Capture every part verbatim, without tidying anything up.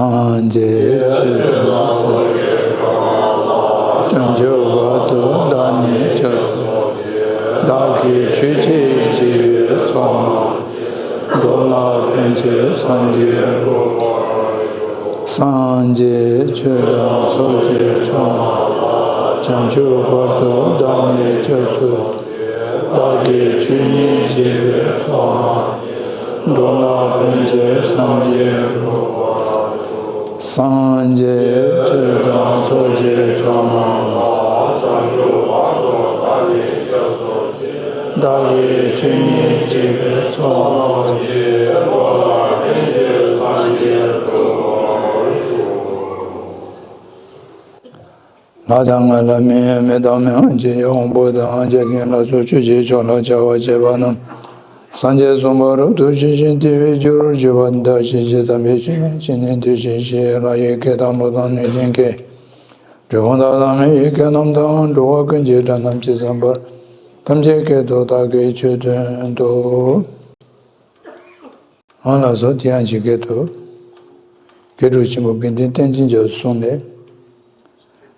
སངས་རྒྱས་ཆོས་དང་ཚོགས་ཀྱི་བྱང་ཆུབ་བར་དུ་བདག་ཉིད་སྐྱབས་སུ་མཆི། བདག་གིས་ཆོས་ཀྱི་འཇིགས་པའི་ཚོགས་རྣམས་འགྲོ་ལ་ཕན་ཕྱིར་སངས་རྒྱས་འགྲུབ་པར་ཤོག། སངས་རྒྱས་ཆོས་དང་ཚོགས་ཀྱི་མཆོག་རྣམས་བྱང་ཆུབ་བར་དུ་བདག་ཉིད་སྐྱབས་སུ་མཆི། བདག་གིས་ཆོས་ཉིད་འཇིགས་པའི་ཚོགས་རྣམས་འགྲོ་ལ་ཕན་ཕྱིར་སངས་རྒྱས་འགྲུབ་པར་ཤོག། སངས་རྒྱས་ཆོས་དང་ཚོགས་ཀྱི་མཆོག་རྣམས་ལ། བདག་གིས་ཆོས་ཉིད་འཇིགས་པའི་ཚོགས་རྣམས་ཀྱིས། ལྷ་དང་ལྷ་མིན་མི་དང་མི་དབང་ཆེན་དབང་པོ་དང་འཇིག་རྟེན་ལ་སོགས་ཆོས་ཀྱི་མཆོག་ལ་བྱ་བ་བྱེད་པ་རྣམས། སངས་རྒྱས་གསུངས་པ་རབ་ཏུ་ཤེས་ཤིང་དེ་བས་རྒྱུར་གྱུར་པ་དག་ཤེས་བྱའི་དམ་པའི་ཆོས་ཉན་ཤེས་ནས་འདིར་གཤེགས་ཤིག། ལྷ་ཡི་སྐད་དང་ཀླུ་དང་གནོད་སྦྱིན་སྐད། གྲུལ་བུམ་དག་དང་མི་ཡི་སྐད་རྣམས་དང་། འགྲོ་བ་ཀུན་གྱི་སྒྲ་རྣམས་ཇི་ཙམ་པར། ཐམས་ཅད་སྐད་དུ་བདག་གིས་ཆོས་བསྟན་ཏོ། ཨང་ལགས་སོ། དེ་ཡང་ཇི་སྐད་དུ། མཁས་གྲུབ་ཆེན་པོ་དགེ་འདུན་བསྟན་འཛིན་རྒྱ་མཚོ་གསུངས་ནས།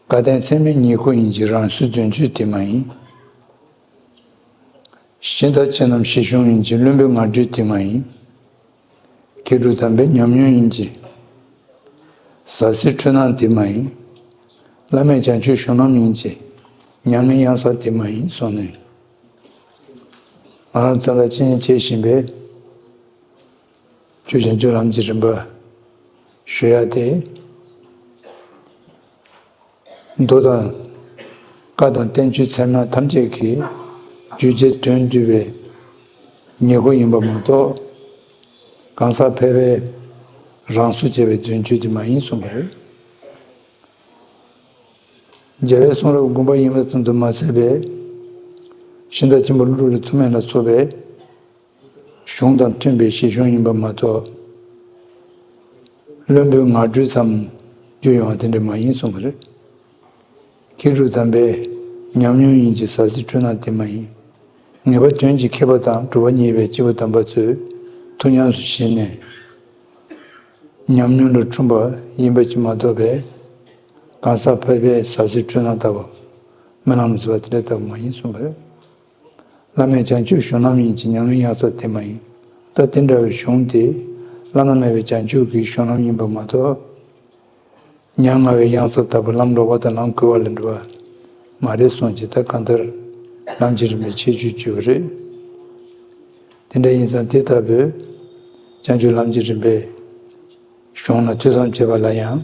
བཀའ་བསྟན་ཚད་མེད་ཉིད་ཁོ་ཡིན་གྱི་རང་སོའི་རྫུན་གཅོད་དེ་མ་ཡིན། གཞི་བདག་ཅན་རྣམས་ཞི་གཞུང་ཡིན་གྱི་བླུན་པོའི་ངག་སྒྲོས་དེ་མ་ཡིན། མཁས་གྲུབ་དམ་པའི་ཉམས་མྱོང་ཡིན་གྱི་ཟ་ཟིའི་འཁྲུལ་སྣང་དེ་མ་ཡིན། བླ་མེད་བྱང་ཆུབ་གཞུང་རྣམས་ཡིན་གྱི་ཉམས་ལེན་གཡང་ས་དེ་མ་ཡིན་གསུངས་ནས། ང་རང་ཚོ་ལ་ཅི་ཡང་བྱེད་བཞིན་པའི་ཆོས་བྱང་ཆུབ་ལམ་གྱི་རིམ་པ་ཞུ་ཡ་དེ། མདོ་དང་བཀའ་དང་བསྟན་བཅོས་ཚད་མ་ཐམས་ཅད་ཀྱི་རྒྱུ་རྗེས་དོན་བསྡུས་པའི་ཉེར་མཁོ་ཡིན་པ་མ་གཏོགས། གང་ཟག་ཕལ་པའི་རང་སོ་བྱས་པའི་རྫུན་གཅོད་དེ་མ་ཡིན་གསུངས་པ་རེད། རྒྱལ་བའི་གསུང་རབ་དགོངས་པ་ཡིན་པ་ཙམ་དུ་མ་ཟད་པའི་ཤིང་རྟ་ཆེན་པོ་ཀླུ་སྒྲུབ་ཀྱི་ཐུགས་སྨོན་ལ་སོགས་པའི་གཞུང་དང་མཐུན་པའི་ཞི་གཞུང་ཡིན་པ་མ་གཏོགས། བླུན་པོའི་ངག་སྒྲོས་ཙམ་བརྗོད་ཡོང་བ་དེ་འདྲ་མ་ཡིན་གསུངས་པ་རེད། མཁས་གྲུབ་དམ་པའི་ཉམས་མྱོང་ཡིན་གྱི་ཟ་ཟིའི་འཁྲུལ་སྣང་དེ་མ་ཡིན། ངེས་པ་དོན་གྱི་མཁས་པ་དང་གྲུབ་པ་བརྙེས་པའི་སྐྱེས་བུ་དམ་པ་ཚོས་ཐུགས་ཉམས་སུ་བཞེས་ནས། ཉམས་མྱོང་ལ་འཁྲུངས་པ་ཡིན་པ་ཅིག་མ་གཏོགས་པའི། གང་ཟག་ཕལ་པའི་ཟ་ཟིའི་འཁྲུལ་སྣང་ལྟ་བུ། རྨི་ལམ་ཟེར་བ་དེ་འདྲ་ལྟ་བུ་མ་ཡིན་གསུངས་པ་རེད། བླ་མེད་བྱང་ཆུབ་གཞུང་རྣམས་ཡིན་གྱི་ཉམས་ལེན་གཡང་ས་དེ་མ་ཡིན། ད་དེ་འདྲ་བའི་གཞུང་དེ་བླ་ན་མེད་པའི་བྱང་ཆུབ་ཀྱི་གཞུང་རྣམས་ཡིན་པ་མ་གཏོགས། ཉམ་ང་བའི་གཡང་ས་ལྟ་བུ་ལམ་ལོག་པ་དང་ལམ་བསྐུལ་བ་ལ་འགྲོ་བ་མ་རེད་གསུངས་ཀྱི། ད་གང་ལྟར་ལམ་གྱི་རིམ་པའི་ཁྱད་ཆོས་བརྗོད་པ་རེད། དེ་འདྲ་ཡིན་ཙང་དེ་ལྟ་བུའི་བྱང་ཆུབ་ལམ་གྱི་རིམ་པའི་གཞུང་ལ་ཐོས་བསམ་བྱེད་པ་ལ་ཡང་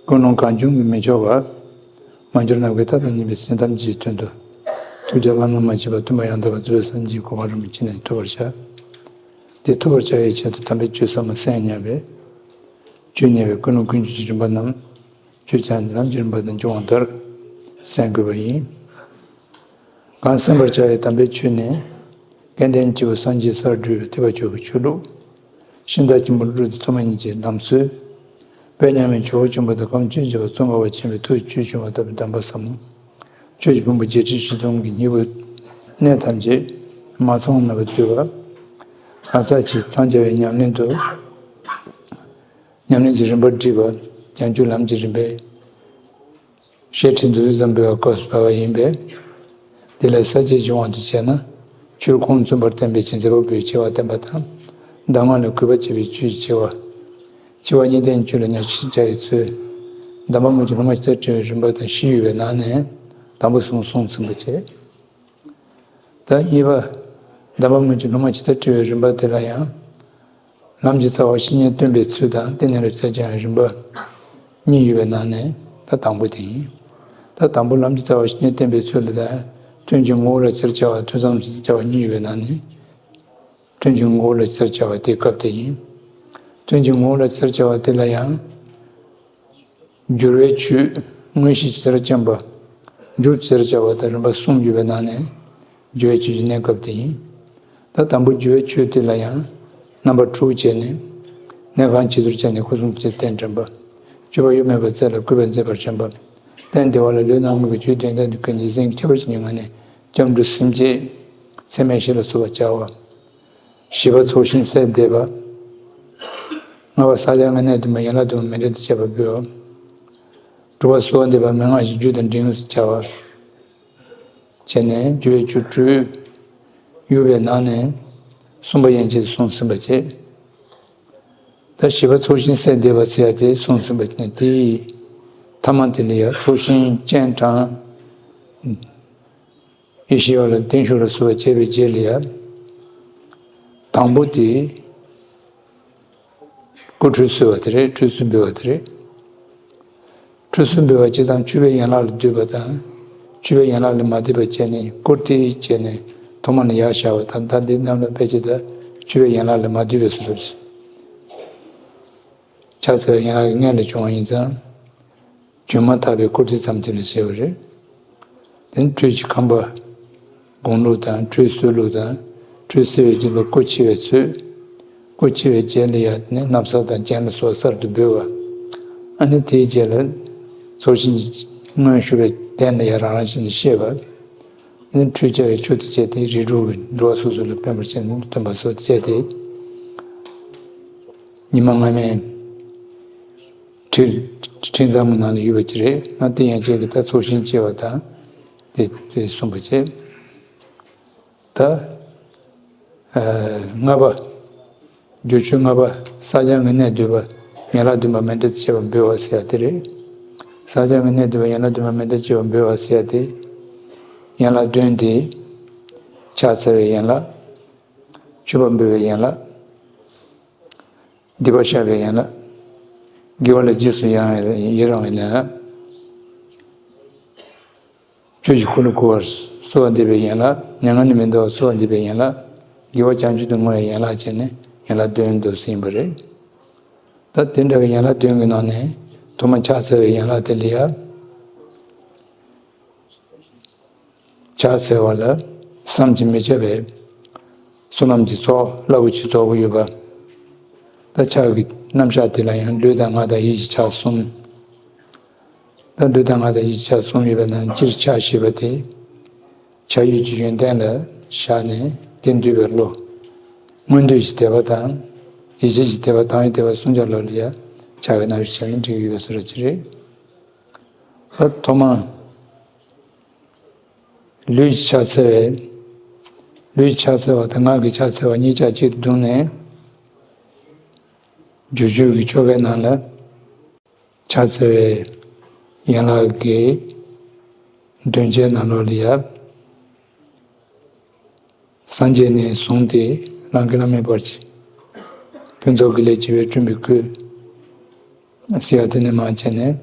ཀུན་སློང་གང་བྱུང་གིས་མི་ཆོག་པར། མ་གྱུར་ནམ་མཁའི་མཐའ་དང་མཉམ་པའི་སེམས་ཐམས་ཅད་ཀྱི་དོན་དུ། ཐུགས་རྒྱ་བླ་ན་མ་མཆིས་པ་སྟོན་པ་ཡང་དག་པར་རྫོགས་པའི་སངས་རྒྱས་ཀྱི་གོ་འཕང་རིན་པོ་ཆེ་ནས་ཐོབ་པར་བྱ། དེ་ཐོབ་པར་བྱ་བའི་ཆེད་དུ་དམ་པའི་ཆོས་ཟབ་མོ་གསན་སྙམ་པའི་ཆོས་ཉན་པའི་ཀུན་སློང་ཀུན་སྤྱོད་ཀྱི་རིམ་པ་རྣམས། ཆོས་ཀྱང་ལམ་གྱི་རིམ་པ་དང་འབྱུང་བ་ལྟར་གསན་དགོས་པ་ཡིན། གང་གསན་པར་བྱ་བའི་དམ་པའི་ཆོས་ནི། སྐལ་ལྡན་སྐྱེས་བུ་སངས་རྒྱས་སར་བགྲོད་པའི་ཐེག་པ་མཆོག་གི་ཆོས་ལུགས། ཤིང་རྟ་ཆེན་པོ་ཀླུ་སྒྲུབ་ཀྱི་ཐུགས་སྨོན་གཉིས་ཀྱི་ལམ་སྲོལ། དཔལ་མཉམ་མེད་ཇོ་བོ་ཆེན་པོ་དང་གངས་ཅན་གྱི་རྒྱལ་བ་ཙོང་ཁ་པ་ཆེན་པོའི་ཐུགས་ཀྱི་ཆོས་འབྱུང་བ་ལྟ་བུའི་གདམས་པ་ཟབ་མོ། ཆོས་ཀྱི་ཕུང་པོ་བརྒྱད་ཁྲི་བཞི་སྟོང་གི་སྙིང་པོ། གནད་ཐམས་ཅད་མ་ཚང་བ་རྣམ་པར་བསྡུས་པ། གང་ཟག་གཅིག་འཚང་རྒྱ་བའི་ཉམས་ལེན་དུ། ཉམས་ལེན་གྱི་རིམ་པར་བསྒྲིལ་བ། བྱང་ཆུབ་ལམ་གྱི་རིམ་པའི་ཤེར་ཕྲན་དུ་ཙམ་འབད་བའི་སྐབས་སུ་བབས་པ་ཡིན་པས། དེ་ལས་ས་བཅད་ཀྱི་དབང་དུ་བྱས་ན། ཆོས་ཁུངས་མཚོན་པར་བསྟན་པའི་ཆེས་མཛད་པ་པོའི་ཆེ་བ་བསྟན་པ་དང་། གདམས་ངག་ལ་གུས་པ་བྱེད་པའི་ཆོས་ཀྱི་ཆེ་བ། ཆེ་བ་གཉིས་ལྡན་ཆོས་ལ་ཉམས་ཞིབ་བྱ་ཡི་ཚུལ། གདམས་པ་སྔོན་གྱི་སློབ་མ་ཇི་ལྟར་བསྒྲིལ་བའི་རིམ་པ་དང་བཞི་ཡོད་པའི་ནང་ནས། དང་པོ་གསུངས་གསུངས་ཟིན་པ་བྱས། ད་གཉིས་པ། གདམས་པ་སྔོན་གྱི་སློབ་མ་ཇི་ལྟར་བསྒྲིལ་བའི་རིམ་པ་དེ་ལ་ཡང་། ལམ་གྱི་རྩ་བ་བཤེས་གཉེན་སྟོན་པའི་ཚུལ་དང་། དེ་ནས་ལ་རྩ་ཆེན་རིམ་པ་གཉིས་ཡོད་པའི་ནང་ནས་ད་དང་པོ་དེ་ཡིན། ད་དང་པོ་ལམ་གྱི་རྩ་བ་བཤེས་གཉེན་སྟོན་པའི་ཚུལ་ལ་ད། དོན་གྱི་ངོ་བོ་ལ་ཅི་ལྟར་བྱ་བ། ཐོས་བསམ་ཅི་ལྟར་བྱ་བ་གཉིས་ཡོད་པའི་ནང་ནས། དོན་གྱི་ངོ་བོ་ལ་ཅི་ལྟར་བྱ་བ་དེ་སྐབས་དེ་ཡིན། དོན་གྱི་ངོ་བོ་ལ་ཅི་ལྟར་བྱ་བ་དེ་ལ་ཡང་། སྦྱོར་བའི་ཆོས་དངོས་གཞི་ཇི་ལྟར་བསྐྱངས་པ། སྦྱོར་ཇི་ལྟར་བྱ་བ་དང་རིམ་པ་གསུམ་ཡོད་པའི་ནང་ནས། སྦྱོར་བའི་ཆོས་ཀྱི་གནས་སྐབས་དེ་ཡིན། ད་དང་པོ་སྦྱོར་བའི་ཆོས་དེ་ལ་ཡང་། རྣམ་པ་དྲུག་བྱས་ནས། གནས་ཁང་བྱི་དོར་བྱས་ནས་སྐུ་གསུང་ཐུགས་རྗེ་གདན་འདྲེན་པ། སྤྱོད་པ་གཡོ་མེད་པའི་རྩལ་ལ་གུས་པས་མཛད་པར་བྱོན་པ། རྟེན་བདེ་བ་ལ་ལུས་ངག་ཡིད་གསུམ་གྱི་ཆོས་དོན་དང་ལྡན་པའི་ཀུན་གྱི་སེམས་ཁྱད་པར་ཅན་གྱི་ངང་ནས་སྐྱབས་འགྲོ་སེམས་བསྐྱེད། ཚད་མེད་བཞི་ལ་གསོལ་བ་བཅའ་བ། བཞི་པ་ཚོགས་ཞིང་སད་བསྡད་པ། ལྔ་པ་ས་སྐྱ་དངོས་གནས་བདུན་པ་ཡན་ལག་བདུན་པ་མཎྜལ་དང་བཅས་པ་འབུལ་བ། དྲུག་པ་གསོལ་བ་འདེབས་པ་མན་ངག་བཞི་རྒྱུད་དང་འབྲིང་ངུས་སུ་བྱ་བ། བྱས་ནས་རྒྱུ་བའི་ཆུ་ཁྲུས། དབྱུག་པའི་ནང་ནས་གསུམ་པ་ཡན་ཆད་གསུངས་ཟིན་པ་བྱས། ད་བཞི་པ་ཚོགས་ཞིང་སད་འདེབས་པ་ཟེར་ཡ་དེ་གསུངས་ཟིན་པ་བྱས་ནས་དེའི་ཐ་མ་དེ་ལ་ཡ་ཚོགས་ཞིང་སྤྱན་དྲངས། ཡེ་ཤེས་ཡོག་ལ་བརྟན་བཞུགས་ལ་གསོལ་བ་བྱས་པའི་རྗེས་ལ་ཡ། དང་པོ་དེ། སྐུ་ཁྲུས་གསོལ་བ་དེ་རེད། ཁྲུས་གསོལ་འབུལ་བ་དེ་རེད། ཁྲུས་གསོལ་འབུལ་བ་སྤྱི་དང་མཆོད་པའི་ཡན་ལག་ལ་བསྡུས་པ་དང་། མཆོད་པའི་ཡན་ལག་ལ་མ་བསྡུས་པ་བྱས་ནས་བསྐུར་ཏེ་བྱས་ནས་ཐོག་མ་ནས་ཡར་བཞག་པ་དང་། ད་འདི་རྣམས་ལ་ཕལ་ཆེར་ད་མཆོད་པའི་ཡན་ལག་ལ་མ་བསྡུས་པའི་བཟོ་འདྲ་ཞིག་ཕྱག་འཚལ་བའི་ཡན་ལག་གི་སྔོན་ལ་བྱུང་བ་ཡིན་ཙང་། བརྗོད་མ་ཐག་པའི་བསྐུར་ཚིག་ཙམ་དེ་ལ་བྱས་པ་རེད། དེ་ནས་ཁྲུས་ཀྱི་ཁང་པ། དགུང་ལུགས་དང་ཁྲུས་གསོལ་ལུགས་དང་། ཁྲུས་གསོལ་བའི་རྗེས་ལ་སྐུ་ཕྱི་བའི་ཚུལ། སྐུ་ཕྱི་བའི་རྗེས་ལ་ཡ་ནི་ན་བཟའ་དང་རྒྱན་ལ་སོགས་གསར་དུ་འབུལ་བ། ཨ་ནི་དེའི་རྗེས་ལ་ཚོགས་ཞིང་སྔོན་ཞུ་བའི་གདན་ལ་ཡ་རང་རང་བཞིན་གྱིས་གཤེགས་པ། ཨ་ནི་ཁྲུས་བྱ་བའི་ཆུ་དེ་བྱས་ཏེ་རིགས་དྲུག་གི་འགྲོ་བ་སོ་སོ་ལ་ཕན་པར་བྱས་ནས་སྟོན་པ་སོགས་བྱས་ཏེ། ཉི་མ་སྔ་མའི་ཁྲི་ཁྲི་ཚང་གི་ནང་ལ་ཡོད་པ་ཅིག་རེད། ང་དེ་ཡན་ཆད་ཀྱི་ད་ཚོགས་ཞིང་བྱེ་བ་དང་དེ་དེ་གསུངས་པ་བྱས། ད་ལྔ་པ། སྒྱུར་ཆོས་ལྔ་པ། ས་སྐྱ་དངོས་གནས་བསྡུས་པ་ཡན་ལག་བདུན་པ་མཎྜལ་བྱེད་པ་འབུལ་བ་ཟེར་ཡ་དེ་རེད། ས་སྐྱ་དངོས་གནས་བསྡུས་པ་ཡན་ལག་བདུན་པ་མཎྜལ་བྱེད་པ་འབུལ་བ་ཟེར་ཡ་དེ། ཡན་ལག་བདུན་དེ། ཕྱག་འཚལ་བའི་ཡན་ལག། མཆོད་པ་འབུལ་བའི་ཡན་ལག། སྡིག་པ་བཤགས་པའི་ཡན་ལག། དགེ་བ་ལ་རྗེས་སུ་ཡི་རང་ཡི་རང་བའི་ཡན་ལག། ཆོས་ཀྱི་འཁོར་ལོ་བསྐོར་བར་གསོལ་བ་འདེབས་པའི་ཡན་ལག། མྱ་ངན་ལས་མི་འདའ་བར་གསོལ་བ་འདེབས་པའི་ཡན་ལག། དགེ་བ་བྱང་ཆུབ་ཏུ་བསྔོ་བའི་ཡན་ལག་བྱས་ནས་ཡན་ལག་བདུན་དུ་ཟིན་པ་རེད། ད་དེ་འདྲ་བའི་ཡན་ལག་བདུན་གྱི་ནང་ནས་ཐོག་མ་ཕྱག་འཚལ་བའི་ཡན་ལག་དེ་ལ་ཡ། ཕྱག་འཚལ་བ་ལ་བསམ་གྱིས་མི་ཁྱབ་པའི་བསོད་ནམས་ཀྱི་ཚོགས་རླབས་པོ་ཆེ་རྫོགས་ཀྱི་ཡོད་པ། ད་ཕྱག་གི་རྣམ་གཞག་དེ་ལ་ཡང་ལུས་དང་ངག་དང་ཡིད་ཀྱི་ཕྱག་གསུམ། ད་ལུས་དང་ངག་དང་ཡིད་ཀྱི་ཕྱག་གསུམ་ཡོད་པའི་ནང་སྤྱིར་ཕྱག་བཞི་པ་དེ། ཕྱག་ཡུལ་གྱི་ཡོན་ཏན་ལ་བཞག་ནས་དེ་འདུས་པའི་བློ། མངོན་འདོད་ཀྱི་དད་པ་དང་། ཡིད་བྱེད་ཀྱི་དད་པ་དང་ཡི་དད་པ་གསུམ་ཆར་ལོ་ལ་ཡ་ཕྱག་གི་རྣམ་གཞག་བྱས་ན་འགྲིག་གི་ཡོད་པའི་བཟོ་འདྲ་ཅིག་རེད། ད་ཐོག་མ། ལུས་ཀྱི་ཕྱག་འཚལ་བས། ལུས་ཀྱི་ཕྱག་འཚལ་བ་དང་ངག་གི་ཕྱག་འཚལ་བ་གཉིས་ཆ་གཅིག་ཏུ་བསྡུས་ནས། སྒྱུར་བཅོས་ཀྱི་ཆོ་གའི་ནང་ལ། ཕྱག་འཚལ་བའི་ཡན་ལག་གི་འདོན་ཆའི་ནང་ལོགས་ལ་ཡ། སངས་རྒྱས་ནས་བཟུང་སྟེ་རང་གི་བླ་མེད་བར་གྱི། ཕུན་ཚོགས་ཀྱི་ལས་བྱེད་པའི་བསྐྲུན་པའི་སྐུ། ཟེར་ཡ་དེ་ནས་མར་བྱས་ནས།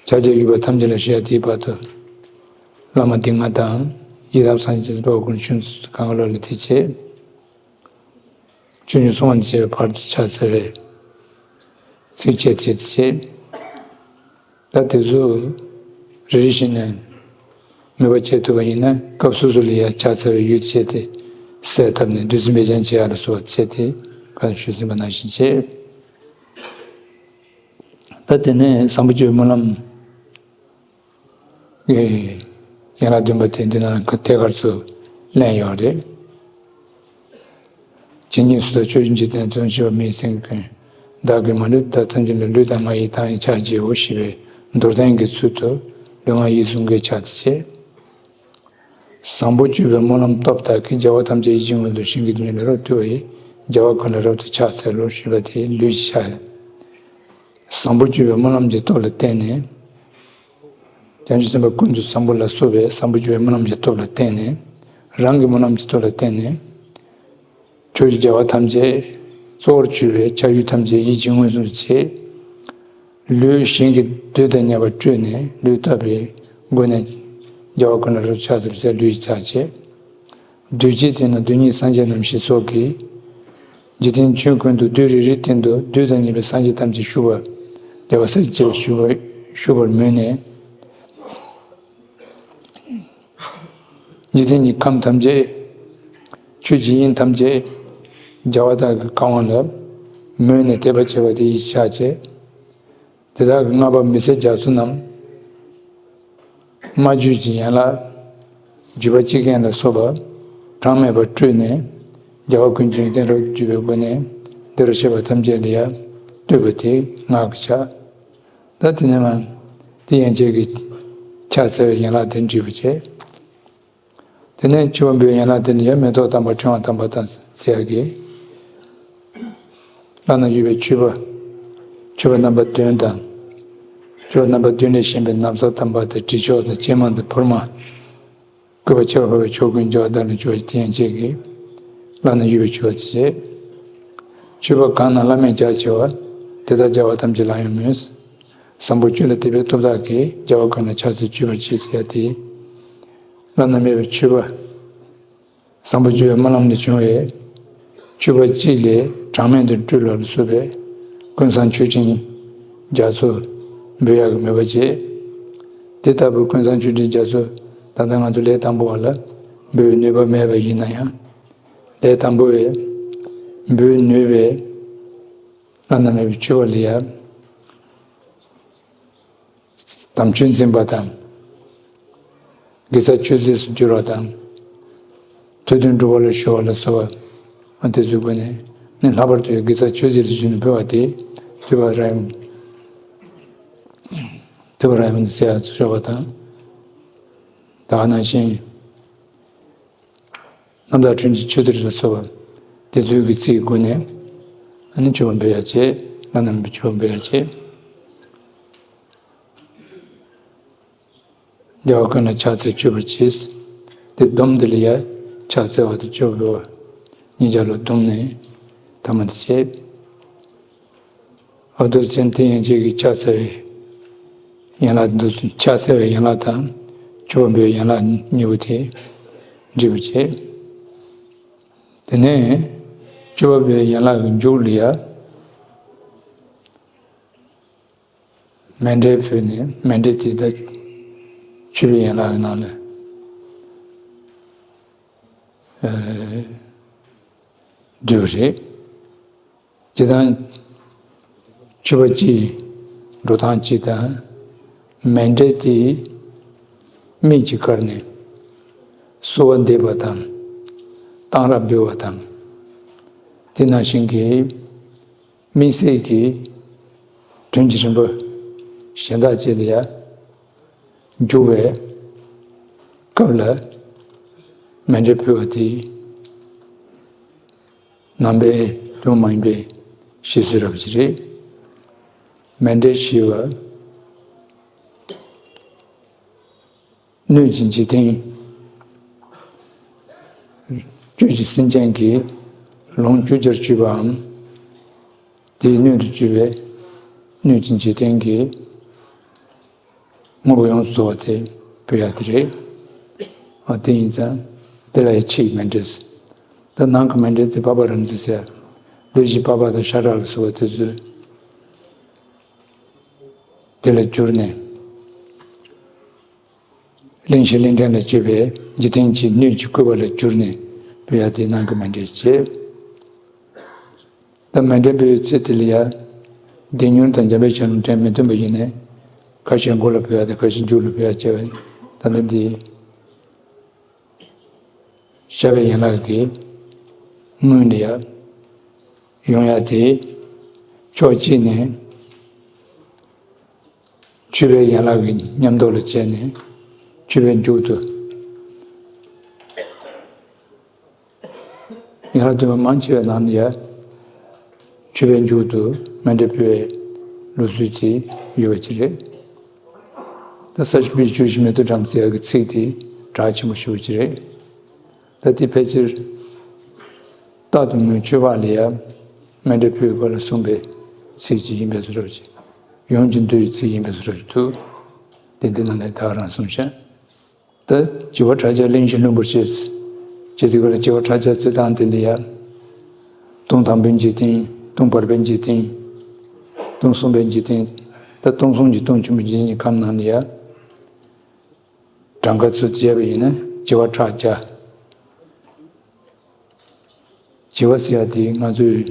ཕྱག་རྒྱ་ཡུལ་པ་ཐམས་ཅད་ལ་ཞུ་ཡ་དེའི་བར་དུ། བླ་མ་སྡེ་ལྔ་དང་། ཡི་དམ་སངས་རྒྱས་ཀྱི་དཔལ་ཀུན་ཆུན་གང་ག་ལོ་ལ་དེ་བྱས། ཆོས་ཉིད་གསུང་བ་འདི་བྱས་པའི་བར་དུ་ཕྱག་འཚལ་བའི་ཚིགས་བཅད་དེ་བྱས། ད་དེ་ཚོ་རེ་རེ་བཞིན་ནས་མོས་པ་བྱེད་ཐུབ་པ་ཡིན་ན་སྐབས་སོ་སོ་ལ་ཡ་ཕྱག་འཚལ་བའི་ཡུལ་བྱས་ཏེ་གསལ་བཏབ་ནས་བདུད་རྩི་འབེབས་སྦྱང་བྱེད་ཡ་ལ་སོགས་པ་བྱས་ཏེ་ག་ཞུས་ཟིན་པ་ནང་བཞིན་བྱས། ད་དེ་ནས་བཟང་པོ་སྤྱོད་པའི་སྨོན་ལམ་གྱི་ཡན་ལག་བདུན་པ་དེ་འདི་ནང་ཐད་ཀར་དུ་གླེང་ཡོད་རེད། ཇི་སྙེད་སུ་དག་ཕྱོགས་བཅུའི་འཇིག་རྟེན་དོན་སྤྱི་བོ་མིའི་སེམས་ཀུན། བདག་གིས་མ་ལུས་བདག་ཐམས་ཅད་ལ། ལུས་དང་ངག་ཡིད་དང་ཡི་ཕྱག་བགྱིའོ་ཞེས་པའི་མདོར་བསྟན་གྱི་ཚུལ་དུ་ལུས་ངག་ཡིད་གསུམ་ཀའི་ཕྱག་འཚལ་བྱས། བཟང་པོ་སྤྱོད་པའི་སྨོན་ལམ་སྟོབས་དག་གིས། རྒྱལ་བ་ཐམས་ཅད་ཡིད་ཀྱི་དངོས་སུ་ཞིང་གི་རྡུལ་སྙེད་ལ་རབ་ཏུ་བབས་པའི་རྒྱལ་བ་ཀུན་ལ་རབ་ཏུ་ཕྱག་འཚལ་ལོ་ཞེས་པ་དེ་ལུས་ཀྱི་ཕྱག་བཟང་པོ་སྤྱོད་པའི་སྨོན་ལམ་གྱི་སྟོབས་ལ་བརྟེན་ནས། བྱང་ཆུབ་སེམས་དཔའ་ཀུན་ཏུ་བཟང་པོ་ལ་སོགས་པའི་བཟང་པོ་སྤྱོད་པའི་སྨོན་ལམ་གྱི་སྟོབས་ལ་བརྟེན་ནས། རང་གི་སྨོན་ལམ་གྱི་སྟོབས་ལ་བརྟེན་ནས། ཕྱོགས་བཅུའི་རྒྱལ་བ་ཐམས་ཅད་གཙོ་བོར་གྱུར་པའི་ཕྱག་ཡུལ་ཐམས་ཅད་ཡིད་ཀྱིས་མངོན་སུམ་དུ་བྱས། ལུས་ཞིང་གི་རྡུལ་དང་མཉམ་པར་སྤྲུལ་ནས་ལུས་བཏབ་པའི་སྒོ་ནས་རྒྱལ་བ་ཀུན་ལ་རབ་ཕྱག་འཚལ་ཟེར་ལུས་ཀྱི་ཕྱག་བྱས། རྡུལ་གཅིག་སྟེང་ན་རྡུལ་སྙེད་སངས་རྒྱས་རྣམ་བཞི་སོགས་ཀྱིས། འཇིག་རྟེན་ཆོས་ཀུན་ཏུ་རྡུལ་རེ་རེའི་སྟེང་དུ་རྡུལ་དང་མཉམ་པའི་སངས་རྒྱས་ཐམས་ཅད་བཞུགས་པར། རྒྱལ་བ་སྲས་བཅས་བཞུགས་པར་བཞུགས་པར་མོས་ནས། འཇིག་རྟེན་གྱི་ཁམས་ཐམས་ཅད། ཆོས་ཀྱི་དབྱིངས་ཐམས་ཅད། རྒྱལ་བ་དག་གིས་གང་བ་ལ་མོས་ནས་དད་པ་བྱེད་པ་དེ་ཡི་ཕྱག་བྱས། དེ་དག་གི་ལྔ་པ་མི་ཚེ་རྒྱ་མཚོ་རྣམས། མ་བརྗོད་ཀྱི་ཡན་ལག་བརྗོད་པ་ཅི་མཁན་ལ་སོགས་པ་གྲངས་མེད་པར་སྤྲུལ་ནས། རྒྱལ་བ་ཀུན་མཁྱེན་བསྟན་རབ་བརྒྱུད་པའི་སྒོ་ནས་འདི་རུ་བཤད་པ་ཐམས་ཅད་ལ་ཡང་ལྟོས་པ་དེ་ངག་གི་ཕྱག་ད་དེ་ནས་མ་དེ་ཡན་ཆད་ཀྱི་ཕྱག་འཚལ་བའི་ཡན་ལག་དེ་འགྲིག་པ་བྱས། དེ་ནས་མཆོད་པ་འབུལ་ཡན་ལག་དེ་ལ་ཡང་མེ་ཏོག་དམ་པ་ཕྲེང་བ་དམ་པ་དང་ཟེར་ཡག་གི་བླ་ན་ཡོད་པའི་མཆོད་པ། མཆོད་པ་རྣམ་པ་བདུན་དང་། མཆོད་པ་རྣམ་པ་བདུན་ལས་གཞན་པའི་ན་བཟའ་དམ་པ་དང་དྲི་མཆོག་དང་སྤྱན་མ་དང་ཕུར་མ། སྐུད་པ་ཆེ་བ་འཕོ་བའི་ཕྱོགས་ཀུན་འཇལ་བ་དང་ནི་མཆོད་པ་དེ་ཡན་ཆད་ཀྱི་བླ་ན་ཡོད་པའི་མཆོད་པ་དེ་བྱས། མཆོད་པ་གང་རྣམས་བླ་མེད་རྒྱ་ཆེ་བ། དེ་དག་རྒྱལ་བ་ཐམས་ཅད་ལ་ཡང་མོས། བཟང་པོ་སྤྱོད་ལ་དད་པའི་སྟོབས་དག་གིས། རྒྱལ་བ་ཀུན་ལ་ཕྱག་འཚལ་མཆོད་པར་བྱེད་ཟེར་ཡ་དེ། བླ་ན་མེད་པའི་མཆོད་པ། བཟང་པོ་སྤྱོད་པའི་རྨི་ལམ་ལས་བྱུང་བའི་མཆོད་པ་གཅིག་ལས་གྲངས་མེད་དུ་སྤྲུལ་ལ་སོགས་པའི་ཀུན་བཟང་མཆོད་སྤྲིན་རྒྱ་མཚོ་འབུལ་ཡག་གི་མོས་པ་བྱེད། དེ་ལྟ་བུའི་ཀུན་བཟང་མཆོད་སྤྲིན་རྒྱ་མཚོ་ད་ལྟ་ང་ཚོ་ལས་དང་པོ་བ་ལ་འབུལ་བའི་ནུས་པ་མེད་པ་ཡིན་ན་ཡང་ལས་དང་པོ་བའི་འབུལ་ནུས་པའི་བླ་ན་མེད་པའི་མཆོད་པ་ལ་ཡང་། དམ་ཆོས་འཛིན་པ་དང་། དགེ་རྩ་ཆོས་མཛད་སུ་འགྱུར་བ་དང་། ཐོས་དོན་སྒྲུབ་པ་ལ་གཞོལ་བ་ལ་སོགས་པ། ཨ་དེ་ཚོའི་སྒོ་ནས་ནི་ལྷག་པར་དུ་དགེ་རྩ་ཆོས་མཛད་ལ་གཞོལ་ནས་འབུལ་བ་དེ་ཐོས་པ་ར་ཡང་ཐོས་པ་ར་ཡང་ནི་ཟེར་ཡ་ཚུལ་བ་དང་། ད་ག་ནང་བཞིན། རྣམ་དག་དྲིན་གྱི་ཆོས་སྡེ་ལ་སོགས་པ་དེ་ཚོའི་གི་ཚིག་སྒོ་ནས་ཨ་ནི་མཆོད་པ་འབུལ་ཡ་བྱེད། བླ་ན་མེད་པའི་མཆོད་པ་འབུལ་ཡ་བྱེད། རྒྱལ་བ་ཀུན་ལ་ཕྱག་འཚལ་མཆོད་པར་བྱེད། དེ་སྡོམ་འདི་ལ་ཡ་ཕྱག་འཚལ་བ་དང་མཆོད་པ་འབུལ་བ་གཉིས་ཆར་ལ་བསྡོམས་ནས་ཐ་མ་དེ་བྱེད། འོ་དུ་ཚན་དེ་ཡན་ཆད་ཀྱི་ཕྱག་འཚལ་བའི་ཡན་ལག་འདུག་ཕྱག་འཚལ་བའི་ཡན་ལག་དང་མཆོད་པ་འབུལ་བའི་ཡན་ལག་གཉིས་པོ་དེ་འགྲིག་པ་བྱེད། དེ་ནས་མཆོད་པ་འབུལ་བའི་ཡན་ལག་གི་མཇུག་ལ་ཡ། མཎྜལ་ཕུལ་ནས་མཎྜལ་དེ་དག་མཆོད་པའི་ཡན་ལག་གི་ནང་ལ་ཨ་འདུས་པ་རེད། སྤྱིར་བཏང་མཆོད་པ་གཅིག་འགྲོ་སྟངས་གཅིག་དང་། མཎྜལ་དེ་མིག་གིས་བཀར་ནས་གསོལ་བ་འདེབས་པ་དང་། གཏང་རག་འབུལ་བ་དང་། དེ་ནང་བཞིན་གྱི་དམིགས་བསལ་གྱི་དོན་གྱི་རིམ་པ་གཞན་དག་ཅིག་ལ་ཡང་འཇུག་པའི་སྐབས་ལ་མཎྜལ་ཕུལ་བ་དེ་ནང་པའི་དོན་མ་ཡིན་པའི་བཤད་སྲོལ་རབ་ཅིག་རེད། མཎྜལ་ཞེས་པ། སྣོད་ཀྱི་འཇིག་རྟེན། བཅུད་ཀྱི་སེམས་ཅན་གྱི་ལོངས་སྤྱོད་རྒྱུར་གྱུར་པའམ། དེའི་སྣོད་དུ་གྱུར་པའི་སྣོད་ཀྱི་འཇིག་རྟེན་གྱི་དངོས་པོ་ཡོངས་སུ་རྫོགས་པ་དེ་ཕུལ་ཡག་དེ་རེད། ཨ་དེ་ཡིན་ཙང་དེ་ལ་ཡང་ཕྱིའི་མཎྜལ། ད་ནང་གི་མཎྜལ་དེ་པ་ཕ་རིམ་བརྩེགས་ཟེར། ལུས་ཀྱི་པ་ཕ་དང་ཤ་ཁྲག་ལ་སོགས་པ་དེ་ཚོའི་དེ་ལ་གྱུར་ནས། གླིང་བཞི་གླིང་ཕྲན་ལ་སྤྱོད་པའི་འཇིག་རྟེན་གྱི་སྣོད་ཀྱི་བཀོད་པ་ལ་གྱུར་ནས་ཕུལ་ཡག་དེ་ནང་གི་མཎྜལ་བྱེད། ད་མཎྜལ་ཕུལ་བའི་ཚེ་དེ་ལ་ཡང་བདེ་མྱུར་དང་འཇམ་དཔལ་ཆོས་ལ་འབྲལ་མི་མཐུན་པ་ཡིན་ནས། ཁ་ཤས་མགོ་ལ་ཕུལ་ཡག་དང་ཁ་ཤས་མཇུག་ལ་ཕུལ་ཡག་བྱས་པ་ད་ལྟ་འདི། བཤད་པའི་ཡན་ལག་གི་སྔོན་ལ་ཡང་ཡོང་ཡག་དེ། ཕྱོགས་གཅིག་ནས་མཆོད་པའི་ཡན་ལག་གི་ཉམས་རྟོགས་ལ་བྱས་ནས་མཆོད་པའི་མཇུག་ཏུ། ཡན་ལག་བདུན་པ་མང་ཆེ་བའི་ནང་ལ་ཡང་མཆོད་པའི་མཇུག་ཏུ་མཎྜལ་ཕུལ་བའི་ལུགས་སྲོལ་དེ་ཡོད་པ་ཅིག་རེད། ད་ས་བཅུ་པའི་བཅུ་བཞི་མེ་ཏོག་བཀྲམ་ཟེར་ཡག་གི་ཚིག་དེ་གྲགས་ཆེན་པོ་ཞེ་པོ་ཅིག་རེད། ད་དེ་ཕལ་ཆེར་རྟག་ཏུ་ངུའི་མཆོད་པ་ལ་ཡང་མཎྜལ་ཕུལ་བའི་སྐོར་ལ་གསུངས་པའི་ཚིག་ཅིག་ཡིན་པའི་བཟོ་འདྲ་ཅིག་ཡོངས་ཀྱི་འདུ་བའི་ཚིག་ཡིན་པའི་བཟོ་འདྲ་ཅིག་འདུག་དེ་འདི་ནང་ལ་ད་ག་རང་གསུངས་ཤག་ད་བྱེ་བ་ཕྲག་བརྒྱ་གླིང་བཞི་ལྷུན་པོར་བྱས། ཅེས་དེ་ག་ལ་བྱེ་བ་ཕྲག་བརྒྱ་རྩི་སྟངས་དེ་ལ་ཡ། སྟོང་དང་པོའི་འཇིག་རྟེན། སྟོང་བར་པའི་འཇིག་རྟེན། སྟོང་གསུམ་པའི་འཇིག་རྟེན། ད་སྟོང་གསུམ་གྱི་སྟོང་ཆེན་པོའི་འཇིག་རྟེན་གྱི་ཁམས་ནང་ལ་ཡ། གྲངས་ཀ་ཚོ་བྱས་པ་ཡིན་ན་བྱེ་བ་ཕྲག་བརྒྱ། བྱེ་བ་ཟེར་ཡ་དེ་ང་ཚོས་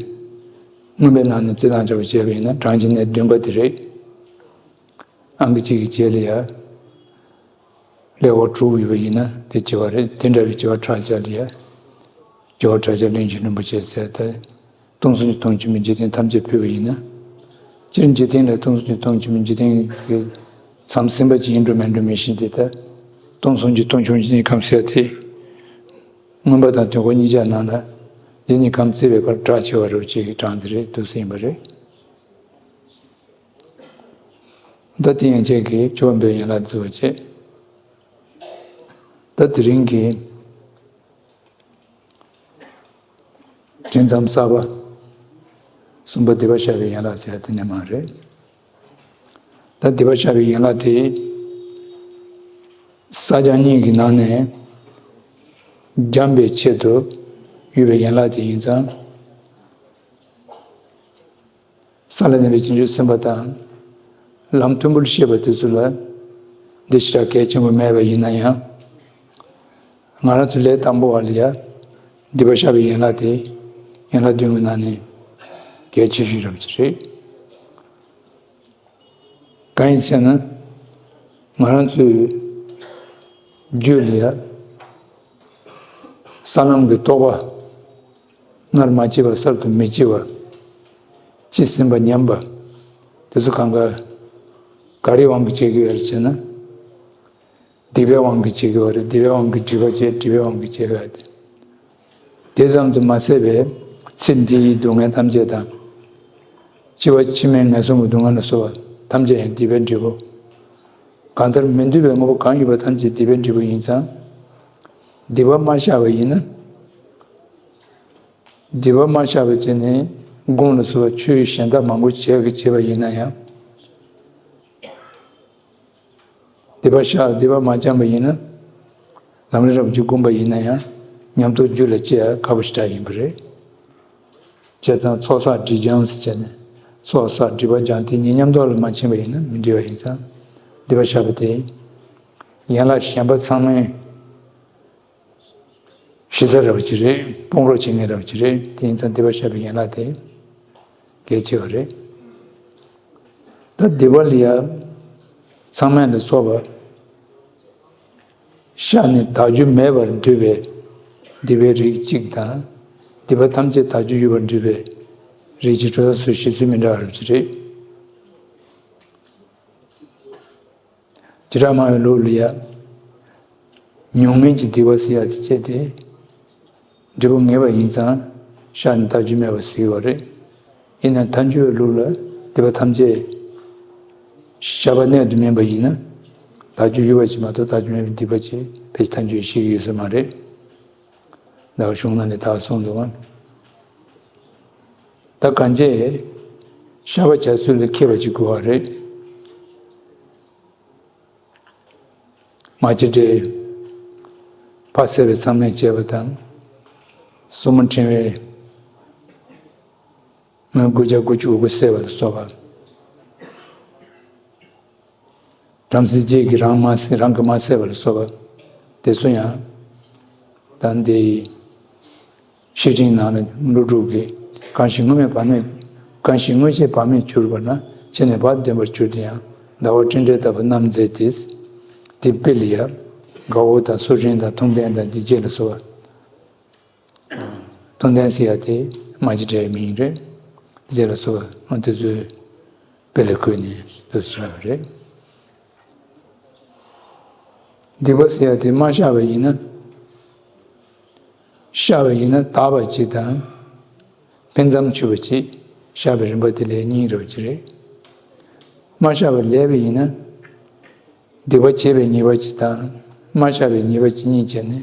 མངོན་པའི་ནང་ནས་རྩི་སྟངས་འདྲ་བ་བྱས་པ་ཡིན་ན་གྲངས་ཀྱི་གནས་བདུན་པ་དེ་རེད། ཨང་ཀི་གཅིག་གི་རྗེས་ལ་ཡ། ཀླད་ཀོར་དྲུག་ཡོད་པ་ཡིན་ན་དེ་བྱེ་བ་རེད། དེ་འདྲ་བའི་བྱེ་བ་ཕྲག་བརྒྱ་ལ་ཡ། རྒྱལ་བ་གྲགས་ཆེན་གླིང་བཞི་རིན་པོ་ཆེ་ཟེར་ཏེ། སྟོང་གསུམ་གྱི་སྟོང་ཆེན་པོའི་འཇིག་རྟེན་ཐམས་ཅད་ཕུལ་བ་ཡིན་ན། སྤྱིར་འཇིག་རྟེན་ལ་སྟོང་གསུམ་གྱི་སྟོང་ཆེན་པོའི་འཇིག་རྟེན་གྱི་མཚམས་ཟིན་པ་ཅིག་ཡིན་འགྲོ་མིན་འགྲོ་མི་ཤེས་ཏེ། ད་སྟོང་གསུམ་གྱི་སྟོང་ཆུང་ཆེན་གྱི་ཁམས་ཟེར་ཏེ། མངོན་པ་དང་དོན་གོ་གཉིས་ཆ་ནང་ལ་འདི་གཉིས་ཀའང་བརྩི་བའི་ཁར་གྲགས་ཆེ་བ་རུ་ཅིག་གི་གྲངས་འདི་རེད་འདུག་ཟིན་པ་རེད། ད་དེ་ཡན་ཆད་ཀྱིས་ཆོ་ག་འབུལ་ཡན་ལག་བརྩི་བ་བྱེད། ད་དེ་རིང་གི་དྲན་མཚམས་གསར་པ་གསུམ་པ་སྡིག་པ་བཤགས་པའི་ཡན་ལག་ཟེར་དེ་ནས་མ་རེད། ད་སྡིག་པ་བཤགས་པའི་ཡན་ལག་དེ་ས་བྱང་གཉིས་ཀྱི་ནང་ནས་འཇམ་པའི་ཆེད་དུ་ཡོད་པའི་ཡན་ལག་དེ་ཡིན་ཙང་། ས་ལ་གནས་པའི་བྱང་ཆུབ་སེམས་དཔའ་དང་། ལམ་མཐོན་པོར་གཤེགས་པ་དེ་ཚོ་ལ་འདི་ཞེ་དྲག་གལ་ཆེན་པོ་མེད་པ་ཡིན་ན་ཡང་། ང་རང་ཚོ་ལས་དང་པོ་བ་ལ་ཡ་སྡིག་པ་བཤགས་པའི་ཡན་ལག་དེ་ཡན་ལག་བདུན་གྱི་ནང་ནས་གལ་ཆེ་ཤོས་རབ་ཅིག་རེད། གང་ཡིན་ཟེར་ན། ང་རང་ཚོའི་རྒྱུད་ལ་ཡ་ས་ལམ་གྱི་རྟོགས་པ་སྔར་མ་སྐྱེས་པ་གསར་དུ་མི་སྐྱེ་བ། སྐྱེས་ཟིན་པ་ཉམས་པ། དེ་ཚོ་གང་ག་ག་རེའི་དབང་གིས་སྐྱེ་གི་ཡོད་རེད་ཟེར་ན། སྡིག་པའི་དབང་གིས་སྐྱེ་གི་ཡོད་རེད། སྡིག་པའི་དབང་གིས་སྒྲིབ་པ་སྐྱེ། སྒྲིབ་པའི་དབང་གིས་སྐྱེ་གི་ཡོད་རེད། དེ་ཙམ་དུ་མ་ཟད་པའི་ཚེ་འདི་ཡི་སྡུག་བསྔལ་ཐམས་ཅད་དང་། འཆི་བ་ཕྱི་མའི་ངན་སོང་གི་སྡུག་བསྔལ་ལ་སོགས་པ་ཐམས་ཅད་ཡང་སྡིག་པའི་འབྲས་བུ། གང་ལྟར་མི་འདོད་པའི་དངོས་པོ་གང་ཡོད་པ་ཐམས་ཅད་སྡིག་པའི་འབྲས་བུ་ཡིན་ཙང་། སྡིག་པ་མ་བཤགས་པ་ཡིན་ན། སྡིག་པ་མ་བཤགས་པ་བྱས་ནས་སྒོམ་ལ་སོགས་པ་ཆོས་གཞན་དག་མང་པོ་བྱས་ཀྱི་བྱས་པ་ཡིན་ན་ཡང་། སྡིག་པ་བཤགས། སྡིག་པ་མ་བསྐྱངས་པ་ཡིན་ན། ལམ་རིམ་རབ་ཅིག་བསྒོམས་པ་ཡིན་ན་ཡང་ཉམས་རྟོགས་རྒྱུད་ལ་སྐྱེ་ཡ་ཁག་པོ་ཞེ་དྲག་ཡིན་པ་རེད། བྱས་ཙང་ཚོགས་བསགས་སྒྲིབ་སྦྱང་ཟེར་བྱས་ནས་ཚོགས་བསགས་སྒྲིབ་པ་སྦྱང་སྟེ་ཉིད་མཉམ་རྟོགས་ལ་མ་ཕྱིན་པ་ཡིན་ན་མི་འགྲིག་པ་ཡིན་ཙང་། སྡིག་པ་བཤགས་པ་དེ་ཡན་ལག་གཞན་པ་ཚང་མའི་གཞི་རྩ་ར་བ་ཅིག་རེད། དཔུང་རོགས་བྱེད་མཁན་ར་བ་ཅིག་རེད། དེ་ཡིན་ཙང་སྡིག་པ་བཤགས་པའི་ཡན་ལག་དེ་གལ་ཆེ་བ་རེད། ད་སྡིག་པ་ལ་ཡ་མཚམས་མེད་ལ་སོགས་པ་བཤགས་ནས་དག་རྒྱུ་མེད་པར་འདོད་པའི་སྡིག་པའི་རིགས་གཅིག་དང་། སྡིག་པ་ཐམས་ཅད་དག་རྒྱུ་ཡོད་པར་འདོད་པའི་རིགས་གཅིག་གྲོལ་ས་སུ་ཞེ་ཚུལ་མི་འདྲ་བ་ར་བ་ཅིག་རེད། བྱེ་བྲག་སྨྲ་བའི་ལུགས་ལ་ཡང་། ཉུང་ངུ་གི་སྡིག་པ་ཟེར་ཡ་དེ་བྱས་ཏེ། འབྲས་བུ་ངེས་པ་ཡིན་ཙང་བཤགས་ནས་དག་རྒྱུ་མེད་པ་ཟེར་བ་རེད། ཡིན་ནའང་མཐའ་འཁྱོལ་བའི་ལུགས་ལ་སྡིག་པ་ཐམས་ཅད་བཤགས་པ་གནད་དུ་སྨིན་པ་ཡིན་ན། དག་རྒྱུ་ཡོད་པ་ཅིག་མ་གཏོགས་དག་རྒྱུ་མེད་པའི་སྡིག་པ་ཅིག་ཕལ་ཆེར་མཐའ་འཁྱོལ་ཤེས་ཀྱི་ཡོད་ས་མ་རེད། ད་ག་གཞུང་ནང་ནས་ད་ག་གསུངས་འདུག་ག་ད་གང་བྱས་བཤགས་པ་བྱ་ཚུལ་ལ་མཁས་པ་ཅིག་དགོས་པ་རེད། མ་བྱེད་འདྲེ། ཕ་བསད་པའི་མཚམས་མེད་བྱས་པ་དང་། སྲུ་མོ་ཕྲེང་བའི་མོན་དགུ་བརྒྱ་དགུ་བཅུ་གོ་དགུ་བསད་པ་ལ་སོགས་པ། བྲམ་ཟེ་བརྒྱད་ཀྱིས་རང་མ་བསད། རང་གིས་མ་བསད་པ་ལ་སོགས་པ། དེ་ཚོ་ཡང་། ད་འདི་ཡི་བཤེས་སྤྲིང་ནང་ལ་ཀླུ་སྒྲུབ་ཀྱིས། གང་ཞིག་སྔོན་མེད་བར་མེད། གང་ཞིག་སྔོན་ཆད་བར་མེད་གྱུར་པ་ན། ཕྱི་ནས་བར་ལྡན་པར་འགྱུར་ཏེ་ཡང་། ཟླ་བ་སྤྲིན་བྲལ་ལྟ་བུ་རྣམ་མཛེས་ཏེ། དེ་དཔེ་ལ་ཡ། དགའ་བོ་དང་སུ་སྤྲིན་དང་མཐོང་ལྡན་དང་འདི་བརྒྱད་ལ་སོགས་པ། མཐོང་ལྡན་ཟེར་ཡ་དེ་མ་གཅིག་འདྲའི་མིང་རེད། འདི་བརྒྱད་ལ་སོགས་པ་དེ་ཚོའི་དཔེ་ལ་བཀོད་ནས་འདུག་ཟེར་བ་རེད། སྡིག་པ་ཟེར་ཡ་དེ་མ་བཤགས་པ་ཡིན་ན། བཤགས་པ་ཡིན་ན་དག་པ་གཅིག་དང་། ཕུན་སུམ་ཚོགས་པ་གཅིག་བཤགས་པའི་རིམ་པ་དེ་ལས་གཉིས་རེ་བ་གཅིག་རེད། མ་བཤགས་པ་ལས་པ་ཡིན་ན། སྡིག་པ་བྱས་པའི་ཉེས་པ་གཅིག་དང་། མ་བཤགས་པའི་ཉེས་པ་གཅིག་གཉིས་བྱས་ནས།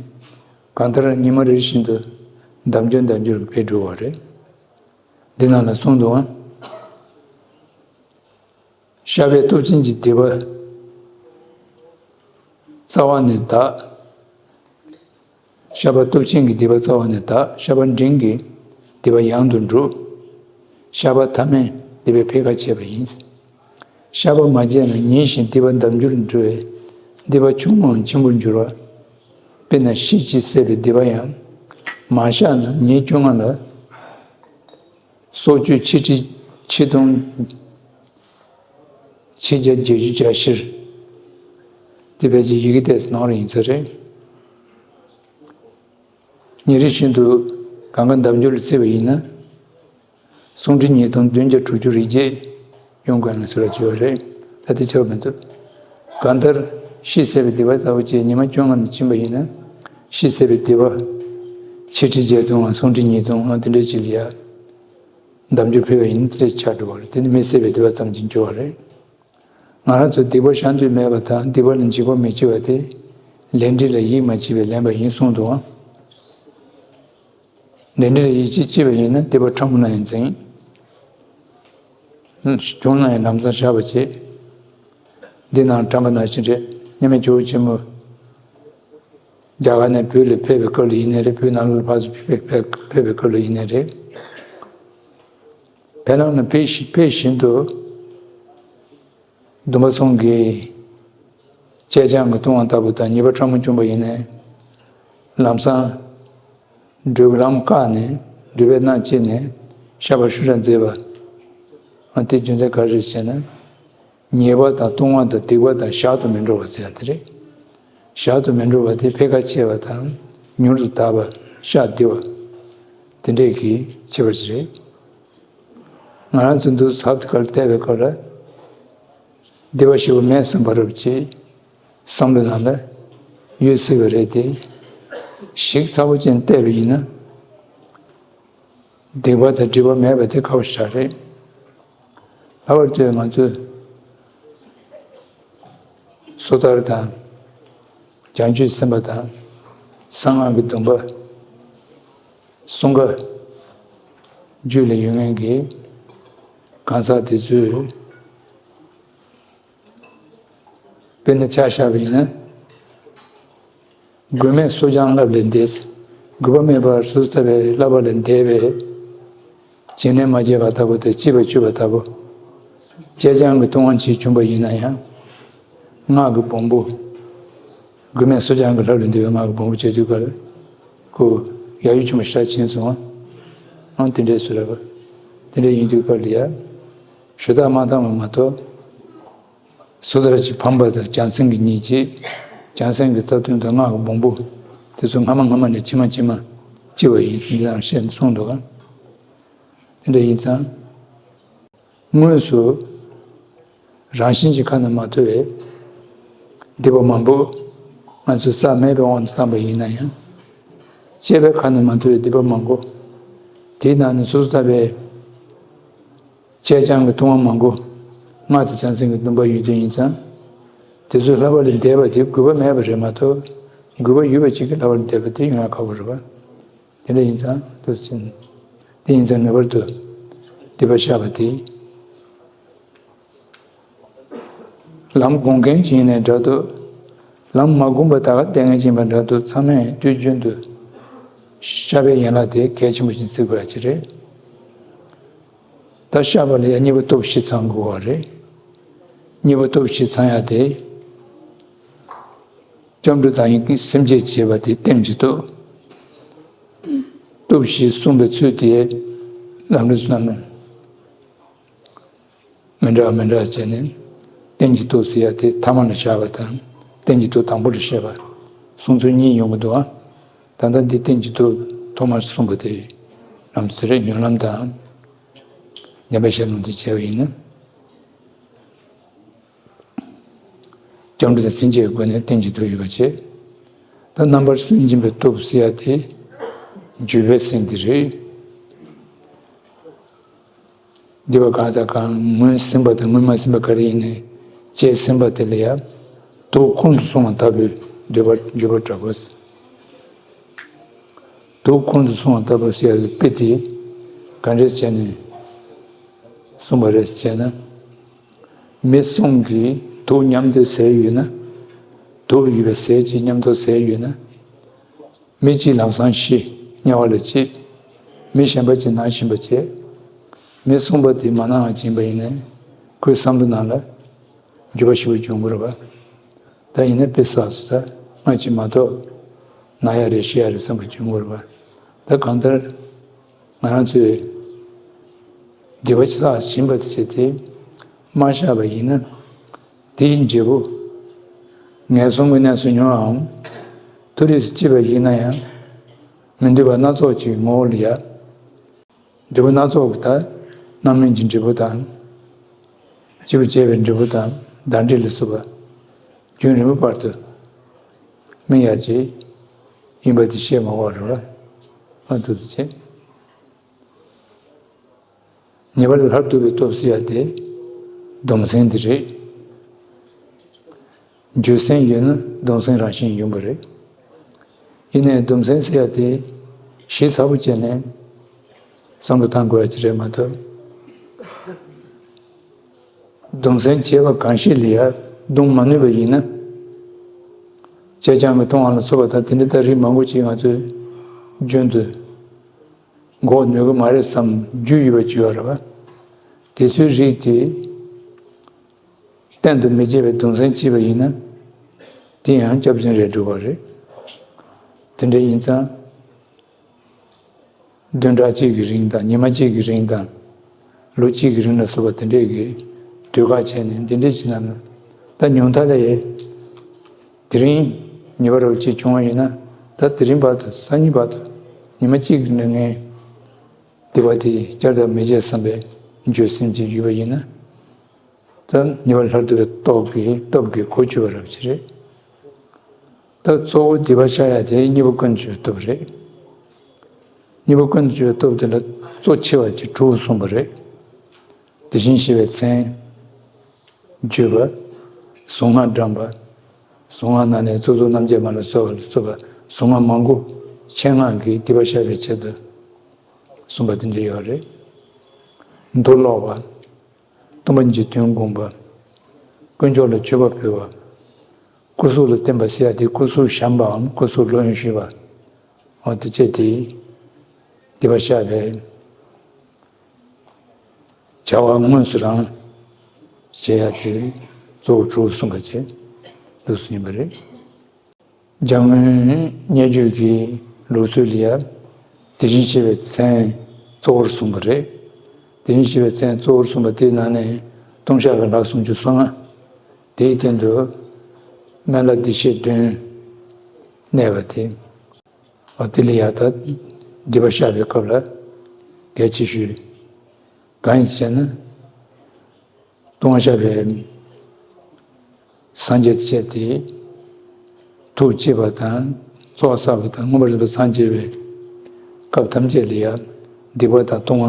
གང་ལྟར་ཉི་མ་རེ་བཞིན་དུ་འདམ་གྱུར་འདམ་གྱུར་གྱི་འཕེལ་འགྲོ་བ་རེད། འདི་ནང་ལ་གསུངས་འདུག་ཨ། བཤགས་པའི་སྟོབས་ཅན་གྱི་སྡིག་པ་རྩ་བ་ནས་དག། བཤགས་པ་སྟོབས་ཅན་གྱི་སྡིག་པ་རྩ་བ་ནས་དག། བཤགས་པ་འབྲིང་གིས་སྡིག་པ་ཡང་དུ་འགྲུབ། བཤགས་པ་ཐ་མས་སྡིག་པའི་འཕེལ་ཁ་ཆད་པ་ཡིན། བཤགས་པ་མ་བྱས་ན་ཉིན་བཞིན་སྡིག་པ་འདམ་གྱུར་འགྲོ་བས། སྡིག་པ་ཆུང་ངུའང་ཆེན་པོར་འགྱུར་བ། དཔེར་ན་ཤིག་གཅིག་བསད་པའི་སྡིག་པ་ཡང་། མ་བཤགས་ན་ཉིན་བཅོ་ལྔ་ལ། སྲོག་གཅོད་ཆིག་ཁྲི་ཆིག་སྟོང་ཆིག་བརྒྱ་བརྒྱད་ཅུ་གྱ་བཞིར། དེ་ཕལ་ཆེར་ཡི་གེ་ཏོག་ཙམ་ནང་རུ་ཡིན་ས་རེད། ཉིན་རེ་བཞིན་དུ་ གང་ག་འདབ་འགྱུར་ལ་བརྩིས་པ་ཡིན་ན། སུམ་ཁྲི་ཉིས་སྟོང་བདུན་བརྒྱ་དྲུག་ཅུ་རེ་བརྒྱད་ཡོང་དགོས་ན་ཟེར་བ་བྱས་པ་རེད། ད་དེ་ཆགས་མི་འདུག་གང་ལྟར་ཤེས་ཟད་པའི་སྡིག་པ་ཚ་པོ་བཅས་ཉི་མ་བཅོ་ལྔ་ནས་ཕྱིན་པ་ཡིན་ན། ཤེས་ཟད་པའི་སྡིག་པ་ཆིག་ཁྲི་བརྒྱད་སྟོང་ངམ་སུམ་ཁྲི་ཉིས་སྟོང་ངམ་དེ་འདྲ་ཅིག་ལ་ཡ། འདབ་འགྱུར་ཕེབས་པ་ཡིན་ན་དེ་འདྲ་ཆགས་འགྲོ་བ་རེད། དེ་ནི་མི་ཟད་པའི་སྡིག་པ་ཙམ་གྱིས་འགྱུར་བ་རེད། ང་རང་ཚོ་སྡིག་པ་བཤགས་འདོད་མེད་པ་དང་སྡིག་པ་ལ་འཇིགས་པ་མི་བྱེད་པ་དེ། ལས་འབྲས་ལ་ཡིད་མ་ཆེས་པས་ལེན་པ་ཡིན་གསུངས་འདུག་ཨང་། ལས་འབྲས་ལ་ཡིད་ཆེས་བྱེད་པ་ཡིན་ན་སྡིག་པ་ཕྲ་མོ་ན་ཡང་འཛིན། བྱུང་ན་ཡང་ལམ་སང་བཤགས་པ་བྱེད། འདི་ནང་དྲངས་པ་ནང་བཞིན་རེད། མཉམ་མེད་ཇོ་བོ་ཆེན་མོ། རྒྱ་གར་ནས་བོད་ལ་ཕེབས་པའི་སྐབས་ལ་ཡིན་ནའི་རེད། བོད་ནང་ལོགས་ལ་ཕར་ཚུར་ཕེབས་ཕེབས་ཕེབས་པའི་སྐབས་ལ་ཡིན་ནའི་རེད། བོད་ནང་ལ་ཕེབས་ཤི་ཕེབས་བཞིན་དུ། སྡོམ་པ་གསུམ་གྱི་བཅད་བྱང་གི་ལྟུང་བ་ལྟ་བུ་དང་ཉེས་པ་ཕྲ་མོ་བྱུང་བ་ཡིན་ནའི། ལམ་སང་། འགྲོ་ལམ་བཀག་ནས་འགྲུལ་པས་མནར་གཅོད་ནས་བཤགས་པ་ཤུགས་དྲག་མཛད་པ། ཨ་དེ་རྒྱུ་མཚན་ག་རེ་རེད་ཟེར་ན། ཉེས་པ་དང་ལྟུང་བ་དང་སྡིག་པ་དང་བཤགས་སུ་མི་འགྲོ་བ་ཟེར་ཡ་དེ་རེད། བཤགས་སུ་མི་འགྲོ་བ་དེ་འཕེལ་ཁ་ཆེ་བ་དང་མྱུར་དུ་དག་པ་བཤགས་བདེ་བ། དེ་འདྲས་ཀྱི་ཁྱད་པར་ཞིག་རེད། ང་རང་ཚོ་འདུག་ཟབ་ཏུ་གར་བལྟས་པའི་སྐབས་ལ། སྡིག་པ་ཞེ་པོ་མེད་བསམ་པ་རབ་ཅིག་བསམ་བློའི་ནང་ལ་ཡོད་སྲིད་པ་རེད་དེ། ཞིབ་ཚགས་པོ་ཅན་བལྟས་པ་ཡིན་ན། སྡིག་པ་དང་སྒྲིབ་པ་མེད་པ་དེ་ཁག་པོ་ཞིག་རེད། ལྷག་པར་དུ་ང་ཚོས་སོ་ཐར་དང་། བྱང་ཆུབ་སེམས་དཔའ་དང་། གསང་སྔགས་ཀྱི་སྡོམ་པ། གསུམ་ཀ་རྒྱུད་ལ་ཡོད་མཁན་གྱི་གང་ཟག་དེ་ཚོས། དཔེར་ན་ཆ་བཞག་པ་ཡིན་ན། དགོས་མེད་སོ་སྦྱང་བསླབ་ལས་འདས། དགོས་པ་མེད་པར་སོ་སོ་ལྟ་བའི་བསླབ་པ་ལས་འདས་པའི་བྱེད་ནས་མ་བྱས་པ་ལྟ་བུ་དང་བྱས་པ་བཅུག་པ་ལྟ་བུ། བཅད་བྱང་གི་ལྟུང་བ་ཅིག་བྱུང་བ་ཡིན་ན་ཡང་། སྔགས་ཀྱི་སྦོམ་པོ། དགོས་མེད་སོ་སྦྱང་གི་བསླབ་ལས་འདས་པའི་སྔགས་ཀྱི་སྦོམ་པོ་བྱས་དུས་ཀར། ཁོ་ཡ་ཡུ་ཆུང་བ་ཤ་ཆེན་སོང་ཨང་། དེ་འདྲས་སུ་རེད་པ། དེ་འདྲས་ཡིན་དུས་ཀར་ལ་ཡ། ཞུ་དག་མ་བཏང་བ་མ་གཏོགས། སོ་ཐར་གྱི་ཕམ་པ་དང་བྱང་སེམས་ཀྱི་སྙིང་རྗེ། བྱང་སེམས་ཀྱི་རྩ་བརྟན་དང་སྔགས་ཀྱི་སྦོམ་པོ། དེ་ཚོ་སྔ་མ་སྔ་མ་ནས་ཕྱི་མ་ཕྱི་མ་སྐྱེ་བ་ཡིན་ཟིན་ཙང་བཤད་གསུངས་འདུག་ག། དེ་འདྲ་ཡིན་ཙང་། དངོས་སུ་རང་བཞིན་གྱི་ཁ་ནས་མ་ཐོས་པའི་སྡིག་པ་མང་པོ། ང་ཚོས་བསགས་མེད་པའི་དབང་དུ་བཏང་པ་ཡིན་ན་ཡང་། བཅས་པའི་ཁ་ནས་མ་ཐོས་པའི་སྡིག་པ་མང་པོ། དེའི་ནང་ནས་སོ་སོ་ལྟ་བའི། བཅད་བྱང་གི་ལྟུང་བ་མང་པོ། སྔགས་དང་བྱང་སེམས་ཀྱི་སྡོམ་པ་ཡོད་དུས་ཡིན་ཙང་། དེ་ཚོའི་བསླབ་པ་ལས་འདས་པ་དེ་དགོས་པ་མེད་པ་རེད་མ་གཏོགས། དགོས་པ་ཡོད་པ་ཅིག་གི་བསླབ་པ་ལས་འདས་པ་དེ་ཡོང་ཡ་ཁག་པོ་རེད་པ། དེ་འདྲ་ཡིན་ཙང་དུ་ཕྱིན། དེ་ཡིན་ཙང་ངེས་པར་དུ་སྡིག་པ་བཤགས་པ་དེ། ལམ་སྒོམ་མཁན་ཅིག་ཡིན་ནའི་འདྲ་འདུག་ལམ་མ་སྒོམ་པར་ད་ག་བསྡད་མཁན་ཅིག་ཡིན་པ་འདྲ་འདུག་ཚང་མས་དུས་རྒྱུན་དུ་བཤགས་པའི་ཡན་ལག་དེ་གལ་ཆེན་པོ་ཞིག་བརྩི་དགོས་ཡ་ཅིག་རེད། ད་བཤགས་པ་ལ་ཡང་གཉིས་པ་སྟོབས་བཞི་ཚང་དགོས་པ་རེད། གཉིས་པ་སྟོབས་བཞི་ཚང་ཡ་དེ། སྐྱབས་འགྲོ་དང་ཡི་སེམས་བསྐྱེད་བྱེད་པ་དེ་ལྟེམ་གྱི་སྟོབས། སྟོབས་བཞི་གསུངས་པའི་ཚུལ་དེ་ལམ་རིམ་བསམ་མི་འདྲ་མི་འདྲ་བྱས་ནས་ལྟེམ་གྱི་སྟོབས་ཟེར་ཡ་དེ་ཐ་མ་ལ་བཞག་པ་དང་ལྟེམ་གྱི་སྟོབས་དང་པོ་ལ་བཤད་པ་གསུང་ཚུལ་གཉིས་ཡོང་གི་འདུག་ཨ། ད་ལྟ་འདི་ལྟེམ་གྱི་སྟོབས་ཐོག་མར་གསུངས་པ་དེ་ལམ་དུ་རེད། ཉོན་ལམ་དང་། ཉམས་པའི་ཤེས་ལུང་དེ་བྱས་པ་ཡིན་ན། སྐྱབས་འགྲོ་དང་སེམས་བསྐྱེད་ཀྱི་སྒོ་ནས་རྟེན་གྱི་སྟོབས་ཡོད་པ་བྱས། ད་རྣམ་པར་སུན་འབྱིན་པའི་སྟོབས་ཟེར་ཡ་དེ། འགྱུས་པའི་སེམས་དེ་རེད། སྡིག་པ་གང་དང་གང་ངོས་ཟིན་པ་དང་ངོས་མ་ཟིན་པ་ག་རེ་ཡིན་ནའི་བྱས་ཟིན་པ་དེ་ལ་ཡང་དུག་ཁོང་དུ་སོང་བ་ལྟ་བུའི་འགྱུར་བ་འགྱུར་བ་འདྲ་བོ། དུག་ཁོང་དུ་སོང་བ་ལྟ་བུ་ཟེར་བའི་དཔེ་དེ་ག་འདྲས་བྱས་ནས་གསུངས་པ་རེད་ཟེར་ན། མི་གསུམ་གྱིས་དུག་མཉམ་དུ་བཟས་ཡོད་ན། དུག་ཡོད་པའི་ཟས་ཅིག་མཉམ་དུ་བཟས་ཡོད་ན། མི་གཅིག་ལམ་སང་ཤི་དམྱལ་བ་ལ་སྐྱེས། མི་གཞན་པ་གཅིག་ན་བཞིན་པ་བྱས། མི་གསུམ་པ་དེ་མ་ན་བ་ཅིག་ཡིན་པ་ཡིན་ན། ཁོའི་བསམ་བློ་ནང་ལ། འགྱུར་བ་ཞིག་བྱུང་དགོས་རེད་པ། ད་ཡིན་ན་དཔེ་བསགས་སོང་ཙང་ང་གཅིག་མ་གཏོགས་ན་ཡ་རེད་ཤི་ཡ་རེད་བསམ་པ་བྱུང་དགོས་རེད་པ། ད་གང་ལྟར་ང་རང་ཚོས་སྡིག་པ་ཅི་ལྟར་བྱིན་པ་དེ་བྱས་ཏེ་མ་བཤགས་པ་ཡིན་ན་དེའི་འབྲས་བུ་ངན་སོང་གི་གནས་སུ་མྱོང་ཡང་མཐོ་རིས་སུ་སྐྱེས་པ་ཡིན་ན་ཡང་། མི་འདོད་པ་སྣ་ཚོགས་ཀྱི་ངོ་བོ་ལ་ཡ། འབྲས་བུ་སྣ་ཚོགས་ཀྱི་ད་རྣམ་སྨིན་གྱི་འབྲས་བུ་དང་། སྐྱེས་བུ་བྱེད་པའི་འབྲས་བུ་དང་བདག་འབྲས་ལ་སོགས་པ་རྒྱུན་རིང་པོའི་བར་དུ་སྨིན་ཡག་ཅིག་ཡིན་པ་དེ་བཤད་མ་དགོས་རེད་བ། ཨ་འདུག་སེ་བྱས། ཉེ་བར་སླར་བསྡུ་བའི་སྟོབས་ཟེར་ཡ་དེ་སྡོམ་སེམས་དེ་རེད། འགྱོད་སེམས་ཡོད་ན་སྡོམ་སེམས་རང་བཞིན་ཡོང་གི་རེད། ཡིན་ནའི་སྡོམ་སེམས་ཟེར་ཡ་དེ་ཞིབ་ཚགས་པོ་བྱས་ནས་བསམ་བློ་བཏང་དགོས་ཡ་ཅིག་རེད་མ་གཏོགས། སྡོམ་སེམས་བྱས་པ་གང་ཞིག་ལ་ཡ་སྡོམ་མ་ནུས་པ་ཡིན་ན། བྱས་རྐྱང་གི་མཐོང་བ་ལ་སོགས་པ་དང་དེ་འདྲ་ད་རིགས་མང་པོ་ཅིག་ང་ཚོས་རྒྱུན་དུ་འགོག་ནུས་ཀྱི་མ་རེད་བསམ་རྒྱུས་ཡོད་པ་ཅིག་ཡོད་རེད་བ། དེ་ཚོའི་རིགས་དེ་གཏན་དུ་མི་བྱེད་པའི་སྡོམ་སེམས་བྱས་པ་ཡིན་ན། དེ་ཡང་སྐྱབས་འཛིན་རེད་འགྲོ་བ་རེད། དེ་འདྲ་ཡིན་ཙང་། བདུན་ཕྲག་གཅིག་གི་རིང་དང་ཉི་མ་གཅིག་གི་རིང་དང་། ལོ་གཅིག་གི་རིང་ལ་སོགས་པ་དེ་འདྲས་ཀྱི་དུས་བཀག་བྱས་ནས་འདི་འདྲས་ཞིག་ན་ན། ད་ཉུང་མཐའ་ལ་ཡ། དེ་རིང་ཉེ་བར་རོགས་ཅིག་བྱུང་བ་ཡིན་ན། ད་དེ་རིང་བར་དུ་སང་ཉིན་བར་དུ་ཉི་མ་གཅིག་གི་ནང་ངས་སྡིག་པ་དེ་བསྐྱར་དུ་མི་བྱེད་བསམ་པའི་འགྱོད་སེམས་ཅིག་ཡོད་པ་ཡིན་ན། ད་ཉེ་བར་སླར་བསྡུ་བའི་སྟོབས་ཀྱིས་སྟོབས་ཀྱིས་གོ་ཆོད་པ་རབ་ཅིག་རེད། ད་གཙོ་བོ་སྡིག་པ་བཤགས་ཡ་དེ་གཉེན་པོ་ཀུན་སྤྱོད་སྟོབས་རེད། གཉེན་པོ་ཀུན་སྤྱོད་སྟོབས་དེ་ལ་གཙོ་ཆེ་བ་ཅིག་དྲུག་གསུངས་པ་རེད། དེ་བཞིན་གཤེགས་པའི་མཚན། བརྗོད་པ། གཟུངས་སྔགས་བགྲང་བ། གཟུངས་སྔགས་ནང་ནས་ཚོགས་གསོག་རྣམ་འབྱེད་མ་ལ་སོགས་པ་ལ་སོགས་པ་གཟུངས་སྔགས་མང་པོ་ཆེད་མངགས་ཀྱིས་སྡིག་པ་བཤགས་པའི་ཆེད་དུ་གསུངས་པ་དེ་འདྲ་ཡོད་རེད། མདོ་ཀློག་པ། སྟོན་པ་ཉིད་ཀྱི་དོན་བསྒོམ་པ། དཀོན་མཆོག་ལ་མཆོད་པ་ཕུལ་བ། སྐུ་གཟུགས་ལ་བརྟེན་པ་ཟེར་ཡ་དེ་སྐུ་གཟུགས་བཤམས་པའམ་སྐུ་གཟུགས་སློབ་ཡོན་ཞུས་པ། འོ་དེ་བཅས་དེ་སྡིག་པ་བཤགས་པའི་བྱ་བ་དངོས་སུ་རང་བྱེད་ཡ་དེ་གཙོ་བོ་དྲུག་གསུངས་པ་བཅས་འདུག་སེ་ཡིན་པ་རེད། འཇམ་མགོན་བརྙས་བཅོས་ཀྱི་ལུགས་སྲོལ་ལ་ཡ། དེ་བཞིན་གཤེགས་པའི་མཚན་གཙོ་བོར་གསུངས་པ་རེད། དེ་བཞིན་གཤེགས་པའི་མཚན་གཙོ་བོར་གསུངས་པ་དེའི་ནང་ནས་ལྟུང་བཤགས་ཀྱི་ལྷ་སུམ་ཅུ་སོ་ལྔ། དེའི་སྟེང་དུ་སྨན་བླ་བདེ་གཤེགས་བདུན་གནས་པ་དེ། འོ་དེ་ལ་ཡ་ད་སྡིག་པ་བཤགས་པའི་སྐབས་ལ་གལ་ཆེ་ཤོས་གང་ཡིན་ཟེར་ན། ལྟུང་བཤགས་པའི་སངས་རྒྱས་བཅས་ཏེ། ཐུགས་བསྐྱེད་པ་དང་ཚོགས་བསགས་པ་དང་མངོན་པར་རྫོགས་པར་སངས་རྒྱས་པའི་སྐབས་ཐམས་ཅད་ལ་ཡང་སྡིག་པ་དང་ལྟུང་བ་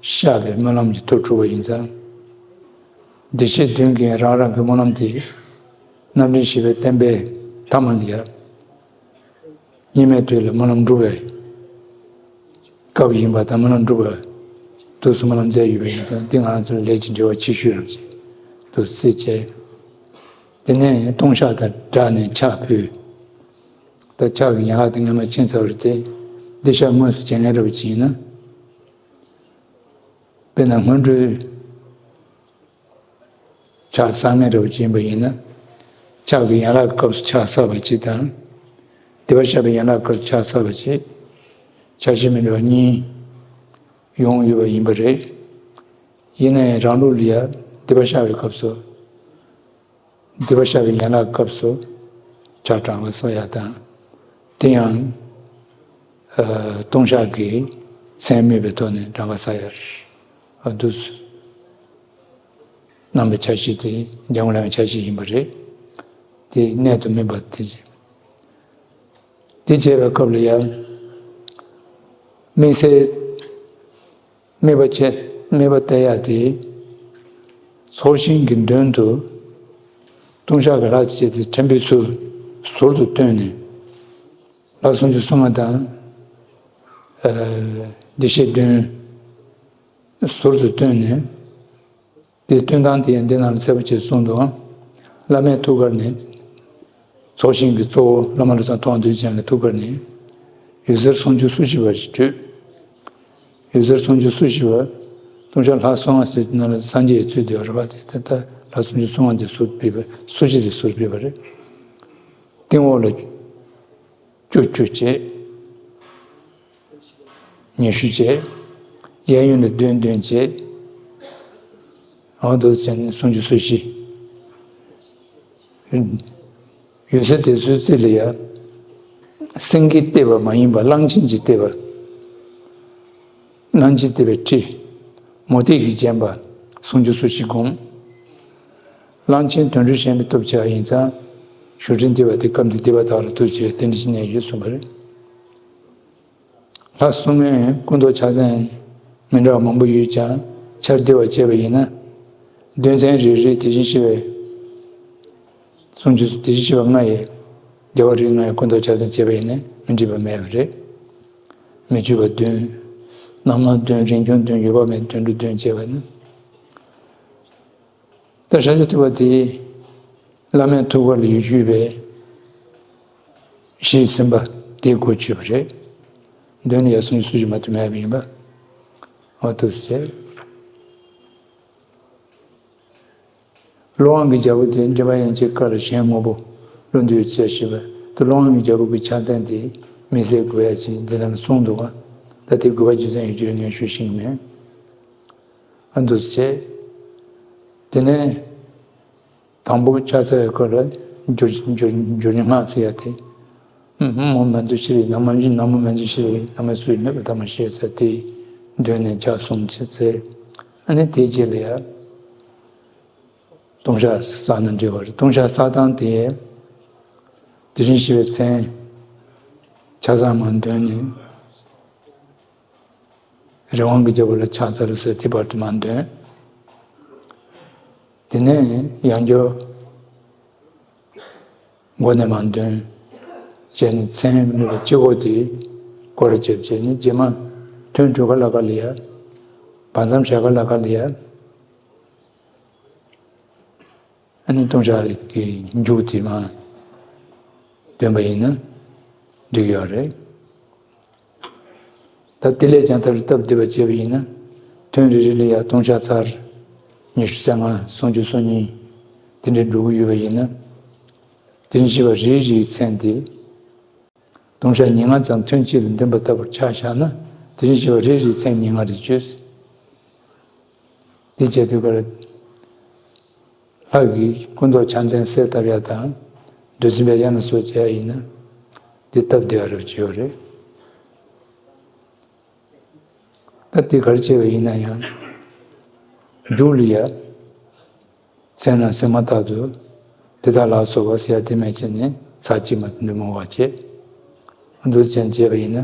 བཤགས་པའི་སྨོན་ལམ་གྱི་མཐུ་གྲུབ་པ་ཡིན་ཙང་། བདེ་གཤེགས་བདུན་གྱིས་རང་རང་གི་སྨོན་ལམ་དེ་རྣམ་འདྲེན་བཞི་པའི་བསྟན་པའི་ཐ་མ་ལ་ཡང་། སྙིགས་མའི་དུས་ལ་སྨོན་ལམ་འགྲུབ་པའི་སྐབས་ཡིན་པ་དང་སྨོན་ལམ་འགྲུབ་པ་དུས་སུ་སྨོན་ལམ་མཛད་ཡོད་པ་ཡིན་ཙང་དེ་ང་རང་ཚོའི་ལས་ཀྱི་འབྲེལ་བ་ཆེ་ཤོས་རབ་ཅིག་ཏུ་བརྩི་བྱས། དེ་ནས་ལྟུང་བཤགས་དང་སྦྲགས་ནས་ཕྱག་ཕུལ། ད་ཕྱག་གི་ཡན་ལག་དེ་སྔ་མ་ཕྱིན་ཚར་བ་རེད་དེ། འདི་ཕྱག་དངོས་སུ་བྱེད་མཁན་རབ་ཅིག་ཡིན་ན། དཔེར་ན་སྔོན་འགྲོའི་ཕྱག་བསགས་མཁན་རེ་བ་ཅིག་ཡིན་པ་ཡིན་ན། ཕྱག་གི་ཡན་ལག་གི་སྐབས་སུ་ཕྱག་བསགས་པ་ཅིག་དང་། སྡིག་པ་བཤགས་པའི་ཡན་ལག་གི་སྐབས་སུ་ཕྱག་བསགས་པ་ཅིག་ཕྱག་བཞི་མི་འདྲ་བ་གཉིས་ཡོང་ཡོད་པ་ཡིན་པ་རེད། ཡིན་ནའི་རང་ལུགས་ལ་ཡང་སྡིག་པ་བཤགས་པའི་སྐབས་སུ། སྡིག་པ་བཤགས་པའི་ཡན་ལག་གི་སྐབས་སུ་ཕྱག་གྲངས་ཀ་གསོག་ཡ་དང་། དེ་ཡང་། ལྟུང་བཤགས་ཀྱི་མཚན་སྨོས་པའི་ཐོག་ནས་གྲངས་ཀ་གསོག་ཡ། འདུག་རྣམ་པའི་ཆ་ཤས་དེ་འཇམ་མགོན་བླ་མའི་ཆ་ཤས་ཡིན་པ་རེད། དེ་གནད་དུ་སྨིན་པ་དེ་བྱས། དེ་བྱས་པའི་སྐབས་ལ་ཡང་དམིགས་བསལ་དམིགས་པ་བྱས་དམིགས་པ་གཏད་ཡ་དེ་ཚོགས་ཞིང་གི་མདུན་དུ་ལྟུང་བཤགས་ཀྱི་ལྷ་བཅས་དེ་ཕྲེང་བའི་ཚུལ་ཟུར་དུ་བཏོན་ནས་ལྷ་སུམ་ཅུ་སོ་ལྔ་དང་། ཨ། བདེ་གཤེགས་བདུན། ཟུར་དུ་བཏོན་ནས། དེ་བཏོན་སྟངས་དེ་ཡང་འདི་ནང་ལ་གསལ་པོ་བྱས་གསུངས་འདུག་བླ་མའི་ཐུགས་ཀར་ནས། ཚོགས་ཞིང་གི་གཙོ་བོ་བླ་མ་ལྷ་དང་ཐུབ་དབང་རྡོ་རྗེ་འཆང་གི་ཐུགས་ཀར་ནས། འོད་ཟེར་སུམ་ཅུ་སོ་བཞི་པ་ཞིག་འཕྲོས། འོད་ཟེར་སུམ་ཅུ་སོ་བཞི་པ། ལྟུང་བཤགས་ལྷ་སོ་ལྔ་ཟེར་དེ་ནང་ལ་སངས་རྒྱས་ཚུད་བསྡད་པ་རེད་པ། དེ་ད་ལྟ་ལྷ་སུམ་ཅུ་སོ་ལྔ་དེ་ཟུར་ཕུད་པ་སོ་བཞི་དེ་ཟུར་ཕུད་པ་རེད། སྟེང་འོག་ལ། བཅུ་བཅུ་བྱས། ཉི་ཤུ་བྱས། གཡས་གཡོན་ལ་བདུན་བདུན་བྱས། འོ་དེ་བྱས་ནས་སུམ་ཅུ་སོ་བཞི། འོད་ཟེར་དེ་ཚོའི་རྩིས་ལ་ཡ། སེང་གེས་བཏེགས་པ་མ་ཡིན་པ་གླང་ཆེན་གྱིས་བཏེགས་པ། གླང་ཆེན་བཏེགས་པའི་ཁྲི། མུ་སྟེགས་ཀྱིས་བརྒྱན་པ། སུམ་ཅུ་སོ་བཞི་བསྒོམ། གླང་ཆེན་དོན་གྲུབ་བཞེངས་པའི་སྟོབས་ཆེ་བ་ཡིན་ཙང་། ཞུ་ཁྲི་འདི་བ་དེ་སྐབས་འདི་སྡིག་པ་དག་ལ་ཐུག་ཅེས་རྟེན་འབྲེལ་ཞིག་གནས་ཡོད་གསུངས་པ་རེད། ལྷ་སུ་མོའི་སྐུ་མདོག་ཕྱག་མཚན་མི་འདྲ་བ་མང་པོ་ཡོད་ཀྱང་། ཆར་བདེ་བ་བྱས་པ་ཡིན་ན། མདོའི་མཚན་རེ་རེ་དེ་བཞིན་གཤེགས་པའི། སུམ་ཅུ་དེ་བཞིན་གཤེགས་པ་ལྔ་ཡི། རྒྱལ་བ་རིགས་ལྔ་ཡི་སྐུ་མདོག་ཕྱག་མཚན་བྱས་པ་ཡིན་ན་མི་འགྲིག་པ་མེད་པ་རེད། མི་བསྐྱོད་པ་བདུན། རྣམ་སྣང་བདུན། རིན་འབྱུང་བདུན། འོད་དཔག་མེད་དོན་གྲུབ་བདུན་བྱས་པ་ནི། ད་ཤཱཀྱ་ཐུབ་པ་དེ་བླ་མའི་ཐུགས་ཀ་ལ་ཡོད་བཞུགས་པའི་གཞི་ཟིན་པ་དེའི་གོ་ཆོད་པ་རེད། མདུན་ལ་ཡར་སོང་ཆུ་ཞིག་མ་གཏོགས་མེད་པ་ཡིན་པ། འོ་དུ་ཟེར། ཀླུ་དབང་གི་རྒྱལ་པོ་དེ་མགྲིན་པ་ཡན་ཆད་ཀ་ལ་གཞན་དངོས་པོ་བློ་འདུལ་བྱ་ཞེས་པ་དེ། ཀླུ་དབང་གི་རྒྱལ་པོ་གི་ཕྱག་མཚན་དེ་མི་ཟད་དགོས་ཡ་ཅིག་འདི་ལ་གསུངས་འདུག་ག་ད་དེ་དགོས་པ་རྒྱུ་མཚན་ཡོད་རྒྱུ་ངས་ཞུ་ཤེས་ཀྱི་མེད། ཨ་འདུག་ཟེར། དེ་ནས། དང་པོ་ཕྱག་འཚལ་བའི་སྐོར་ལ་འགྱུར་འགྱུར་འགྱུར་ཉི་སྔགས་ཟེར་ཡ་དེ། ཨུམ་ཨུམ་ཨོཾ་མཉྫུ་ཤྲཱི། ན་མོ་མཉྫུ་ན་མོ་མཉྫུ་ཤྲཱི། ན་མོ་སུ་ཡིས་ནུས་པ་ཐ་མ་ཤེས་ཟེར་དེ། འདོན་ནས་ཕྱག་གསུམ་ཕྱག་འཚལ། ཨ་ནི་དེའི་རྗེས་ལ་ཡ། ལྟུང་བཤགས་བསགས་ན་འགྲིག་པ་རེད། ལྟུང་བཤགས་བསགས་སྟངས་དེ། དེ་བཞིན་གཤེགས་པའི་མཚན། ཆ་ཚང་མར་འདོན་ནས། རི་དབང་གི་རྒྱལ་པོ་ལ་ཕྱག་འཚལ་ལོ་ཟེར་དེ་བར་དུ་མར་འདོན། དེ་ནས་ཡང་བསྐྱར་མགོ་ནས་མར་འདོན། བྱས་ནས་མཚན་ནུས་པ་གཅིག་པོ་དེ་སྐོར་ར་བརྒྱབ་བྱས་ནས་རྗེས་མ་ཐོན་གྲོལ་ཁ་ལ་ཁ་ལ་ཡ། བར་མཚམས་བཞག་ཁ་ལ་ཁ་ལ་ཡ། ཨ་ནི་ལྟུང་བཤགས་ཀྱི་མཇུག་དེ་མར་འདོན་པ་ཡིན་ན་འགྲིག་ཡོད་རེད། ད་དེ་ལས་ཀྱང་མཐར་སྟབས་བདེ་བ་བྱས་པ་ཡིན་ན། ཐུན་རེ་རེ་ལ་ཡང་ལྟུང་བཤགས་ཚར། ཉི་ཤུ་རྩ་ལྔ། སུམ་ཅུ་སོ་གཉིས། དེ་འདྲའི་འགྲོ་གི་ཡོད་པ་ཡིན་ན། དེ་བཞིན་གཤེགས་པ་རེ་རེའི་མཚན་དེ། ལྟུང་བཤགས་ཉེར་ལྔ་ཙམ་ཐུན་གཅིག་ལ་འདོན་པ་ལྟ་བུར་ཆ་བཞག་ན། དེ་བཞིན་གཤེགས་པ་རེ་རེའི་མཚན་ཉེར་ལྔ་རེ་བརྗོད། དེ་བྱས་དུས་ཀར། ལྷ་གི་སྐུ་མདོག་ཕྱག་མཚན་གསལ་བཏབ་ཡ་དང་། བདུད་འཛིན་པའི་དབྱངས་ལ་སོགས་བྱེད་ཡ་ཡིན་ན། འདི་སྟབས་བདེ་བ་རབ་ཅིག་ཡོད་རེད། ད་འདི་ག་རེ་བྱས་པ་ཡིན་ན་ཡང་། མཇུག་ལ་ཡ། མཚན་ནམ་ཟིན་མ་ཐག་ཏུ། དེ་དག་ལ་སོགས་པ་ཟེར་ཡ་དེ་མེད་བྱས་ནས་ཚར་གཅིག་མ་གཏོགས་འདོན་མི་དགོས་པ་བྱས། འདུག་ཅན་བྱས་པ་ཡིན་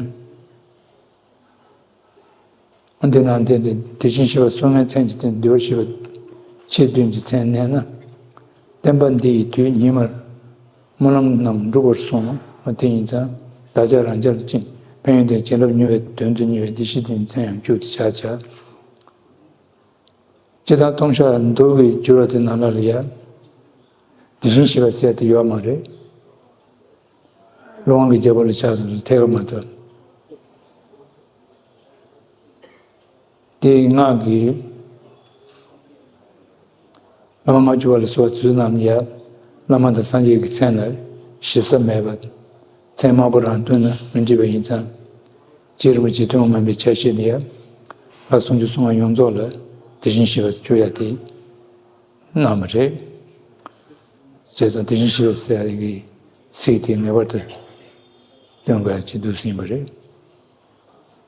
ན། འདི་ན་འདི་འདི་དེ་བཞིན་གཤེགས་པ་སོ་ལྔའི་མཚན་གྱི་སྟེང་འདུལ་བར་བྱེད་པ་ཆེས་བདུན་གྱི་མཚན་བསྣན་ན། བསྟན་པ་འདི་ཡི་དུས་ཉི་མར་སྨོན་ལམ་རྣམས་འགྲུབ་པར་གསུངས། དེ་ཡིན་ཙང་བདག་ཅག་རང་རྒྱལ་ཅན་ཕན་ཡོན་ལྡན་བྱིན་རླབས་མྱུར་བའི་དོན་དུ་གཉེར་བའི་བདེ་གཤེགས་བདུན་གྱི་མཚན་ཡང་བཅུག་སྟེ་བྱ་བྱ། སྤྱིར་བཏང་ལྟུང་བཤགས་མདོ་གི་བསྒྱུར་བ་དེ་ནང་ལ་ལ་ཡ། དེ་བཞིན་གཤེགས་པ་ཟེར་དེ་ཡོད་མ་རེད། ཀླུ་དབང་གི་རྒྱལ་པོ་ལ་ཕྱག་འཚལ་ཐད་ཀར་མ་གཏོགས། དེའི་སྔགས་ཀྱི། བླ་མ་ལྔ་བཅུ་པ་ལ་སོགས་ཚུལ་རྣམས་ཡ། བླ་མ་དང་སངས་རྒྱས་ཀྱི་མཚན་ལ་གཞི་ས་མེད་པ། མཚན་མང་པོ་རང་བཏོན་ན་མི་འགྲིག་པ་ཡིན་ཙང་། རྗེ་རིན་པོ་ཆེ་ཐུན་མོང་མ་ཡིན་པའི་ཆ་ཤས་ལ་ཡ། ལྷ་སུམ་ཅུ་སོ་ལྔ་ཡོངས་རྫོགས་ལ་དེ་བཞིན་གཤེགས་པ་བཅུག་ཡ་དེ། གནང་བ་རེད། བྱས་ཙང་དེ་བཞིན་གཤེགས་པ་ཟེར་ཡ་གི་ཚིག་དེ་ངེས་པར་དུ་སྟོན་དགོས་ཡ་ཅིག་འདུག་ཟིན་པ་རེད།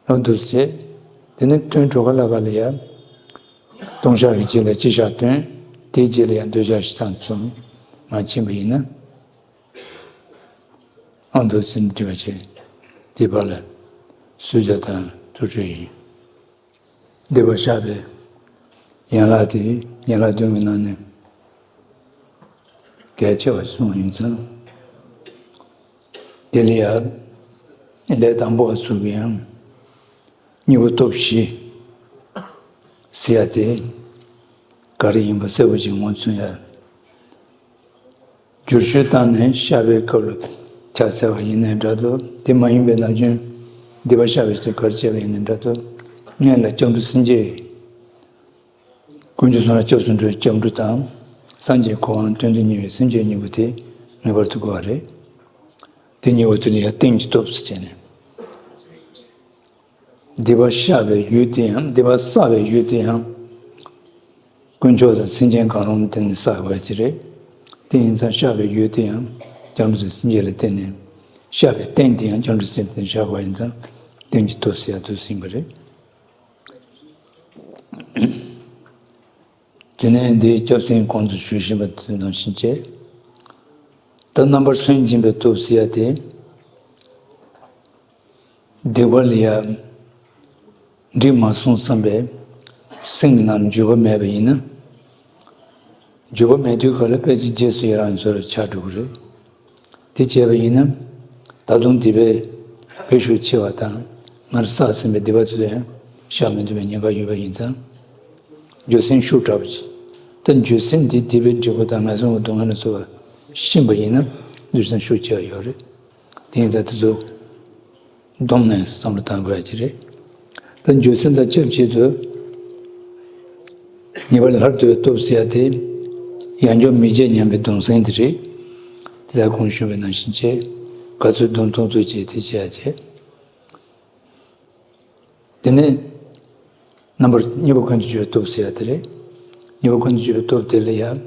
ཨ་འདུག་སེ། དེ་ནས་ཐུན་གྲོལ་ཁ་ལ་ཁ་ལ་ཡ། ལྟུང་བཤགས་ཀྱི་རྗེས་ལ་སྤྱི་བཤགས་ཐུན། དེའི་རྗེས་ལ་ཡ་འདོད་ཆགས་ཞེ་སྡང་གསུམ་མར་ཕྱིན་པ་ཡིན་ན། ཨ་འདུག་སེ་འདྲི་བ་བྱས། དེ་བར་ལ་གསོལ་ཇ་དང་དུར་ཁྲོད་ཡིན། སྡིག་པ་བཤགས་པའི་ཡན་ལག་དེ་ཡན་ལག་བདུན་གྱི་ནང་ནས། གལ་ཆེ་བ་གསུངས་ཡིན་ཙང་། དེ་ལ་ཡང་ལས་དང་པོ་བ་ཚུགས་ཀྱི་ཡང་། གཉིས་པོ་སྟོབས་བཞི་ཟེར་ཡ་དེ་ག་རེ་ཡིན་པ་གསལ་པོ་ཅིག་ངོས་འཛིན་ཡ། བསྒྱུར་ཞུ་བཏང་ནས་བཤགས་པའི་སྐབས་ལ་ཕྱག་འཚལ་བ་ཡིན་ནའི་འདྲ་འདུག་དེ་མ་ཡིན་པའི་ནམ་རྒྱུན་སྡིག་པ་བཤགས་པའི་ཚེ་ག་རེ་བྱས་པ་ཡིན་ནའི་འདྲ་འདུག་སྔོན་ལ་སྐྱབས་འགྲོ་སེམས་བསྐྱེད། དཀོན་མཆོག་གསུམ་ལ་སྐྱབས་སུ་འགྲོ་བའི་སྐྱབས་འགྲོ་དང་། སངས་རྒྱས་གོ་འཕང་དོན་དུ་གཉེར་བའི་སེམས་བསྐྱེད་གཉིས་པོ་དེ་ངེས་པར་དུ་དགོས་པ་རེད། དེ་གཉིས་པོ་དེ་ལ་ཡང་རྟེན་གྱི་སྟོབས་སུ་བྱས་ནས། སྡིག་པ་བཤགས་པའི་ཡུལ་དེ་ཡང་། སྡིག་པ་བསགས་པའི་ཡུལ་དེ་ཡང་། དཀོན་མཆོག་དང་སེམས་ཅན་གང་རུང་བརྟེན་ནས་བསགས་པ་ཅིག་རེད། དེ་ཡིན་ཙང་བཤགས་པའི་ཡུལ་དེ་ཡང་སྐྱབས་འགྲོ་དང་སེམས་བསྐྱེད་ལ་བརྟེན་ནས། བཤད་པའི་རྟེན་དེ་ཡང་བཅོམ་ལྡན་འདས་རྟེན་བཤད་པ་ཡིན་ཙང་རྟེན་གྱི་སྟོབས་ཟེར་ཡ་དུ་ཟིན་པ་རེད། དེ་ནས་འདིའི་སྐྱབས་སེམས་གོང་དུ་ཞུས་བཞིན་པ་དེ་ནང་བཞིན་བྱས། ད་རྣམ་པར་སུན་འབྱིན་པའི་སྟོབས་ཟེར་ཡ་དེ། སྡིག་པ་ལ་ཡང་འགྲིག་མ་སོང་བསམ་པའི་སེམས་ནང་འགྱོད་པ་མེད་པ་ཡིན་ན། འགྱོད་པ་མེད་དུས་ག་ལ་ཕལ་ཆེར་རྗེས་སུ་ཡི་རང་བཟོ་འདྲ་ཆགས་འགྲོ་གི་རེད། དེ་བྱས་པ་ཡིན་ན། ད་དུང་སྡིག་པའི་བེད་ཤུགས་ཆེ་བ་དང་། སྔར་བསགས་ཟིན་པའི་སྡིག་པ་ཚོ་ཡང་བཤགས་མི་ཐུབ་པའི་ཉེན་ཁ་ཡོད་པ་ཡིན་ཙང་། འགྱོད་སེམས་ཤུགས་དྲག་པོ་ཅིག་ད་འགྱོད་སེམས་དེ་སྡིག་པའི་འབྲས་བུ་དང་ངན་སོང་གི་སྡུག་བསྔལ་ལ་སོགས་པ་ཤེས་པ་ཡིན་ན་འགྱོད་སེམས་ཤུགས་ཆེ་བ་ཡོད་རེད། དེ་ཡིན་ཙང་དེ་ཚོ་བསྡོམས་ནས་བསམ་བློ་བཏང་དགོས་ཡ་ཅིག་རེད། ད་འགྱོད་སེམས་དང་ཆབས་ཅིག་ཏུ་ཉེས་པ་ལས་སླར་ལྡོག་པའི་སྟོབས་ཟེར་ཡ་དེ་ཡང་འགྱོད་མི་བྱེད་སྙམ་པའི་གདུང་སེམས་དེ་རེད། དེ་ལྟར་གོང་ཞུས་པའི་ནང་བཞིན་བྱས། ག་ཚོད་འདོན་ཐུབ་ཐུབ་བྱས་དེ་བྱེད་ཡ་བྱས། དེ་ནས་རྣམ་པར་གཉིས་པ་ཀུན་ཏུ་སྤྱོད་པའི་སྟོབས་ཟེར་ཡ་དེ་རེད། གཉིས་པ་ཀུན་ཏུ་སྤྱོད་པའི་སྟོབས་དེ་ལ་ཡང་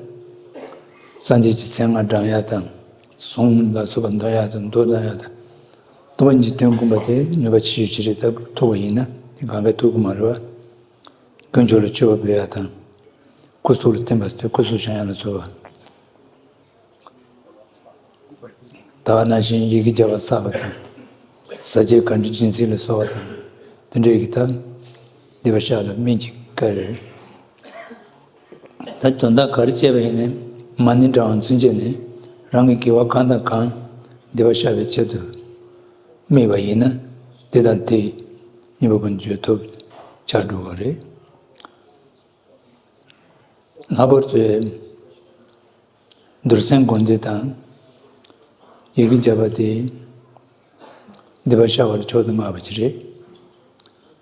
སངས་རྒྱས་ཀྱི་མཚན་སྔགས་བགྲང་ཡ་དང་། གཟུངས་ལ་སོགས་པ་འདོན་ཡ་དང་། མདོ་བགྲང་ཡ་དང་། སྟོབས་པ་ཉིད་དོན་བསྒོམ་པ་དེ་ནུས་པ་ཆེ་ཤོས་ཅིག་རེད། ད་ཐུབ་པ་ཡིན་ན་དེ་གང་གས་ཐུབ་ཀྱི་མ་རེད་བ། དཀོན་མཆོག་ལ་མཆོད་པ་འབུལ་ཡ་དང་། སྐུ་གཟུགས་ལ་བརྟེན་པ་སྟེ་སྐུ་གཟུགས་བཤམས་ཡ་ལ་སོགས་པ། ད་ག་ནང་བཞིན་ཡི་གེ་བརྒྱ་པ་བསགས་པ་དང་། ཟབ་རྒྱས་དགའ་འབྲས་སྦྱིན་སྲེག་ལ་སོགས་པ་དང་། དེ་འདྲའི་གི་ད་སྡིག་པ་བཤགས་ལ་སྨན་གྱི་བཀའ་རེད། ད་དོན་དག་ག་རེ་བྱས་པ་ཡིན་ནའི་མ་ཎི་བགྲང་བ་ཚུན་ཆད་ནས་རང་གི་དགེ་བ་གང་དང་གང་སྡིག་པ་བཤགས་པའི་ཆེད་དུ་དམིགས་པ་ཡིན་ན། དེ་དང་དེ་གཉིས་པ་ཀུན་སྤྱོད་ཐོབ་ཆགས་འགྲོ་བ་རེད། ལྷག་པར་དུ་རྡོར་སེམས་སྒོམ་བཟླས་དང་ཡི་གེ་བརྒྱ་པ་དེ་སྡིག་པ་བཤགས་པ་ལ་མཆོག་ཏུ་བསྔགས་པ་ཅིག་རེད།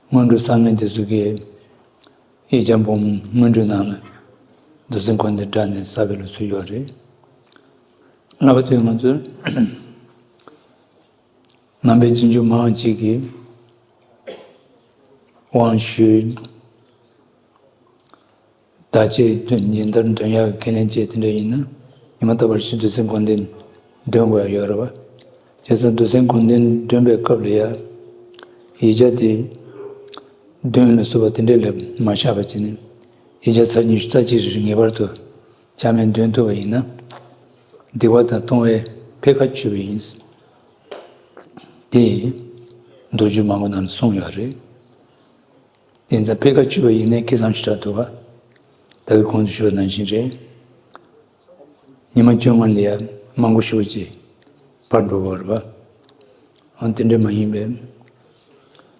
སྔོན་འགྲོ་བསགས་མཁན་དེ་ཚོ་གིས་ཡིག་བརྒྱ་འབུམ་སྔོན་འགྲོའི་ནང་ལ་རྡོར་སེམས་སྒོམ་བཟླས་བསྒྲགས་ནས་བསགས་པའི་ལུགས་སྲོལ་ཡོད་རེད། ལྷག་པར་དུ་ང་ཚོ་ནང་པའི་རྗེས་འཇུག་མང་ཆེ་གིས་དབང་ཞུས། བདག་བསྐྱེད་ཉིན་ལྟར་འདོན་ཡག་གི་ཁས་ལེན་བྱས་དེ་འདྲ་ཡིན་ན། ཉི་མ་རྟག་པར་ཕྱི་རྡོར་སེམས་སྒོམ་བཟླས་འདོན་དགོས་ཡ་ཡོད་རེད་བ། བྱས་ཙང་རྡོར་སེམས་སྒོམ་བཟླས་འདོན་པའི་སྐབས་ལ་ཡ། ཡིག་བརྒྱ་དེ་འདོན་ལ་སོགས་པ་དེ་འདྲ་ལ་མ་བཞག་པ་བྱས་ནས། ཡིག་བརྒྱ་ཚར་ཉི་ཤུ་རྩ་གཅིག་རེ་རེ་ངེས་པར་དུ་ཆ་མེད་འདོན་ཐུབ་པ་ཡིན་ན། སྡིག་པ་དང་ལྟུང་བའི་འཕེལ་ཁ་ཆོད་པ་ཡིན། དེ་མདོ་རྒྱུད་མང་པོ་ནང་ལ་གསུངས་ཡོད་རེད། དེ་ཙང་འཕེལ་ཁ་ཆོད་པ་ཡིན་ནའི་སྐད་གསང་ཞེ་དྲག་འདུག་ག་ད་གིན་གོང་དུ་ཞུས་པ་ནང་བཞིན་རེད། ཉི་མ་བཅོ་ལྔ་ལ་ཡ་མང་པོ་ཞེ་པོ་ཅིག་འཕར་འགྲོ་གི་ཡོད་རེད་པ། འོ་དེ་འདྲ་མ་ཡིན་པས།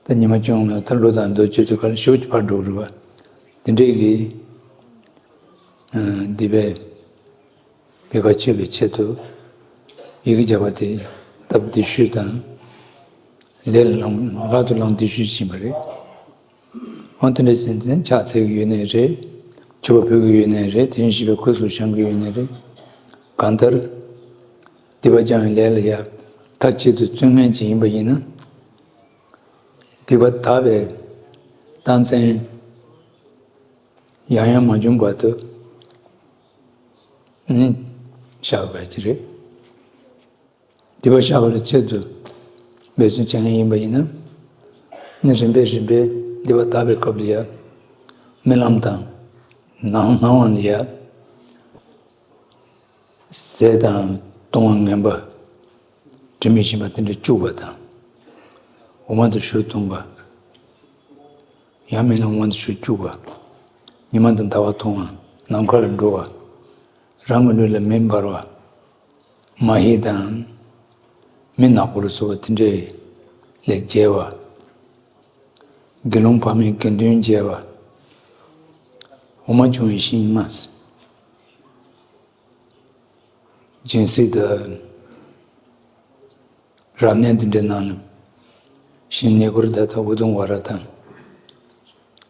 ད་ཉི་མ་བཅོ་ལྔ་ད་ལོ་དང་མདོ་བཅུ་དུས་ག་ལ་ཞེ་པོ་ཅིག་འཕར་འགྲོ་གི་རེད་པ། དེ་འདྲའི་གི་ཨ་སྡིག་པའི་འཕེལ་ཁ་ཆོད་པའི་ཆེད་དུ་ཡི་གེ་བརྒྱ་པ་དེ་སྟབས་བདེ་ཤོས་དང་། ལས་ལ་ལམ་ལག་ཏུ་བླང་བདེ་ཤོས་ཕྱིན་པ་རེད། འོ་དེ་འདྲ་ཟིན་ཙང་ཕྱག་འཚལ་གྱི་ཡོད་ནའི་རེད། མཆོད་པ་ཕུལ་གྱི་ཡོད་ནའི་རེད། དེ་བཞིན་གཤེགས་པའི་སྐུ་གཟུགས་བཤམས་ཀྱི་ཡོད་ནའི་རེད། གང་ལྟར་སྡིག་པ་སྦྱང་བའི་ལས་ལ་ཡ་མཐའ་གཅིག་ཏུ་བརྩོན་མཁན་ཅིག་ཡིན་པ་ཡིན་ན། སྡིག་པ་དག་པའི་རྟགས་མཚན་ཡང་ཡང་མ་བྱུང་བར་དུ་ནི་བཤགས་དགོས་ཀྱི་རེད། སྡིག་པ་བཤགས་པ་ལ་ཆེད་དུ་འབད་བརྩོན་བྱེད་མཁན་ཡིན་པ་ཡིན་ན། ནི་རིམ་པས་རིམ་པས་སྡིག་པ་དག་པའི་སྐབས་ལ་ཡ། རྨི་ལམ་དང་། ནམ་སྣང་བ་ལ་ཡ། ཟས་དང་བཏུང་བ་ངན་པ། དྲི་མི་ཞིམ་པ་དེ་འདྲ་བཅུག་པ་དང་། འོ་མ་དང་ཞུ་བཏུང་བ། ཡང་མིན་ན་འོ་མ་དང་ཞུ་བཅུག་པ། ཉི་མ་དང་ཟླ་བ་མཐོང་བ། ནམ་མཁའ་ལ་འགྲོ་བ། རང་གི་ལུས་ལ་མེ་འབར་བ། མ་ཧེ་དང་། མི་ནག་པོ་ལ་སོགས་པ་དེ་འདྲའི་ལས་རྒྱལ་བ། དགེ་སློང་ཕ་མའི་དགེ་འདུན་མཇལ་བ། འོ་མ་བྱུང་བའི་ཤིང་རྨ། སྦྱིན་སྲེག་དང་། རབ་གནས་འདི་འདྲའི་ནང་ལ། ཤིང་ནི་གུ་རུ་ད་ཐ་ཨུ་དུམ་ཝ་ར་དང་།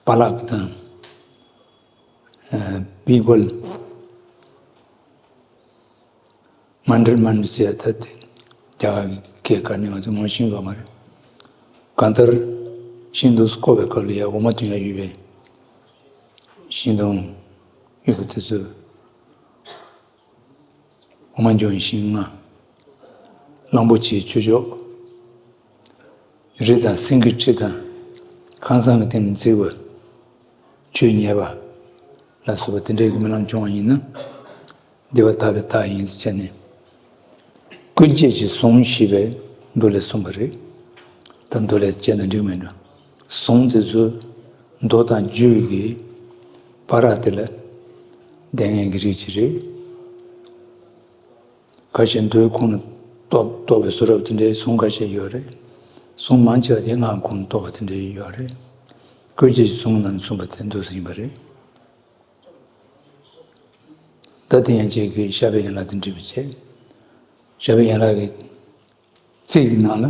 པ་ལག་དང་། ཨ་པི་པལ། མཎྜལ་མཎྜལ་ཟེར་ཡ་ད་དེ་རྒྱ་གར་གྱི་སྐད་ནི་ང་ཚོ་ངོ་ཤེས་ཀྱི་མ་རེད། གང་ལྟར་ཤིང་སྡོང་བརྐོ་བའི་སྐབས་ལ་ཡ་འོ་མ་བཏུང་ཡ་ཡོད་པས། ཤིང་སྡོང་ཡོད་པ་དེ་ཚོ་འོ་མ་འབྱུང་བའི་ཤིང་ལྔ། གླང་པོ་ཆེའི་ཆོས་མཆོག་རི་དང་སེང་གེའི་ཁྲི་དང་ཁང་བཟང་གི་སྟེང་ནས་འཛེགས་པ། ཆོས་ཉན་པ་ལ་སོགས་པ་དེ་འདྲའི་གི་རྨི་ལམ་བྱུང་བ་ཡིན་ན། སྡིག་པ་དག་པའི་རྟགས་ཡིན་ཟེར་བྱས་ནས། ཀུན་བྱེད་ཀྱི་ཟོང་ཞེས་པའི་མདོ་ལས་གསུངས་པ་རེད། ད་མདོ་ལས་བྱས་ན་འགྲིག་མེད་འགྲོ། ཟོང་དེ་ཚོ་མདོ་དང་རྒྱུད་ཀྱི་བར་དེ་ལ་བསྡད་མཁན་གྱི་རིགས་ཅིག་རེད། ཁ་ཤས་མདོའི་ཁོངས་ནས་གཏོགས་གཏོགས་པའི་བཟོ་འདྲ་དེ་འདྲའི་ཟོང་ཁ་ཤས་ཡོད་རེད། ཟོང་མང་ཆེ་བ་དེ་སྔགས་ཁོངས་ནས་གཏོགས་པ་དེ་འདྲའི་ཡོད་རེད། ཀུན་བྱེད་ཀྱི་ཟོང་ནང་ནས་གསུངས་པ་དེ་འདུག་སེ་ཡིན་པ་རེད། ད་དེ་ཡན་ཆད་ཀྱི་བཤད་པའི་ཡན་ལག་དེ་འགྲིག་པ་བྱས། བཤད་པའི་ཡན་ལག་གི་ཚིག་གི་ནང་ལ།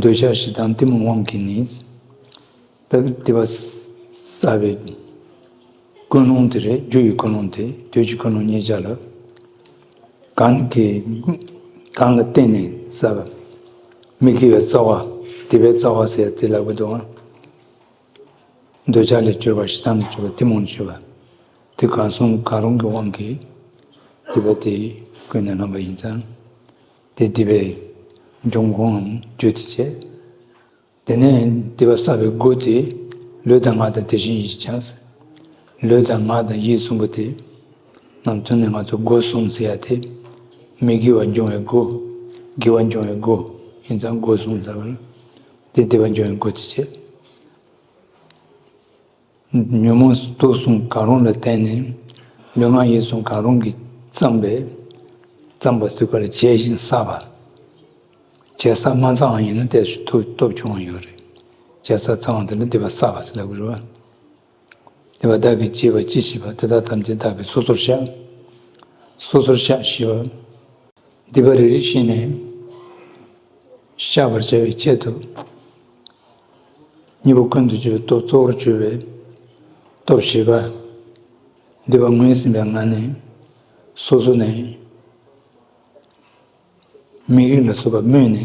འདོད་ཆགས་ཞེ་སྡང་གཏི་མུག་དབང་གིས་ནི། ད་སྡིག་པ་བསགས་པའི་ཀུན་སློང་དེ་རེད། རྒྱུ་ཡི་ཀུན་སློང་དེ་འདོད་ཀྱི་ཀུན་སློང་གཉིས་ཆར་ལ། གང་གི་གང་ལ་བརྟེན་ནས་བསགས་པ། མི་དགེ་བའི་རྩ་བ། སྡིག་པའི་རྩ་བ་ཟེར་ཡ་དེ་ལབ་ཀྱི་འདུག་ཨང་། འདོད་ཆགས་ལས་གྱུར་པ། ཞེ་སྡང་ལས་གྱུར་པ། གཏི་མུག་ལས་གྱུར་པ། དེ་གང་གསུམ་གང་རུང་གི་དབང་གིས་སྡིག་པ་དེ་ཀུན་ནས་བསླངས་པ་ཡིན་ཙང་། དེ་སྡིག་པའི་འབྱུང་ཁུངས་རྒྱུ་དེ་བྱས། དེ་ནས་སྡིག་པ་བསགས་པའི་སྒོ་དེ་ལུས་དང་ངག་དང་དེ་བཞིན་ཡིད་ཀྱང་། ལུས་དང་ངག་དང་ཡིད་གསུམ་པོ་དེ་ནམ་དུས་ནས་ང་ཚོ་སྒོ་གསུམ་ཟེར་ཡ་དེ། མི་དགེ་བ་འབྱུང་བའི་སྒོ། དགེ་བ་འབྱུང་བའི་སྒོ་ཡིན་ཙང་སྒོ་གསུམ་ཟེར་བ་ལ། དེ་སྡིག་པ་འབྱུང་བའི་སྒོ་དེ་བྱས། ཉོན་མོངས་དུག་གསུམ་གང་རུང་ལ་བརྟེན་ནས་ལུས་ངག་ཡིད་གསུམ་གང་རུང་གིས་བརྩམས་པའི་བརྩམས་པ་ཟེར་བ་ལ་བྱས་ཤིང་བསགས་པ། བྱས་བསགས་མ་ཚང་བ་ཡིན་ན་དེ་ཚོ་སྟོབས་ཆུང་བ་ཡོད་རེད། བྱས་བསགས་ཚང་བ་དེ་ལ་སྡིག་པ་བསགས་པ་ཟེར་ལབ་དགོས་རེད་བ། སྡིག་པ་བདག་གིས་བགྱིས་པ་ཅི་ཞིག་པ། དེ་དག་ཐམས་ཅད་བདག་གིས་སོ་སོར་བཤགས། སོ་སོར་བཤགས་ཞེས་པ། སྡིག་པ་རེ་རེ་བཞིན་ནས་བཤགས་པར་བྱ་བའི་ཆེད་དུ། གཉིས་པོ་ཀུན་ཏུ་སྤྱོད་པའི་སྟོབས། གཙོ་བོར་གྱུར་པའི་སྟོབས་བཞི་པ། སྡིག་པ་ངོས་ཟིན་པའི་ངང་ནས་སོ་སོ་ནས་མིག་རིལ་ལ་སོགས་པ་སྨོས་ནས་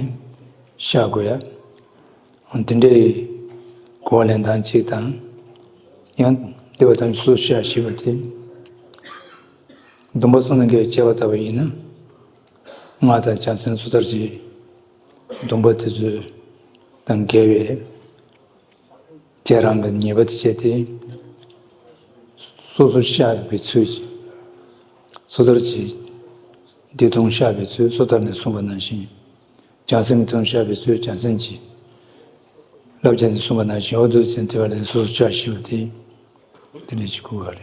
བཤགས་དགོས་ཡ། དེ་འདྲའི་གོ་བ་ལེན་སྟངས་གཅིག་དང་། ཡང་སྡིག་པ་ཐམས་ཅད་སོ་སོར་བཤགས་ཞེས་པ་དེ། སྡོམ་པ་གསུམ་དང་འགལ་བའི་བྱས་པ་ལྟ་བུ་ཡིན་ན། སྔགས་དང་བྱང་སེམས་སོ་ཐར་གྱི་སྡོམ་པ་དེ་ཚོ་དང་འགལ་བའི་བྱས་རང་གི་ཉེས་པ་དེ་བྱས་ཏེ། སོ་སོར་བཤགས་པའི་ཚུལ་གྱིས། སོ་ཐར་གྱིས་སྡིག་ལྟུང་བཤགས་པའི་ཚུལ་སོ་ཐར་ནས་གསུངས་པ་ནང་བཞིན། བྱང་སེམས་ཀྱི་ལྟུང་བཤགས་པའི་ཚུལ་བྱང་སེམས་ཀྱི་བསླབ་བྱ་ནས་གསུངས་པ་ནང་བཞིན། འོ་འདུག་སེམས་དེ་བ་ལས་སོ་སོར་བཤགས་ཞེས་པ་དེ་དེ་ནས་ཅིག་གོ་བ་རེད།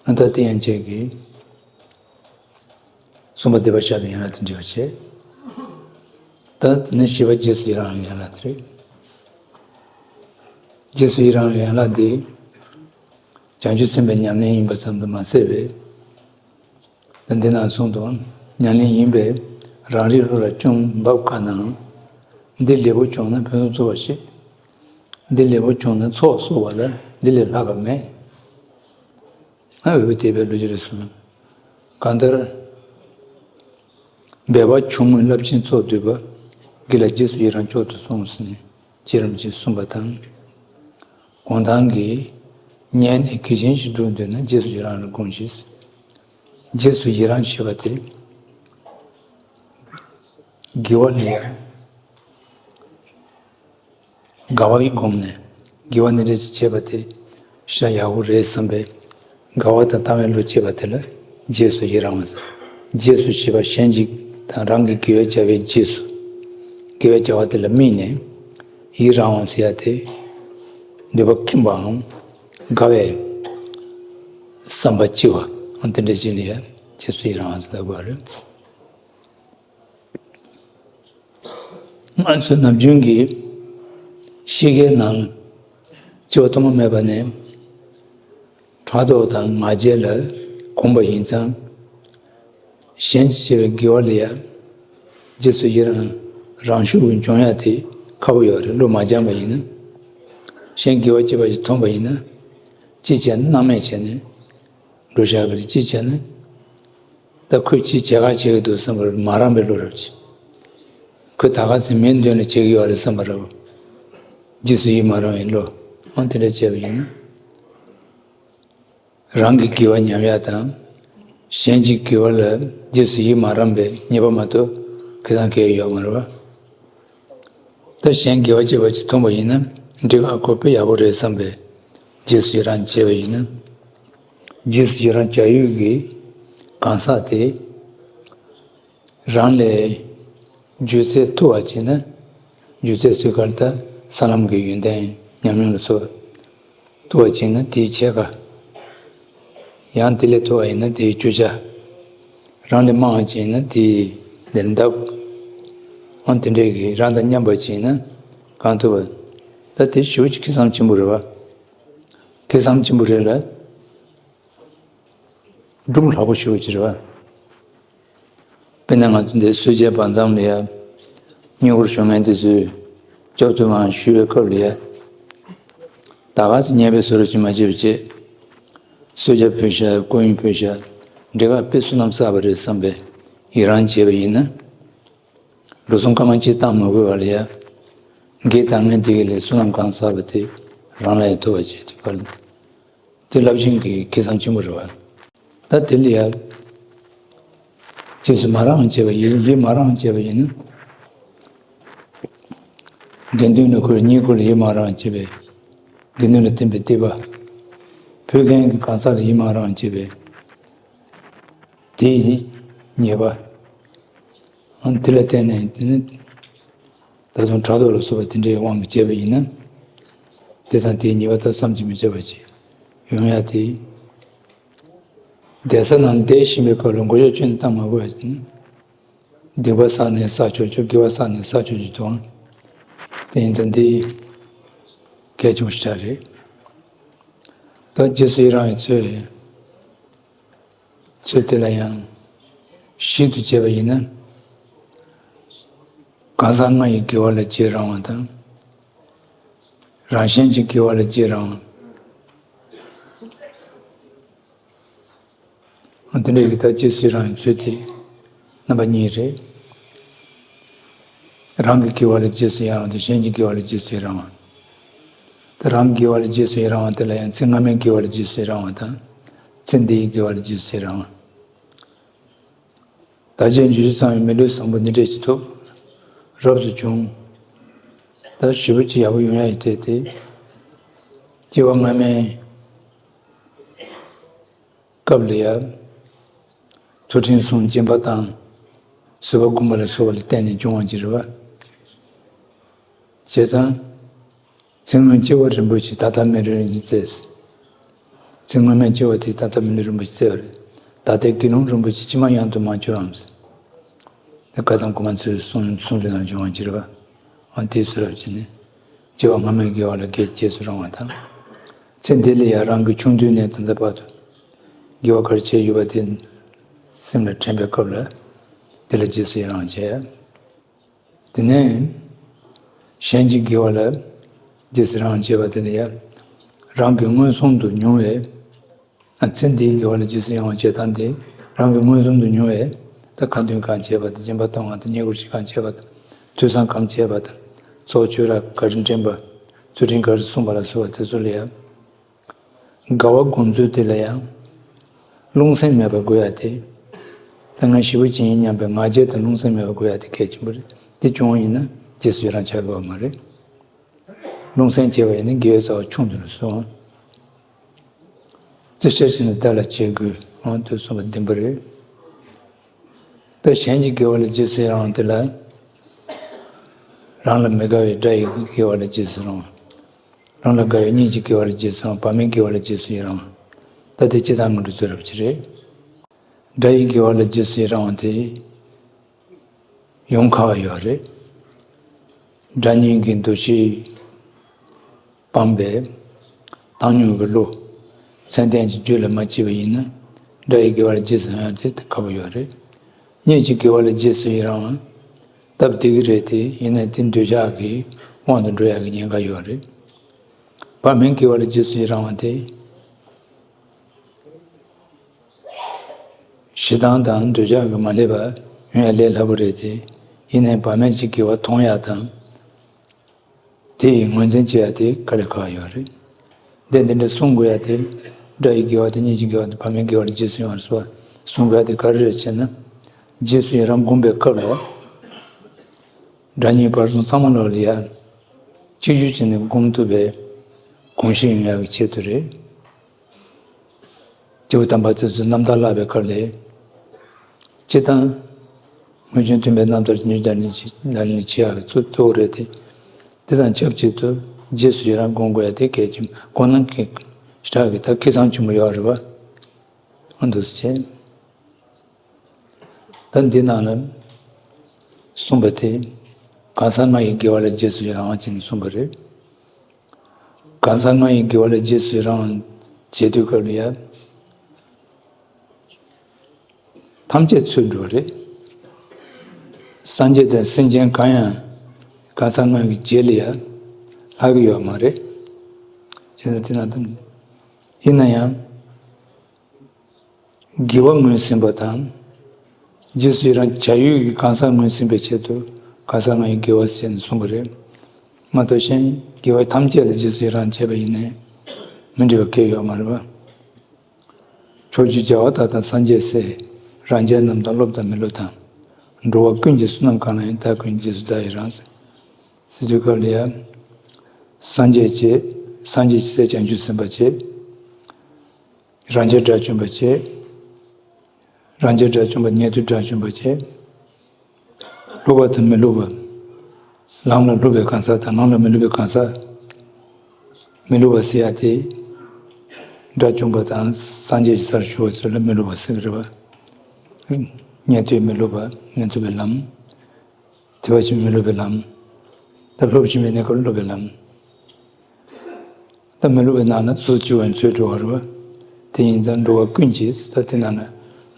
ཨ་ད་དེ་ཡན་ཆད་ཀྱིས་གསུམ་པ་སྡིག་པ་བཤགས་པའི་ཡན་ལག་དེ་འགྲེལ་བ་བྱས། ད་དེ་ནས་བཞི་པ་རྗེས་སུ་ཡི་རང་བའི་ཡན་ལག་དེ་རེད། རྗེས་སུ་ཡི་རང་བའི་ཡན་ལག་དེ་བྱང་ཆུབ་སེམས་དཔའི་ཉམས་ལེན་ཡིན་པ་ཙམ་དུ་མ་ཟད་པའི། ད་འདི་ན་གསུངས་འདུག། ཉམས་ལེན་ཡིན་པས་རང་རིག་བློ་ལ་བཅོམ་འབབ་དཀའ་ནའང་། འདི་ལེགས་པོ་བྱུང་ན་ཕུན་སུམ་ཚོགས་པ་ཞེས། འདི་ལེགས་པོ་བྱུང་ན་ཚོགས་གསོག་པ་ལ་འདི་ལས་ལྷག་པ་མེད། ཨ་འོས་པའི་དད་པའི་བློ་ཅི་རེད་གསུངས། གང་ལྟར། འབད་པ་ཆུང་ངུས་རླབས་ཆེན་ཚོགས་བསྡུས་པ། དགེ་ལ་རྗེས་སུ་ཡི་རང་མཆོག་ཏུ་གསུངས་ཟེར་ནས་རྗེ་རིན་པོ་ཆེས་གསུངས་པ་དང་། གུང་ཐང་གིས། ཉན་ནས་གལ་ཆེན་ཞིག་སྒྲུབ་འདོད་ན་རྗེས་སུ་ཡི་རང་ལ་དགོངས་ཤིག། རྗེས་སུ་ཡི་རང་ཞེས་པ་དེ། དགེ་བ་ལ་ཡང་དགའ་བ་ཡི་སྒོམ་ནས་དགེ་བ་འདི་འདྲ་ཅིག་བྱས་པ་དེ་ཤ་ཡག་པོ་རེད་བསམ་པའི་དགའ་བ་དང་དང་བའི་བློ་སྐྱེས་པ་དེ་ལ་རྗེས་སུ་ཡི་རང་བ་ཟེར། རྗེས་སུ་ཞེས་པ་གཞན་གཅིག་དང་རང་གི་དགེ་བའི་བྱ་བའི་རྗེས་སུ། དགེ་བའི་བྱ་བ་དེ་ལ་དམིགས་ནས་ཡི་རང་བ་ཟེར་ཡ་དེ། འདོད་པ་ཁེངས་པའམ་དགའ་བའི་བསམ་པ་སྐྱེ་བ་འོ་དེ་འདྲ་ཅིག་ལ་ཡ་རྗེས་སུ་ཡི་རང་བ་ཟེར་ལབ་དགོས་པ་རེད། ང་ཚོ་ནམ་རྒྱུན་གྱི་ཤེས་ཀའི་ནང་ལ་སྐྱེ་བ་ཐོག་མ་མེད་པ་ནས་ཕྲག་དོག་དང་ང་རྒྱལ་ལ་གོམས་པ་ཡིན་ཙང་། གཞན་གྱིས་བྱས་པའི་དགེ་བ་ལ་ཡང་རྗེས་སུ་ཡི་རང་རང་ཤུགས་ཀྱིས་འབྱུང་ཡ་དེ་ཁག་པོ་ཡོད་རེད། བློ་མ་སྦྱངས་པ་ཡིན་ན། གཞན་དགེ་བ་སྐྱེས་པ་ཞིག་མཐོང་པ་ཡིན་ན། ཅི་བྱས་ན་སྣང་མེད་བྱས་ནས་འགྲོ་བཞག་གི་རེད། ཅི་བྱས་ན། ད་ཁོས་ཅི་བྱེད་ག་བྱེད་ཀྱི་འདུག་བསམ་པར་མ་རངས་པའི་བློ་རབ་ཀྱི། ཁོས་ད་ག་ཚེ་མིའི་མདུན་ལ་བྱེད་ཀྱི་ཡོད་རེད་བསམ་པ་རབ། རྗེས་སུ་ཡི་མ་རང་བའི་བློ། འོ་དེ་འདྲ་བྱས་པ་ཡིན་ན། རང་གི་དགེ་བ་ཉམས་ཡ་དང་། གཞན་གྱི་དགེ་བ་ལ་རྗེས་སུ་ཡི་མ་རངས་པའི་ཉེས་པ་མ་གཏོགས། ཁེ་བཟང་གང་ཡང་ཡོད་མ་རེད་བ། ད་གཞན་དགེ་བ་བྱེད་པ་ཅིག་མཐོང་པ་ཡིན་ན་འགྲིག་ག་ཁོ་དཔེ་ཡག་པོ་རེད་བསམ་པའི་རྗེས་སུ་ཡི་རང་བྱས་པ་ཡིན་ན། རྗེས་སུ་ཡི་རང་བྱ་ཡུལ་གྱི་གང་ཟག་དེ་རང་ལས་རྒྱུ་རྫས་ཐུབ་པ་བྱས་ན། རྒྱུ་རྫས་ཚོའི་ཁར་ད་ས་ལམ་གྱི་ཡོན་ཏན་ཉམས་མྱོང་ལ་སོགས་ཐུབ་པ་བྱས་ན་དེའི་ཕྱེད་ཀ། ཡང་དེ་ལས་ཐུབ་པ་ཡིན་ན་དེའི་བཅུ་ཆ། རང་ལས་དམའ་བ་བྱས་ན་དེའི་ལན་ལྡབ། འོ་དེ་འདྲའི་གི་རང་དང་མཉམ་པ་བྱས་ན་གང་ཐུབ་པ། ད་དེ་ཞེ་པོ་ཅིག་ཁེ་བཟང་ཆེན་པོ་རེད་བ། ཁེ་བཟང་ཆེན་པོ་རེད་ལ། སྒྲུབ་ལྷག་པོ་ཞེ་པོ་ཅིག་རེད་བ། དཔེར་ན་ང་ཚོ་འདིར་གསོལ་ཇའི་བར་མཚམས་ལ་ཡ། བསྙེན་བཀུར་ཞུ་མཁན་དེ་ཚོས་སྐྱབས་ཐུབ་མང་ཞུ་བའི་སྐབས་ལ་ཡ། ད་ག་ཚོད་ཉེས་པའི་བཟོ་འདྲ་ཅིག་མ་བྱེད་པ་བྱས། གསོལ་ཇ་ཕུལ་ཤག་སྐུ་ཡོན་ཕུལ་ཤག་འགྲིག་ག་དཔེ་བསོད་ནམས་བསགས་པ་རེད་བསམ་པའི་ཡི་རང་བྱས་པ་ཡིན་ན། འགྲོ་སོང་སྐར་མ་གཅིག་བཏང་མ་དགོས་པ་ལ་ཡ། འགན་བཏང་མཁན་དེ་གི་ལས་བསོད་ནམས་གང་བསགས་པ་དེ་རང་ལ་ཡང་ཐོབ་པ་བྱེད་ཐུབ་པ་ལ། དེ་རླབས་ཆེན་གྱི་ཁེ་བཟང་ཆེན་པོ་རེད་བ། ད་དེ་ལ་ཡ། རྗེས་སུ་མ་རངས་བྱས་པ་ཡིན། ཡིད་མ་རངས་བྱས་པ་ཡིན་ན། དགེ་འདུན་ལ་ཁོས་བསྙེན་བཀུར་ལ་ཡིད་མ་རངས་བྱས་པས། དགེ་འདུན་ལ་བསྟན་པའི་སྡིག་པ། ཕུལ་མཁན་གྱི་གང་ཟག་ལ་ཡིད་མ་རངས་བྱས་པས། དེའི་ཉེས་པ། ཨང་དེ་ལ་བརྟེན་ནས་དེ་ནི། ད་དུང་ཕྲག་དོག་ལ་སོགས་པ་དེ་འདྲའི་དབང་གིས་བྱས་པ་ཡིན་ན། དེ་དང་དེའི་ཉེས་པ་དག་བསམ་གྱིས་མི་ཁྱབ་པ་ཅིག་ཡོང་ཡ་དེ། བསྡད་ས་ནང་བསྡད་བཞིན་པའི་སྐབས་ལ་མགོ་ཆོག་ཁྱོན་ནས་བཏང་མ་དགོས་པ་ཡིན། སྡིག་པ་བསགས་ནས་བསགས་ཆོག་ཆོག་དགེ་བ་བསགས་ནས་བསགས་ཆོག་ཆོག་དང་། དེ་ཡིན་ཙང་འདི་གལ་ཆེན་པོ་ཞིག་རེད། ད་རྗེས་སུ་ཡི་རང་བའི་ཚུལ། ཚུལ་དེ་ལ་ཡང་ཞིབ་ཏུ་དཔྱད་པ་ཡིན་ན། གང་ཟག་ལྔ་ཡི་དགེ་བ་ལ་རྗེས་རང་བ་དང་། རང་གཞན་གྱི་དགེ་བ་ལ་རྗེས་རང་བ། དེ་འདྲའི་གི་ད་རྗེས་སུ་ཡི་རང་བའི་ཚུལ་དེ་རྣམ་པ་གཉིས་རེད། རང་གི་དགེ་བ་ལ་རྗེས་སུ་ཡི་རང་བ་དང་གཞན་གྱི་དགེ་བ་ལ་རྗེས་སུ་ཡི་རང་བ། ད་རང་གི་དགེ་བ་ལ་རྗེས་སུ་ཡི་རང་བ་དེ་ལ་ཡང་ཚེ་སྔ་མའི་དགེ་བ་ལ་རྗེས་སུ་ཡི་རང་བ་དང་། ཚེ་འདིའི་དགེ་བ་ལ་རྗེས་སུ་ཡི་རང་བ། བདག་ཅག་འབྱོར་བཅུ་ཚང་བའི་མི་ལུས་བཟང་པོ་འདི་འདྲས་ཅིག་ཐོབ། རབ་ཏུ་བྱུང་། ད་ཞེ་པོ་ཅིག་ཡག་པོ་ཡོང་ཡ་ཡི་ཐད་དེ། སྐྱེ་བ་སྔ་མའི་སྐབས་ལ་ཡ། ཐོས་ཁྲིམས་སྲུང་སྦྱིན་པ་བཏང་། བཟོད་པ་སྒོམ་པ་ལ་སོགས་པ་ལ་བརྟེན་ནས་འབྱུང་བ་ཅིག་རེད་བ། བྱས་ཙང་། ཚེ་སྔོན་སྐྱེ་བ་རིན་པོ་ཆེ་ད་ལྟ་མི་ལུས་རིན་ཆེན་བསྩལ། ཚེ་སྔོན་མའི་སྐྱེ་བ་དེ་ད་ལྟ་མི་ལུས་རིན་པོ་ཆེ་བསྩལ་བ་རེད། ད་ལྟའི་དགེ་སློང་རིན་པོ་ཆེ་ཕྱི་མ་ཡང་དུ་མ་འབྱོར་རམ། དེ་བཀའ་དང་གོ་མ་ཚོས་གསུང་གསུང་རིགས་ནང་འབྱུང་བ་ཅི་རེད་བ། འོ་དེ་སུ་རབ་བྱས་ནས། སྐྱེ་བ་སྔ་མའི་དགེ་བ་ལ་རྗེས་རྗེས་སུ་རང་བ་དང་། ཚེ་འདི་ལ་ཡང་རང་གི་ཆུང་དུས་ནས་ད་ལྟ་བར་དུ། དགེ་བ་ག་རེ་བྱས་ཡོད་པ་དེ། སེམས་ལ་དྲན་པའི་སྐབས་ལ། དེ་ལ་རྗེས་སུ་ཡི་རང་བྱས། དེ་ནས་གཞན་གྱི་དགེ་བ་ལ་རྗེས་སུ་རང་བྱེད་པ་དེ་ལ་ཡང་རང་གི་མངོན་སུམ་དུ་མྱོང་བའི། ཨ་ཚེ་འདིའི་དགེ་བ་ལ་རྗེས་སུ་ཡང་བྱེད་སྟངས་དེ་རང་གི་མངོན་སུམ་དུ་མྱོང་བའི། ད་ཁ་འདོན་གང་བྱེད་པ་དང་སྦྱིན་པ་གཏོང་བ་དང་བསྙེན་བཀུར་ཞིག་གང་བྱེད་པ་དང་ཐོས་བསམ་གང་བྱེད་པ་དང་ཚོགས་ཆོས་ར་ག་རེ་འདྲེན་པ་ཚུལ་ཁྲིམས་ག་རེ་སྲུང་བ་ལ་སོགས་པ་དེ་ཚོ་ལ་ཡང་། དགའ་བ་སྒོམ་ཚུལ་དེ་ལ་ཡང་། རླུང་སེམས་མེད་པར་དགོས་ཡ་དེ། ད་ང་ཞེ་པོ་ཅིག་ཡིན་སྙམ་པའི་ང་རྒྱལ་དང་རླུང་སེམས་མེད་པར་དགོས་ཡ་དེ་གལ་ཆེན་པོ་རེད། དེ་བྱུང་བ་ཡིན་ན་རྗེས་སུ་ཡི་རང་བྱ་དགོས་པ་མ་རེད། རླུང་སེམས་བྱས་པ་ཡིན་ན་དགེ་བའི་རྩ་བ་ཆུང་དུ་སོང་། རྩི་བཤེར་བྱས་ནས་བདག་ལ་བྱེད་དགོས་འོང་དུ་གསུངས་པ་བདེན་པ་རེད། ད་གཞན་གྱི་དགེ་བ་ལ་རྗེས་སུ་ཡི་རང་བ་དེ་ལ། རང་ལ་མི་དགའ་བའི་དགྲ་ཡི་དགེ་བ་ལ་རྗེས་སུ་རང་བ། རང་ལ་དགའ་བའི་གཉེན་གྱི་དགེ་བ་ལ་རྗེས་སུ་རང་བ། བར་མའི་དགེ་བ་ལ་རྗེས་སུ་ཡི་རང་བ། ད་དེ་སྤྱིར་བཏང་ངོ་སྤྲོད་ཚུལ་རབ་ཅིག་རེད། དགྲ་ཡི་དགེ་བ་ལ་རྗེས་སུ་ཡི་རང་བ་དེ། ཡོང་ཁག་ཡོད་རེད། དགྲ་གཉེན་གྱི་འདུ་ཤེས་སྤངས་པས། བཏང་སྙོམས་ཀྱི་བློ། མཚན་ལྡན་གྱི་རྒྱུད་ལ་མ་སྐྱེས་པ་ཡིན་ན། དགྲ་ཡི་དགེ་བ་ལ་རྗེས་སུ་ཡང་དེ་ཁག་པོ་ཡོད་རེད། གཉེན་གྱི་དགེ་བ་ལ་རྗེས་སུ་ཡི་རང་བ། སྟབས་བདེ་གི་རེད་དེ་ཡིན་ན་དེ་འདོད་ཆགས་ཀྱི་དབང་དུ་འགྲོ་ཡག་གི་ཉེན་ཁ་ཡོད་རེད། བར་མའི་དགེ་བ་ལ་རྗེས་སུ་ཡི་རང་བ་དེ། ཞེ་སྡང་དང་འདོད་ཆགས་ཀྱིས་མ་བསླད་པ་ཡོང་ཡ་ལས་སླ་པོ་རེད་དེ། ཡིན་ནའི་བར་མའི་ཅིག་དགེ་བ་མཐོང་ཡ་དང་། དེ་ཡི་ངོས་འཛིན་བྱེད་ཡ་དེ་དཀའ་ལས་ཁག་ཡོད་རེད། འདི་འདི་འདྲ་གསུང་དགོས་ཡ་དེ། དགྲ་ཡི་དགེ་བ་དེ་གཉེན་གྱི་དགེ་བ་དེ་བར་མའི་དགེ་བ་ལ་རྗེས་སུ་ཡོང་བར་སོགས་པ་གསུང་དགོས་ཡ་དེ་ག་རེ་རེད་ཅེ་ན། རྗེས་སུ་ཡི་རང་སྒོམ་པའི་སྐབས་ལ། དགྲ་གཉེན་བར་གསུམ་ཚང་མ་ལོག་ལ་ཡ། གཅིག་གྱུར་བྱས་ནས་སྒོམ་ཐུབ་པའི་གོམས་གཤིས་ཡོང་ཡག་གི་ཆེད་དུ་རེད། སྐྱེས་བུ་དམ་པ་ཚོས་ཚུར་རྣམ་ཐར་བཀླགས་པའི་སྐབས་ལ། སྤྱིར་བཏང་། དངོས་བྱུང་མཐུན་པའི་རྣམ་ཐར་ཉིད་བརྡ་ལན་བྱེད་བརྡ་ལན་བྱེད་ཡག་གི་གཙོ་གཙོ་བོ་རེད་དེ། དེ་དང་ཆབས་ཅིག་ཏུ་རྗེས་སུ་ཡི་རང་སྒོམ་དགོས་ཡ་དེ་གལ་ཆེན་པོ་ཁོ་ན་གི་ཞེ་དྲག་གི་ད་ཁེ་བཟང་ཆེན་པོ་ཡོད་རེད་པ། ཨ་འདུག་སེ་བྱས། ད་འདི་ནང་ལ་གསུངས་པ་དེ། གང་ཟག་ལྔ་ཡི་དགེ་བ་ལ་རྗེས་སུ་ཡི་རང་བ་ཅེས་གསུངས་པ་རེད། གང་ཟག་ལྔ་ཡི་དགེ་བ་ལ་རྗེས་སུ་ཡི་རང་བ་བྱེད་དུས་སྐབས་ལ་ཡ། ཐམས་ཅད་ཚུར་འགྲོ་རེད། སངས་རྒྱས་དང་སེམས་ཅན་གང་ཡང་གང་ཟག་ལྔ་གི་རྗེས་ལ་ཡ་ལྷག་གི་ཡོད་མ་རེད། བྱས་ཙང་དེ་ན་ཐམས་ཡིན་ན་ཡང་དགེ་བ་ངོས་ཟིན་པ་དང་། རྗེས་སུ་ཡི་རང་བྱ་ཡུལ་གྱི་གང་ཟག་ངོས་ཟིན་པའི་ཆེད་དུ་གང་ཟག་ལྔ་ཡི་དགེ་བ་ཟེར་ནས་གསུངས་པ་རེད། མ་གཏོགས་གཞན་དགེ་བ་ཐམས་ཅད་ལ་རྗེས་སུ་ཡི་རང་བྱས་པ་ཡིན་ནའི་མི་འགྲིག་པ་གང་ཡང་ཡོད་མ་རེད་པ། ཕྱོགས་བཅུའི་རྒྱལ་བ་དག་དང་སངས་རྒྱས་སྲས། རང་ཅན་རྣམས་དང་སློབ་དང་མི་སློབ་དང་། འགྲོ་བ་ཀུན་གྱི་བསོད་ནམས་གང་ལ་ཡང་། བདག་ཀུན་རྗེས་སུ་བདག་ཡི་རང་། ཟེར་དུས་སྐབས་ལ་ཡ། སངས་རྒྱས་བྱས། སངས་རྒྱས་ཀྱི་སྲས་བྱང་ཆུབ་སེམས་དཔའ་བྱས། རང་རྒྱལ་དགྲ་བཅོམ་པ་བྱས། རང་རྒྱལ་དགྲ་བཅོམ་པ་ཉན་ཐོས་དགྲ་བཅོམ་པ་བྱས། སློབ་པ་དང་མི་སློབ་པ། ལམ་ལ་སློབ་པའི་གང་ཟག་དང་ལམ་ལ་མི་སློབ་པའི་གང་ཟག་མི་སློབ་པ་ཟེར་ཡ་དེ། དགྲ་བཅོམ་པ་དང་སངས་རྒྱས་ཀྱི་སར་ཞུགས་པ་ཚོ་ལ་མི་སློབ་པ་ཟེར་གི་རེད་པ། ཉན་ཐོས་མི་སློབ་པ་ཉན་ཐོས་པའི་ལམ། ཐོས་པ་ཕྱིན་མི་སློབ་པའི་ལམ། ད་སློབ་ཕྱིན་པའི་གནས་སྐབས་སློབ་པའི་ལམ། ད་མི་སློབ་པའི་ནང་ན་སོ་སོ་སྐྱེ་བོ་ཚུར་འགྲོ་བ་རེད་པ། དེ་ཡིན་ཙང་འགྲོ་བ་ཀུན་གྱི་ད་དེ་ནང་ན་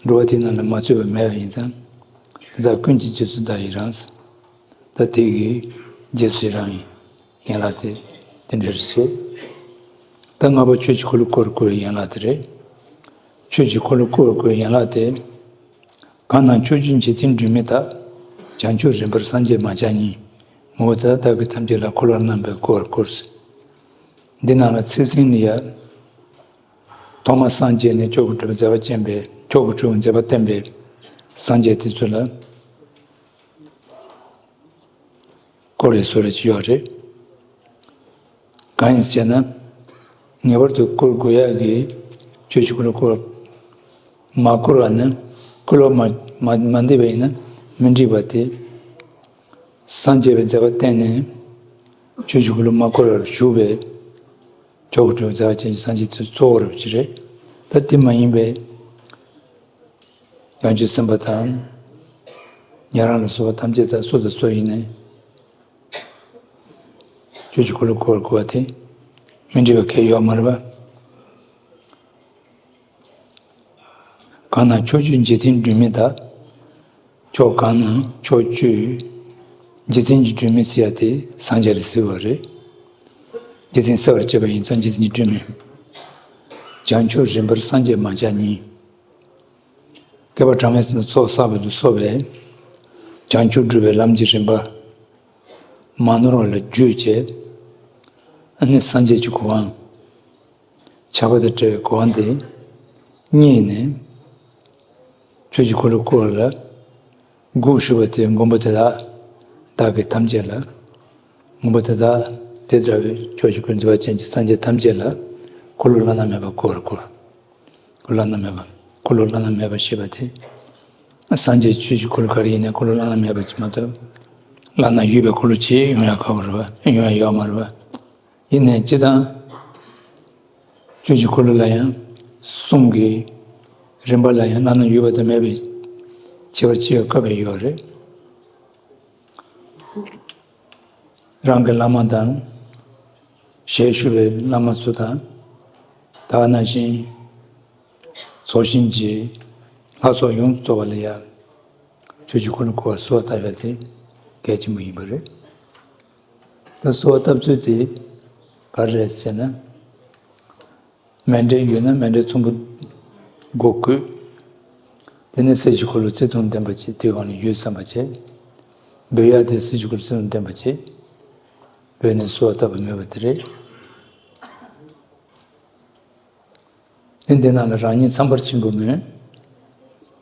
འགྲོ་བ་དེ་ནང་ལ་མ་ཚུད་པ་མེད་པ་ཡིན་ཙང་། དེ་དག་ཀུན་གྱི་རྗེས་སུ་བདག་ཡི་རང་། ད་དེ་གི་རྗེས་སུ་ཡི་རང་ཡིན། ཡན་ལག་དེ་དེ་འདྲ་རེད་ཟེར། ད་ལྔ་པ་ཆོས་ཀྱི་འཁོར་ལོ་བསྐོར་བསྐོར་བའི་ཡན་ལག་དེ་རེད། ཆོས་ཀྱི་འཁོར་ལོ་བསྐོར་བསྐོར་བའི་ཡན་ལག་དེ། གང་རྣམས་ཕྱོགས་བཅུའི་འཇིག་རྟེན་སྒྲོན་མེ་དག། བྱང་ཆུབ་རིམ་པར་སངས་རྒྱས་མ་ཆགས་ཉིད། ངོ་བོ་དེ་དག་བདག་གིས་ཐམས་ཅད་ལ། འཁོར་ལོ་རྣམ་པར་བསྐོར་བསྐོར་ཟེར། འདི་ནང་ལ་ཚིག་ཟིན་ནི་ཡ། ཐོག་མར་སངས་རྒྱས་ནས་མཆོག་གི་སྤྲུལ་པའི་མཛད་པ་ཅན་པའི་མཆོག་གི་སྤྲུལ་པའི་མཛད་པ་བསྟན་པའི་སངས་རྒྱས་དེ་ཚོ་ལ། བསྐོར་བའི་བཟོ་འདྲ་ཅིག་ཡོད་རེད། གང་ཡིན་ཟེར་ན། ངེས་པར་དུ་བསྐོར་དགོས་ཡག་གི་ཆོས་ཀྱི་འཁོར་ལོ་བསྐོར། མ་བསྐོར་བ་ནི་འཁོར་ལོ་མ་མ་མ་འདེབས་པ་ཡིན་ན་མི་འགྲིག་པ་དེ། སངས་རྒྱས་པའི་མཛད་པ་བསྟན་ནས་ཆོས་ཀྱི་འཁོར་ལོ་མ་བསྐོར་བར་བཞུགས་པའི་མཆོག་གི་སྤྲུལ་པའི་མཛད་པ་ཅན་གྱི་སངས་རྒྱས་དེ་གཙོ་བོ་རབ་ཅིག་རེད། ད་དེ་མ་ཡིན་པའི། བྱང་ཆུབ་སེམས་དཔའ་དང་། ཉན་རང་ལ་སོགས་པ་ཐམས་ཅད་དང་སུ་དང་སུ་ཡིན་ནའི། ཆོས་ཀྱི་འཁོར་ལོ་བསྐོར་དགོས་པ་དེ་མི་འགྲིག་པ་གང་ཡང་ཡོད་མ་རེད་པ། གང་རྣམས་ཕྱོགས་བཅུའི་འཇིག་རྟེན་སྒྲོན་མེ་དག། ཕྱོགས་གང་རྣམས་ཕྱོགས་བཅུའི་འཇིག་རྟེན་གྱི་སྒྲོན་མེ་ཟེར་ཡ་དེ་སངས་རྒྱས་ལ་ཟེར་བ་རེད། འཇིག་རྟེན་གསལ་བར་བྱེད་པ་ཡིན་ཙང་འཇིག་རྟེན་གྱི་སྒྲོན་མེ། བྱང་ཆུབ་རིམ་པར་སངས་རྒྱས་མ་ཆགས་ཉིད། བསྐལ་པ་གྲངས་མེད་ཚོགས་བསགས་པ་ལ་སོགས་པའི་བྱང་ཆུབ་སྒྲུབ་པའི་ལམ་གྱི་རིམ་པ། མ་ནོར་བ་ལ་བརྒྱུད་བྱས། ཨ་ནི་སངས་རྒྱས་ཀྱི་གོ་འཕང་། ཆགས་པ་དང་བྲལ་བའི་གོ་འཕང་དེ་རྙེད་ནས། ཆོས་ཀྱི་འཁོར་ལོ་བསྐོར་ལ་དགོངས་ཞུ་བ་དེ་མགོན་པོ་དེ་དག་བདག་གིས་ཐམས་ཅད་ལ། མགོན་པོ་དེ་དག་དེ་འདྲ་བའི་ཕྱོགས་བཅུའི་འཁོར་འདུས་པ་ཅན་གྱི་སངས་རྒྱས་ཐམས་ཅད་ལ་འཁོར་ལོ་བླ་ན་མེད་པ་བསྐོར་བསྐོར། འཁོར་ལོ་བླ་ན་མེད་པ། འཁོར་ལོ་བླ་ན་མེད་པ་ཞེས་པ་དེ། སངས་རྒྱས་ཆོས་ཀྱི་འཁོར་ལོ་ག་རེ་ཡིན་ནའི་འཁོར་ལོ་བླ་ན་མེད་པ་ཅིག་མ་གཏོགས། བླ་ན་ཡོད་པའི་འཁོར་ལོ་ཅིག་ཡོང་ཡ་ཁག་པོ་རེད་པ། ཡོང་ཡ་ཡོད་མ་རེད་པ། ཡིན་ནའི་སྤྱིར་བཏང་། ཆོས་ཀྱི་འཁོར་ལོ་ལ་ཡང་། གསུང་གི་རིམ་པ་ལ་ཡང་བླ་ན་ཡོད་པ་དང་མེད་པའི་ཁྱད་པར་ཕྱེ་བའི་སྐབས་ཡོད་རེད། རང་གི་བླ་མ་དང་། ཞལ་བཞུགས་པའི་བླ་མ་ཚོ་དང་། ད་ག་ནང་བཞིན། ཚོགས་ཞིང་གི་ལྷ་ཚོགས་ཡོངས་སུ་རྫོགས་པ་ལ་ཡང་ཆོས་ཀྱི་འཁོར་ལོ་བསྐོར་བ་གསོལ་བ་བཏབ་ཡ་དེ་གལ་ཆེན་པོ་ཡིན་པ་རེད། ད་གསོལ་བ་བཏབ་ཚུལ་དེ་ག་རེ་རེད་ཟེར་ན། མཎྜལ་ཡོད་ན་མཎྜལ་ཚོམ་བུ་སྒོར་བརྐོས། དེ་ནས་གསེར་གྱི་འཁོར་ལོ་ཚིག་དུམ་ལྡན་པ་ཅིག་དེའི་སྒང་ལ་ཡོད་བསམ་པ་བྱས། འབུལ་ཡ་དེ་གསེར་གྱི་འཁོར་ལོ་ཚིག་དུམ་ལྡན་པ་ཅིག་འབུལ་ནས་གསོལ་བ་བཏབ་པ་ནོར་བ་དེ་རེད། དེ་འདི་ནང་ལ་རང་ཉིད་ཚངས་པར་སྤྱོད་པ་མོད།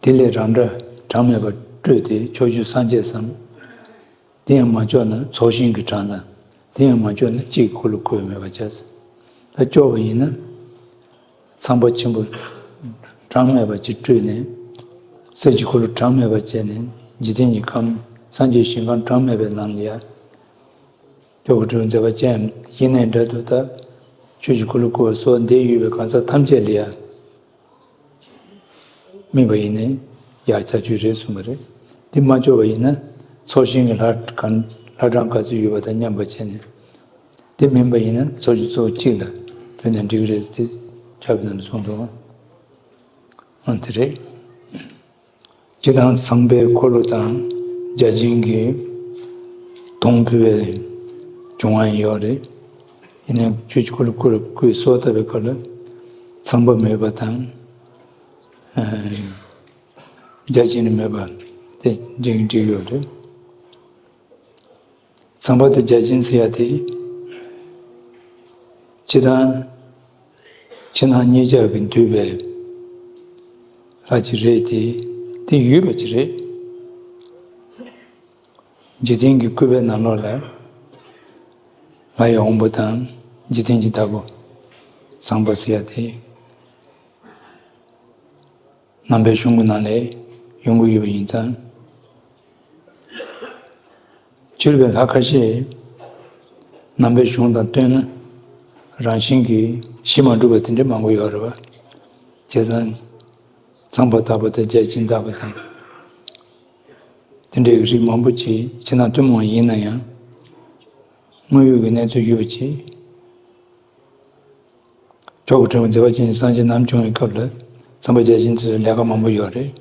དེ་ལས་རང་འདྲ་གྲངས་མེད་པ་སྤྲོས་ཏེ་ཕྱོགས་བཅུའི་སངས་རྒྱས་སམ། དེ་ཡང་མ་ལྕོགས་ན་ཚོགས་ཞིང་གི་གྲངས་དང་། དེ་ཡང་མ་ལྕོགས་ན་གཅིག་འཁོར་ལོ་བསྐོར་བས་མོས་པ་བྱས། ད་ལྕོགས་པ་ཡིན་ན། ཚངས་པ་ཆེན་པོ་གྲངས་མེད་པ་ཅིག་སྤྲུལ་ནས། གསེར་གྱི་འཁོར་ལོ་གྲངས་མེད་པ་བྱས་ནས། འཇིག་རྟེན་གྱི་ཁམས་སངས་རྒྱས་ཞིང་ཁམས་གྲངས་མེད་པའི་ནང་ལ་ཡ། ཆོས་སྐུ་སྤྲུལ་མཛད་པ་ཅན་ཡིན་ནའི་འདྲ་འདུག་ད་ཆོས་ཀྱི་འཁོར་ལོ་བསྐོར་བ་སོགས་འདས་ཡོད་པའི་གང་ཟག་ཐམས་ཅད་ལ་ཡ། དམིགས་པ་ཡིན་ནའི་ཡག་ཆ་ཅུས་རེད་གསུངས་པ་རེད། དེ་མ་ལྕོགས་པ་ཡིན་ན་ཚོགས་ཞིང་གི་ལྷ་གང་ལྷ་གྲངས་ག་ཚོད་ཡོད་པ་དང་མཉམ་པ་བྱས་ནས། དེ་མིན་པ་ཡིན་ན་ཚོགས་ཞིང་གཙོ་བོ་གཅིག་ལ་ཕུལ་ན་འགྲིག་གི་རེད་ཟེར་ཕྱག་དཔེ་ནང་ལ་གསུངས་འདུག་ཨང་དེ་རེད། སྤྱིར་བཏང་ཚངས་པའི་འཁོར་ལོ་དང་བརྒྱ་བྱིན་གྱི་དུང་ཕུལ་བའི་བྱུང་བ་ཡང་ཡོད་རེད། ཡིན་ནའི་ཆོས་ཀྱི་འཁོར་ལོ་བསྐོར་བསྐོར་གསོལ་བཏབ་པའི་སྐབས་ལ་ཚངས་པ་མོས་པ་དང་། ཨ། བརྒྱ་བྱིན་ནི་མོས་པ་དེ་འགྲིག་འགྲིག་ཡོད་རེད། ཚངས་པ་དང་བརྒྱ་བྱིན་ཟེར་ཡ་དེ། སྤྱིར་བཏང་ཕྱི་ནང་གཉིས་ཆར་གྱིས་འདུས་པའི་ལྷ་ཅིག་རེད་དེ། དེ་ཡོད་པ་ཅིག་རེད། འཇིག་རྟེན་གྱི་སྐུད་པའི་ནང་ལོགས་ལ་ལྷ་ཡི་དབང་པོ་དང་འཇིག་རྟེན་གྱི་བདག་པོ་ཚངས་པ་ཟེར་ཡ་དེ། ནང་པའི་གཞུང་གི་ནང་ལས་ཡོང་གི་ཡོད་པ་ཡིན་ཙང་། སྤྱིར་བའི་ལྷ་ཁ་ཤས་ནང་པའི་གཞུང་དང་བསྟུན་ན་རང་བཞིན་གྱིས་གཞི་མ་གྲུབ་པ་དེ་འདྲ་མང་པོ་ཡོད་རེད་པ། བྱས་ཙང་ཚངས་པ་བདག་པོ་དང་བརྒྱ་བྱིན་བདག་པོ་དང་། དེ་འདྲའི་རིགས་མང་པོ་ཅིག་ཕྱི་ནང་ཐུན་མོང་ཡིན་ན་ཡང་། དངོས་ཡོད་ཀྱི་གནས་ཚུལ་ཡོད་པ་ཅིག་ཆོས་སྐུ་སྤྲུལ་པ་མཛད་པ་ཅན་གྱི་སངས་རྒྱས་རྣམས་བྱུང་བའི་སྐབས་ལ་ཚངས་པ་བརྒྱ་བྱིན་དེ་ཚོའི་ལས་ཀ་མང་པོ་ཡོད་རེད།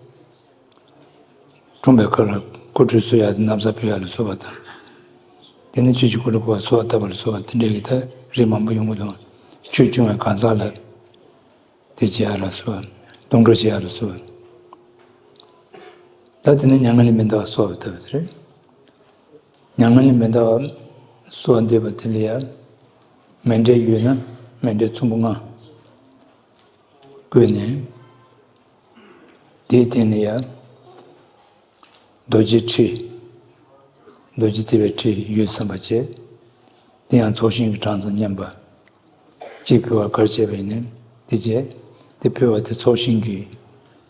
འཁྲུངས་པའི་སྐབས་ལ་སྐུ་ཁྲུས་གསོལ་ཡ་དང་ན་བཟའ་ཕུལ་ཡ་ལ་སོགས་པ་དང་། དེ་ནས་ཆོས་ཀྱི་འཁོར་ལོ་བསྐོར་བ་གསོལ་བ་བཏབ་པ་ལ་སོགས་པ་དེ་འདྲའི་གི་ད་རིགས་མང་པོ་ཡོང་གི་འདུག་ཆོས་བྱུང་བའི་གང་ཟག་ལ་དེ་བྱེད་ཡ་ལ་སོགས་པ། སྡོང་གྲོགས་བྱེད་ཡ་ལ་སོགས་པ། ད་དེ་ནས་མྱ་ངན་ལས་མི་འདའ་བ་གསོལ་བ་བཏབ་པ་དེ་རེད། མྱ་ངན་ལས་མི་འདའ་བར་གསོལ་བ་འདེབས་པ་དེ་ལ་ཡང་མཎྜལ་ཡོད་ན་མཎྜལ་ཚོམ་བུ་ལྔ་བཀོད་ནས། དེའི་སྟེང་ལ་ཡང་རྡོ་རྗེ་ཁྲི། རྡོ་རྗེ་ཐེག་པའི་ཁྲི་ཡོད་བསམ་པ་བྱས། དེ་ཡང་ཚོགས་ཞིང་གི་གྲངས་དང་མཉམ་པ་གཅིག་ཕུལ་བ་གལ་ཆེ་བས་ནི། དེ་རྗེས་དེ་ཕུལ་བ་དེ་ཚོགས་ཞིང་གི་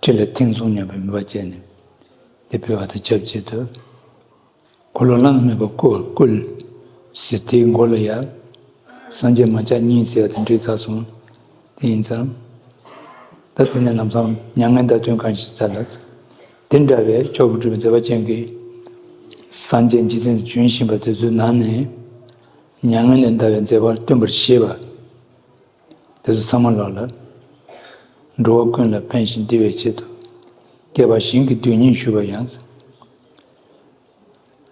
ཁྲི་ལ་ཐེངས་མཚུངས་མཉམ་པའི་མོས་པ་བྱས་ནས། དེ་ཕུལ་བ་དང་ཆབས་ཅིག་ཏུ། འཁོར་ལོ་བླ་ན་མེད་པ་བསྐོར་བསྐུལ་ཟེར། དེའི་མགོ་ལ་ཡང་སངས་རྒྱས་མ་ཆགས་གཉིས་ཟེར་བ་དེ་འདྲ་ཚར་སོང་། དེ་ཡིན་ཙང་། ད་དེ་ནས་ལམ་སང་མྱ་ངན་འདའ་དོན་གང་ཞིག་ཙམ་ལ། དེ་འདྲ་བའི་མཆོག་གི་སྤྲུལ་པའི་མཛད་པ་ཅན་གྱི་སངས་རྒྱས་འཇིག་རྟེན་དུ་བྱོན་བཞིན་པ་དེ་ཚོའི་ནང་ནས་མྱ་ངན་ལས་འདའ་བའི་མཛད་པ་སྟོན་པར་བཞེད་པ། དེ་ཚོ་ཚང་མ་ལོག་ལ། འགྲོ་བ་ཀུན་ལ་ཕན་ཞིང་བདེ་བའི་ཆེད་དུ། བསྐལ་པ་ཞིང་གི་དུས་གཉིས་བཞུགས་པ་ཡང་།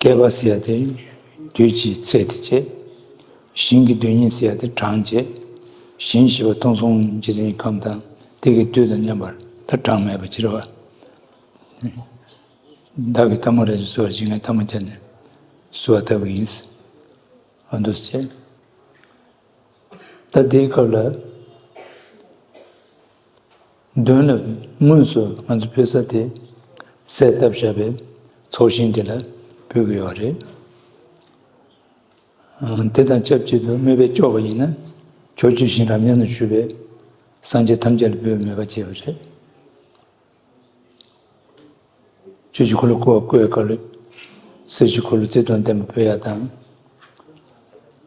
བསྐལ་པ་ཟེར་ཡ་དེ་དུས་ཀྱི་ཚད་དེ་བྱས། ཞིང་གི་དུས་གཉིས་ཟེར་ཡ་དེ་གྲངས་བྱས། ཞིང་ཞེས་པ་མཐོང་སོང་འཇིག་རྟེན་གྱི་ཁམས་དང་དེ་གི་དུས་དང་མཉམ་པར་ད་གྲངས་མེད་པ་ཅིག་རེད་པ། བདག་གི་ལྟད་མོ་རེ་ཞིག་གསོལ་བ་ཞིག་ངས་ལྟད་མོ་བྱས་ནས་གསོལ་བ་བཏབ་པ་ཡིན། ཨ་འདུག་ཟེར། ད་དེའི་སྐབས་ལ། མདུན་ལ་དངོས་སུ་ང་ཚོ་ཕུལ་ས་དེ། གསལ་བཏབ་བཞག་པའི་ཚོགས་ཞིང་དེ་ལ་ཕུལ་གྱི་ཡོད་རེད། ཨ། དེ་དང་ཆབས་ཅིག་ཏུ་དམིགས་པས་ལྕོགས་པ་ཡིན་ན། ཕྱོགས་བཅུའི་ཞིང་རབ་མཉམ་དུ་བཞུགས་པའི་སངས་རྒྱས་ཐམས་ཅད་ལ་ཕུལ་བའི་མོས་པ་བྱས་པ་རེད། ཆོས་ཀྱི་འཁོར་ལོ་བསྐོར་བ་བསྐོར་བའི་སྐབས་ལ། གསེར་གྱི་འཁོར་ལོ་རྩི་དང་ལྡན་པ་ཕུལ་ཡ་དང་།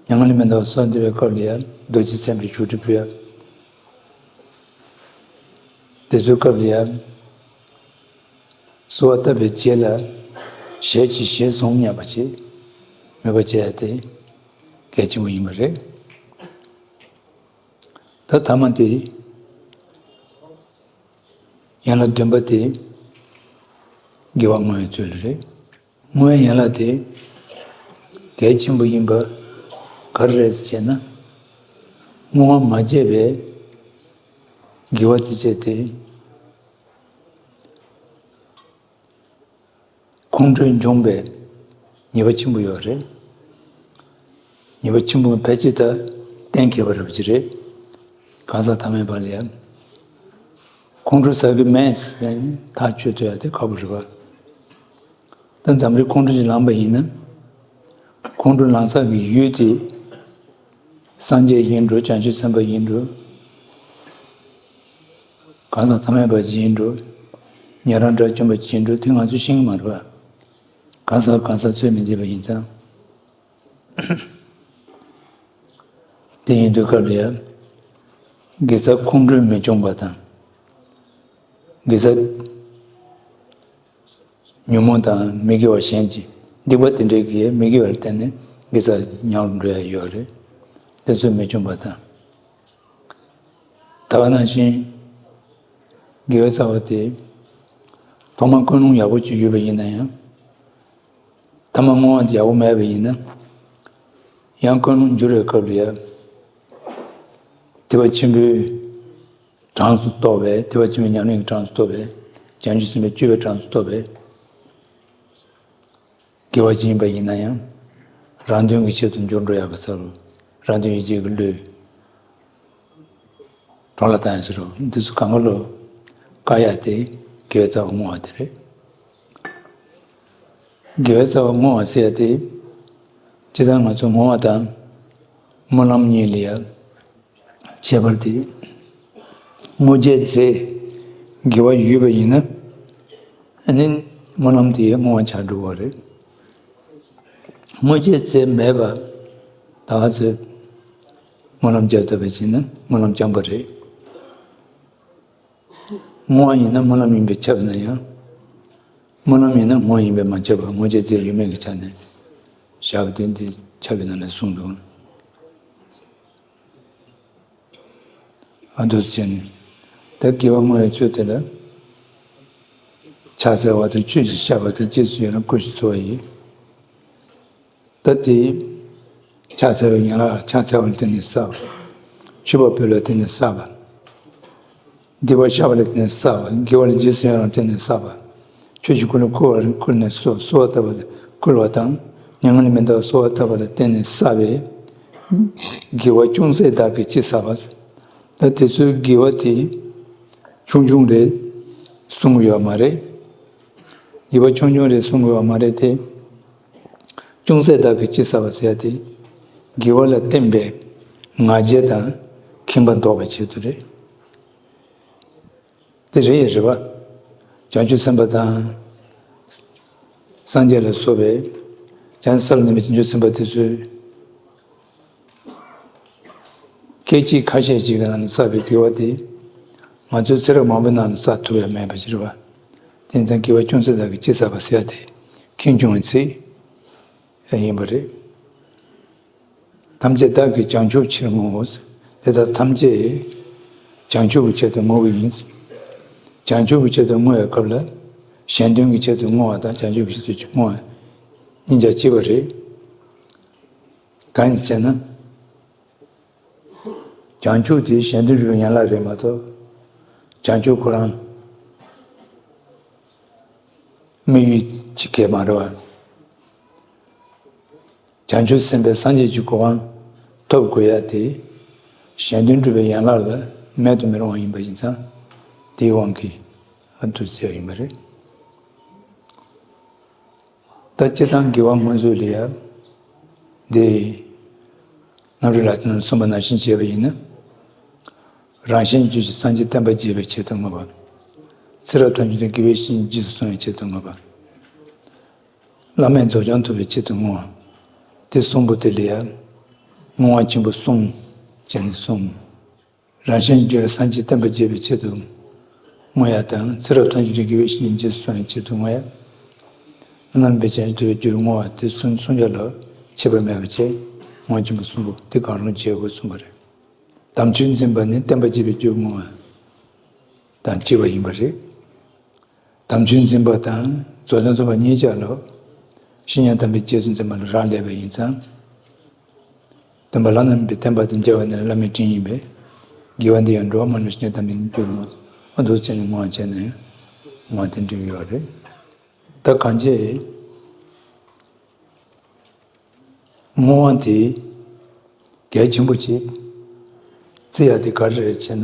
མྱ་ངན་ལས་མི་འདའ་བར་གསོལ་འདེབས་པའི་སྐབས་ལ་ཡང་རྡོ་རྗེ་སེམས་དཔའི་བཞུགས་ཁྲི་ཕུལ་ཡ། དེ་ཚོའི་སྐབས་ལ་ཡང་གསོལ་བ་བཏབ་པའི་རྗེས་ལ་ཞལ་གྱིས་བཞེས་སོང་སྙམ་པ་ཞིག་མོས་པ་བྱེད་ཡ་དེ་གལ་ཆེན་པོ་ཡིན་པ་རེད། ད་ཐ་མ་དེ། ཡན་ལག་བདུན་པ་དེ་དགེ་བ་བསྔོ་བའི་ཚུལ་རེད། བསྔོ་བའི་ཡན་ལག་དེ་གལ་ཆེན་པོ་ཡིན་པ་ག་རེ་རེད་ཟེར་ན། བསྔོ་བ་མ་བྱས་པའི་དགེ་བ་དེ་བྱས་ཏེ། ཁོང་ཁྲོ་འབྱུང་བའི་ཉེས་པ་ཆེན་པོ་ཡོད་རེད། ཉེས་པ་ཆེན་པོ་ཕལ་ཆེར་ད་གཏན་འཁེལ་བ་རེད་པ་ཅིག་རེད། གང་ཟག་ཐ་མལ་པ་ལ་ཡང་ཁོང་ཁྲོ་ཟ་གི་མེད་ཟེར་ནས་ཐག་གཅོད་ཐུབ་ཡ་དེ་ཁག་པོ་རེད་པ། ད་འཛམ་རིག་ཁོང་ཁྲོ་ཅིག་ལངས་པ་ཡིན་ན། ཁོང་ཁྲོ་ལངས་ས་གི་ཡུལ་དེ། སངས་རྒྱས་ཡིན་འགྲོ། བྱང་ཆུབ་སེམས་དཔའ་ཡིན་འགྲོ། གང་ཟག་ཐ་མལ་པ་ཞིག་ཡིན་འགྲོ། ཉན་རང་དགྲ་བཅོམ་པ་ཞིག་ཡིན་འགྲོ། དེ་ང་ཚོས་ཤེས་ཀྱི་མ་རེད་པ། གང་ཟག་གང་ཟག་ཚོད་མི་འཛིན་པ་ཡིན་ཙང་། དེ་ཡིན་དུས་སྐབས་ལ་ཡ། དགེ་རྩ་ཁོང་ཁྲོས་མི་འབྱུང་བ་དང་། དགེ་རྩ་ཉོན་མོངས་དང་མི་དགེ་བ་གཞན་གྱི་སྡིག་པ་དེ་འདྲའི་གི་མི་དགེ་བ་ལ་བརྟེན་ནས་དགེ་རྩ་ཉམས་འགྲོ་ཡ་ཡོད་རེད། དེ་ཚོ་མི་འབྱུང་བ་དང་། ད་ག་ནང་བཞིན་དགེ་བའི་རྩ་བ་དེ་ཐོག་མར་ཀུན་སློང་ཡག་པོ་ཅིག་ཡོད་པ་ཡིན་ན་ཡང་། ཐ་མ་བསྔོ་བ་དེ་ཡག་པོ་མེད་པ་ཡིན་ན། ཡང་ཀུན་སློང་འགྱུར་བའི་སྐབས་ལ་ཡ། ཐེག་པ་ཆེན་པོའི་གྲངས་སུ་གཏོགས་པའི། ཐེག་པ་ཆེན་པོའི་ཉམས་ལེན་གྱི་གྲངས་སུ་གཏོགས་པའི། བྱང་ཆུབ་སེམས་དཔའི་སྤྱོད་པའི་གྲངས་སུ་གཏོགས་པའི་དགེ་བ་ཅིག་ཡིན་པ་ཡིན་ན་ཡང་། རང་དོན་གྱི་ཆེད་དུ་འགྱུར་འགྲོ་ཡག་གི་ས་རུ། རང་དོན་ཡིད་བྱེད་ཀྱི་བློས་གྲོང་ལ་བཏང་ཡག་ས་རུ། འདི་ཚོ་གང་ག་ལོ་བཀག་ཡག་དེ་དགེ་བའི་རྩ་བ་བསྔོ་བ་དེ་རེད། དགེ་བའི་རྩ་བ་བསྔོ་བ་ཟེར་ཡག་དེ། སྤྱིར་བཏང་ང་ཚོ་བསྔོ་བ་དང་སྨོན་ལམ་གཉིས་ལ་ཡ། ཁྱད་པར་དེ། བསྔོ་བྱའི་རྫས་དགེ་བ་ཡོད་པ་ཡིན་ན། ཨ་ནི་སྨོན་ལམ་དེ་བསྔོ་བ་ཆགས་འགྲོ་བ་རེད། བསྔོ་བྱའི་རྫས་མེད་པ་ད་ག་ཚོད་སྨོན་ལམ་རྒྱབ་ཐུབ་པ་ཡིན་ན་སྨོན་ལམ་རྐྱང་པ་རེད། བསྔོ་བ་ཡིན་ན་སྨོན་ལམ་ཡིན་པས་ཁྱབ་ན་ཡང་། སྨོན་ལམ་ཡིན་ན་བསྔོ་བ་ཡིན་པས་མ་ཁྱབ་པར་བསྔོ་བྱའི་རྫས་ཡོད་མེད་ཀྱི་ཆ་ནས་བཞག་པ་དེ་འདི་ཕྱག་དཔེ་ནང་ལ་གསུངས་འདུག། ཨ་འདུག་སེ་བྱས་ནས། ད་དགེ་བ་བསྔོ་བའི་ཚུལ་དེ་ལ། ཕྱག་འཚལ་བ་དང་ཆོས་ཀྱི་བཤགས་པ་དང་རྗེས་སུ་ཡི་རང་བསྐུལ་ཞིང་གསོལ་བ་ཡིས། ད་དེ། ཕྱག་འཚལ་བའི་ཡན་ལག་ལ་ཕྱག་འཚལ་བ་ལ་བརྟེན་ནས་བསགས་པ། མཆོད་པ་འབུལ་བ་ལ་བརྟེན་ནས་བསགས་པ། བདེ་བར་གཤེགས་པ་ལ་བརྟེན་ནས་བསགས་པ། དགེ་བ་ལ་རྗེས་སུ་ཡི་རང་བརྟེན་ནས་བསགས་པ། ཆོས་ཀྱི་སྐུ་ལ་བསྐུལ་བ་བསྐུལ་ནས་གསོལ་གསོལ་བ་བཏབ་པ་ལ་བསྐུལ་བ་དང་། མྱ་ངན་ལས་མི་འདའ་བར་གསོལ་བ་བཏབ་པ་ལ་བརྟེན་ནས་བསགས་པའི་དགེ་བ་ཅུང་ཟད་དག་གིས་ཅི་བསགས་པ། ད་དེ་ཚོའི་དགེ་བ་དེ་ཆུང་ཆུང་རེད་གསུང་གི་ཡོད་མ་རེད། དགེ་བ་ཆུང་ཆུང་རེད་གསུང་གི་ཡོད་མ་རེད་དེ། ཅུང་ཟད་དག་གིས་ཅི་བསགས་པ་ཟེར་ཡ་དེ། དགེ་བ་ལ་བརྟེན་པའི་ང་རྒྱལ་དང་ཁེངས་པ་ཟློག་པའི་ཆེད་དུ་རེད། དེ་རེད་ཡ་རེད་པ། བྱང་ཆུབ་སེམས་དཔའ་དང་། སངས་རྒྱས་ལ་སོགས་པའི་བྱང་ས་ལ་གནས་པའི་བྱང་ཆུབ་སེམས་དཔའ་དེ་ཚོས། སྐད་ཅིག་ཁ་ཤས་ཅིག་གི་ནང་ནས་བསགས་པའི་དགེ་བ་དེ། ང་ཚོས་ཚེ་རབས་མང་པོའི་ནང་ལ་བསགས་ཐུབ་ཡ་མེད་པ་ཞིག་རེད་པ། དེ་ཙང་དགེ་བ་ཅུང་ཟད་དག་གིས་ཅི་བསགས་པ་ཟེར་ཡ་དེ་ཁེངས་སྐྱུང་བའི་ཚིག་ཡིན་པ་རེད། ཐམས་ཅད་བདག་གིས་བྱང་ཆུབ་ཕྱིར་བསྔོའོ། དེ་དག་ཐམས་ཅད་བྱང་ཆུབ་ཀྱི་ཆེད་དུ་བསྔོ་གི་ཡིན། བྱང་ཆུབ་ཀྱི་ཆེད་དུ་བསྔོ་བའི་སྐབས་ལ། གཞན་དོན་གྱི་ཆེད་དུ་བསྔོ་བ་དང་བྱང་ཆུབ་ཀྱི་ཆེད་དུ་བསྔོ་བ་གཉིས་ཆ་གཅིག་པ་རེད། གང་ཡིན་ཟེར་ན། བྱང་ཆུབ་དེ་གཞན་དོན་སྒྲུབ་པའི་ཡན་ལག་རེད་མ་གཏོགས། བྱང་ཆུབ་ཁོ་རང་དམིགས་ཡུལ་གཅིག་གས་མ་རེད་པ། བྱང་ཆུབ་སེམས་དཔའི་སངས་རྒྱས་ཀྱི་གོ་འཕང་ཐོབ་དགོས་ཡ་དེ། གཞན་དོན་སྒྲུབ་པའི་ཡན་ལག་ལ་མེད་དུ་མི་རུང་བ་ཡིན་པ་ཡིན་ཙང་། དེའི་དབང་གིས་ཨ་འདུག་ཟེར་བ་ཡིན་པ་རེད། ད་སྤྱིར་བཏང་དགེ་བ་སྔོན་འཛུགས་ལ་ཡ། འདི། རྣམ་གྲོལ་ལྷ་བྲིས་ནང་གསུངས་པ་ནང་བཞིན་བྱས་པ་ཡིན་ན། རང་གཞན་རྒྱུད་ཀྱི་སངས་རྒྱས་བསྟན་པ་རྒྱས་པའི་ཆེད་དུ་བསྔོ་བ། ཚེ་རབས་ཐམས་ཅད་དུ་དགེ་བའི་བཤེས་གཉེན་རྗེས་སུ་བཟུང་བའི་ཆེད་དུ་བསྔོ་བ། བླ་མེད་རྫོགས་བྱང་ཐོབ་པའི་ཆེད་དུ་བསྔོ་བ། དེ་གསུམ་པོ་དེ་ལ་ཡ། བསྔོ་བ་ཆེན་པོ་གསུམ་བྱས་ནས་གསུངས། རང་གཞན་རྒྱུད་ལ་སངས་རྒྱས་བསྟན་པ་རྒྱས་པའི་ཆེད་དུ་བསྔོ་ཡ་དང་། ཚེ་རབས་ཐམས་ཅད་དུ་དགེ་བའི་བཤེས་གཉེན་རྗེས་སུ་བཟུང་བའི་ཆེད་དུ་བསྔོ་ཡ། རྣམ་པའི་བྱང་ཆུབ་ཐོབ་པའི་རྒྱུར་བསྔོ་བ། དེ་གསུམ་གསུམ་ཆ་ལ་ཁྱད་པར་མེད་པ་བྱས། བསྔོ་བ་ཆེན་པོ་གསུམ་པོ་དེ་གང་རུང་བྱེད་དགོས་གསུངས་པ་རེད། དམ་ཆོས་འཛིན་པ་ནི་བསྟན་པ་རྒྱས་པའི་རྒྱུར་བསྔོ་བ་དང་གཅིག་པ་ཡིན་པ་རེད། དམ་ཆོས་འཛིན་པ་དང་རྫོགས་བྱང་ཐོབ་པ་གཉིས་ཆ་ལ་བཤེས་གཉེན་དམ་པའི་རྗེས་སུ་འཛིན་པ་ལ་རག་ལས་པ་ཡིན་ཙང་། སྟོན་པ་བླ་ན་མེད་པའི་བསྟན་པ་དང་མཇལ་བ་ནི་བླ་མའི་དྲིན་ཡིན་པས། དགེ་བ་འདི་ཡང་འགྲོ་བ་མ་ལུས་ཤིང་དམ་པའི་རྒྱུར་བསྔོ། འདུག་ཅེས་ནས་བསྔོ་བ་བྱས་ནས་བསྔོ་བ་དེ་འགྲིག་ཡོད་རེད། ད་གང་བྱས་བསྔོ་བ་དེ་གལ་ཆེན་པོ་ཅིག་བརྩི་ཡ་དེ་ག་རེ་རེད་ཅེ་ན།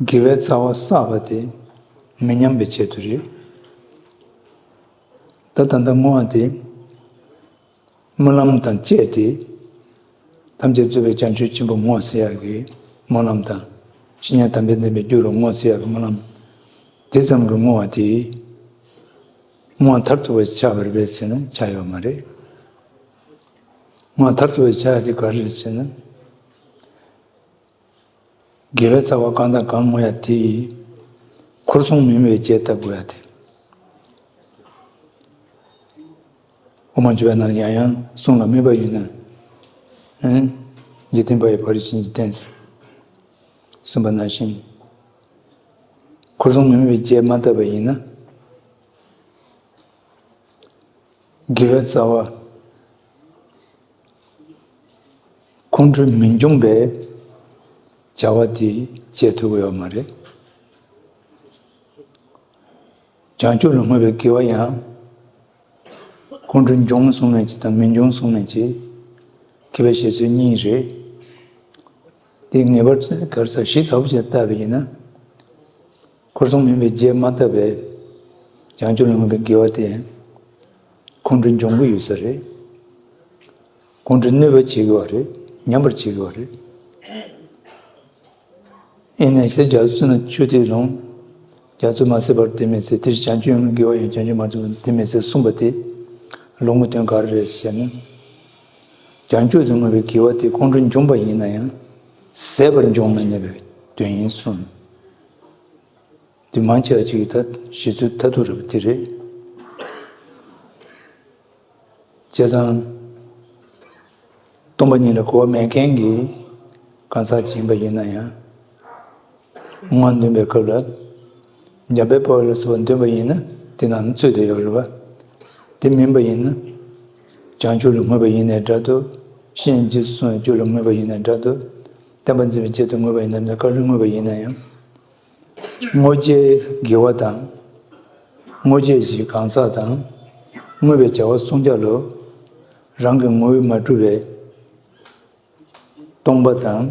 དགེ་བའི་རྩ་བ་བསགས་པ་དེ་མི་ཉམས་པའི་ཆེད་དུ་རེད། ད་ད་ལྟ་བསྔོ་བ་དེ། སྨོན་ལམ་དང་བཅས་ཏེ། ཐམས་ཅད་རྫོགས་པའི་བྱང་ཆུབ་ཆེན་པོ་བསྔོ་ཟེར་ཡག་གི་སྨོན་ལམ་དང་། བཤེས་གཉེན་དམ་པའི་བསྟན་པའི་རྒྱུ་རུ་བསྔོ་ཟེར་ཡག་གི་སྨོན་ལམ། དེ་ཙམ་གྱིས་བསྔོ་བ་དེ། བསྔོ་བ་མཐར་ཐུག་པ་ཆགས་པ་རེད་པས་ཟེར་ན་ཆགས་ཡོད་མ་རེད། བསྔོ་བ་མཐར་ཐུག་པ་ཆགས་ཡག་དེ་ག་རེ་རེད་ཟེར་ན། དགེ་བའི་རྩ་བ་གང་དང་གང་བསྔོ་ཡག་དེ་ཡིས། འཁོར་གསུམ་མི་མོས་པའི་རྒྱས་བཏབ་དགོས་ཡག་དེ། དབུ་མ་འཇུག་པའི་ནང་ཡང་ཡང་གསུངས་ལ་དམིགས་པ་ཡིན་ན། ཨན། འཇིག་རྟེན་པ་ཡི་བར་ཆད་ཀྱི་རྟེན། གསུངས་པ་ནང་བཞིན། འཁོར་གསུམ་མི་མོས་པའི་རྒྱས་མ་བཏབ་པ་ཡིན་ན། དགེ་བའི་རྩ་བ། ཁོང་ཁྲོ་མི་འབྱུང་བའི་བྱ་བ་དེ་བྱེད་ཐུབ་ཀྱི་ཡོད་མ་རེད། བྱང་ཆུབ་ལ་བསྔོས་པའི་དགེ་བ་ཡང་། ཁོང་ཁྲོ་འབྱུང་གསུངས་མཁན་ཅིག་དང་མི་འབྱུང་གསུངས་མཁན་ཅིག་མཁས་པའི་བཤད་ཚུལ་གཉིས་རེད། དེ་ངེས་པར་ག་རེ་ཟེར་ཞིབ་ཚགས་པོ་བྱས་བལྟས་པ་ཡིན་ན། འཁོར་གསུམ་མི་མོས་པའི་རྒྱས་མ་བཏབ་པའི་བྱང་ཆུབ་ལ་བསྔོས་པའི་དགེ་བ་དེ་ཁོང་ཁྲོ་འབྱུང་གི་ཡོད་ས་རེད། ཁོང་ཁྲོ་གནོད་པ་བྱེད་ཀྱི་ཡོད་རེད། ཉམས་པར་བྱེད་ཀྱི་ཡོད་རེད། ཡིན་ནའི་ཞེས་རྒྱ་མཚོ་ཆུ་ནང་ཆུ་དེ་ལོངས། རྒྱ་མཚོ་མ་ཟད་པར་དེ་མི་ཟད། དེ་བཞིན་བྱང་ཆུབ་ཡོངས་ཀྱི་དགེ་བ་ཡང་བྱང་ཆུབ་མ་ཐོབ་པར་དེ་མི་ཟད་གསུངས་པ་དེ་ལུང་གི་དོན་ག་རེ་རེད་ཟེར་ན། བྱང་ཆུབ་ཏུ་བསྔོས་པའི་དགེ་བ་དེ་ཁོང་ཁྲོ་འབྱུང་བ་ཡིན་ན་ཡང་ཟད་པར་འབྱུང་མི་ནུས་པའི་དོན་ཡིན་གསུངས། དེ་མང་ཆེ་བ་ཅིག་གིས་ད་ཞེ་ཚོད་ད་དུ་རེད་པ་དེ་རེད། བྱས་ཙང་། སྟོང་པ་ཉིད་ལ་གོ་བ་མེད་མཁན་གྱི་གང་ཟག་ཅིག་ཡིན་པ་ཡིན་ན་ཡང་། བསྔོ་བ་འདོན་པའི་སྐབས་ལ། འཇམ་དཔལ་དཔའ་བོ་ལ་སོགས་པ་འདོན་པ་ཡིན་ན་དེ་ནང་ལ་ཚུད་བསྡད་ཡོད་རེད་པ། དེ་མིན་པ་ཡིན་ན། བྱང་ཆུབ་ལ་བསྔོས་པ་ཡིན་ནའི་འདྲ་འདུག་བཤེས་གཉེན་རྗེས་སུ་བཟུང་བའི་རྒྱུ་ལ་བསྔོས་པ་ཡིན་ནའི་འདྲ་འདུག་བསྟན་པ་འཛིན་པའི་ཆེད་དུ་བསྔོས་པ་ཡིན་ནའི་འདྲ་འདུག་ག་ལ་བསྔོས་པ་ཡིན་ན་ཡང་། བསྔོ་བྱའི་དགེ་བ་དང་། བསྔོ་བྱེད་ཀྱི་གང་ཟག་དང་། བསྔོས་པའི་བྱ་བ་གསུམ་ཆར་ལ། རང་གི་ངོ་བོས་མ་གྲུབ་པའི་སྟོང་པ་དང་།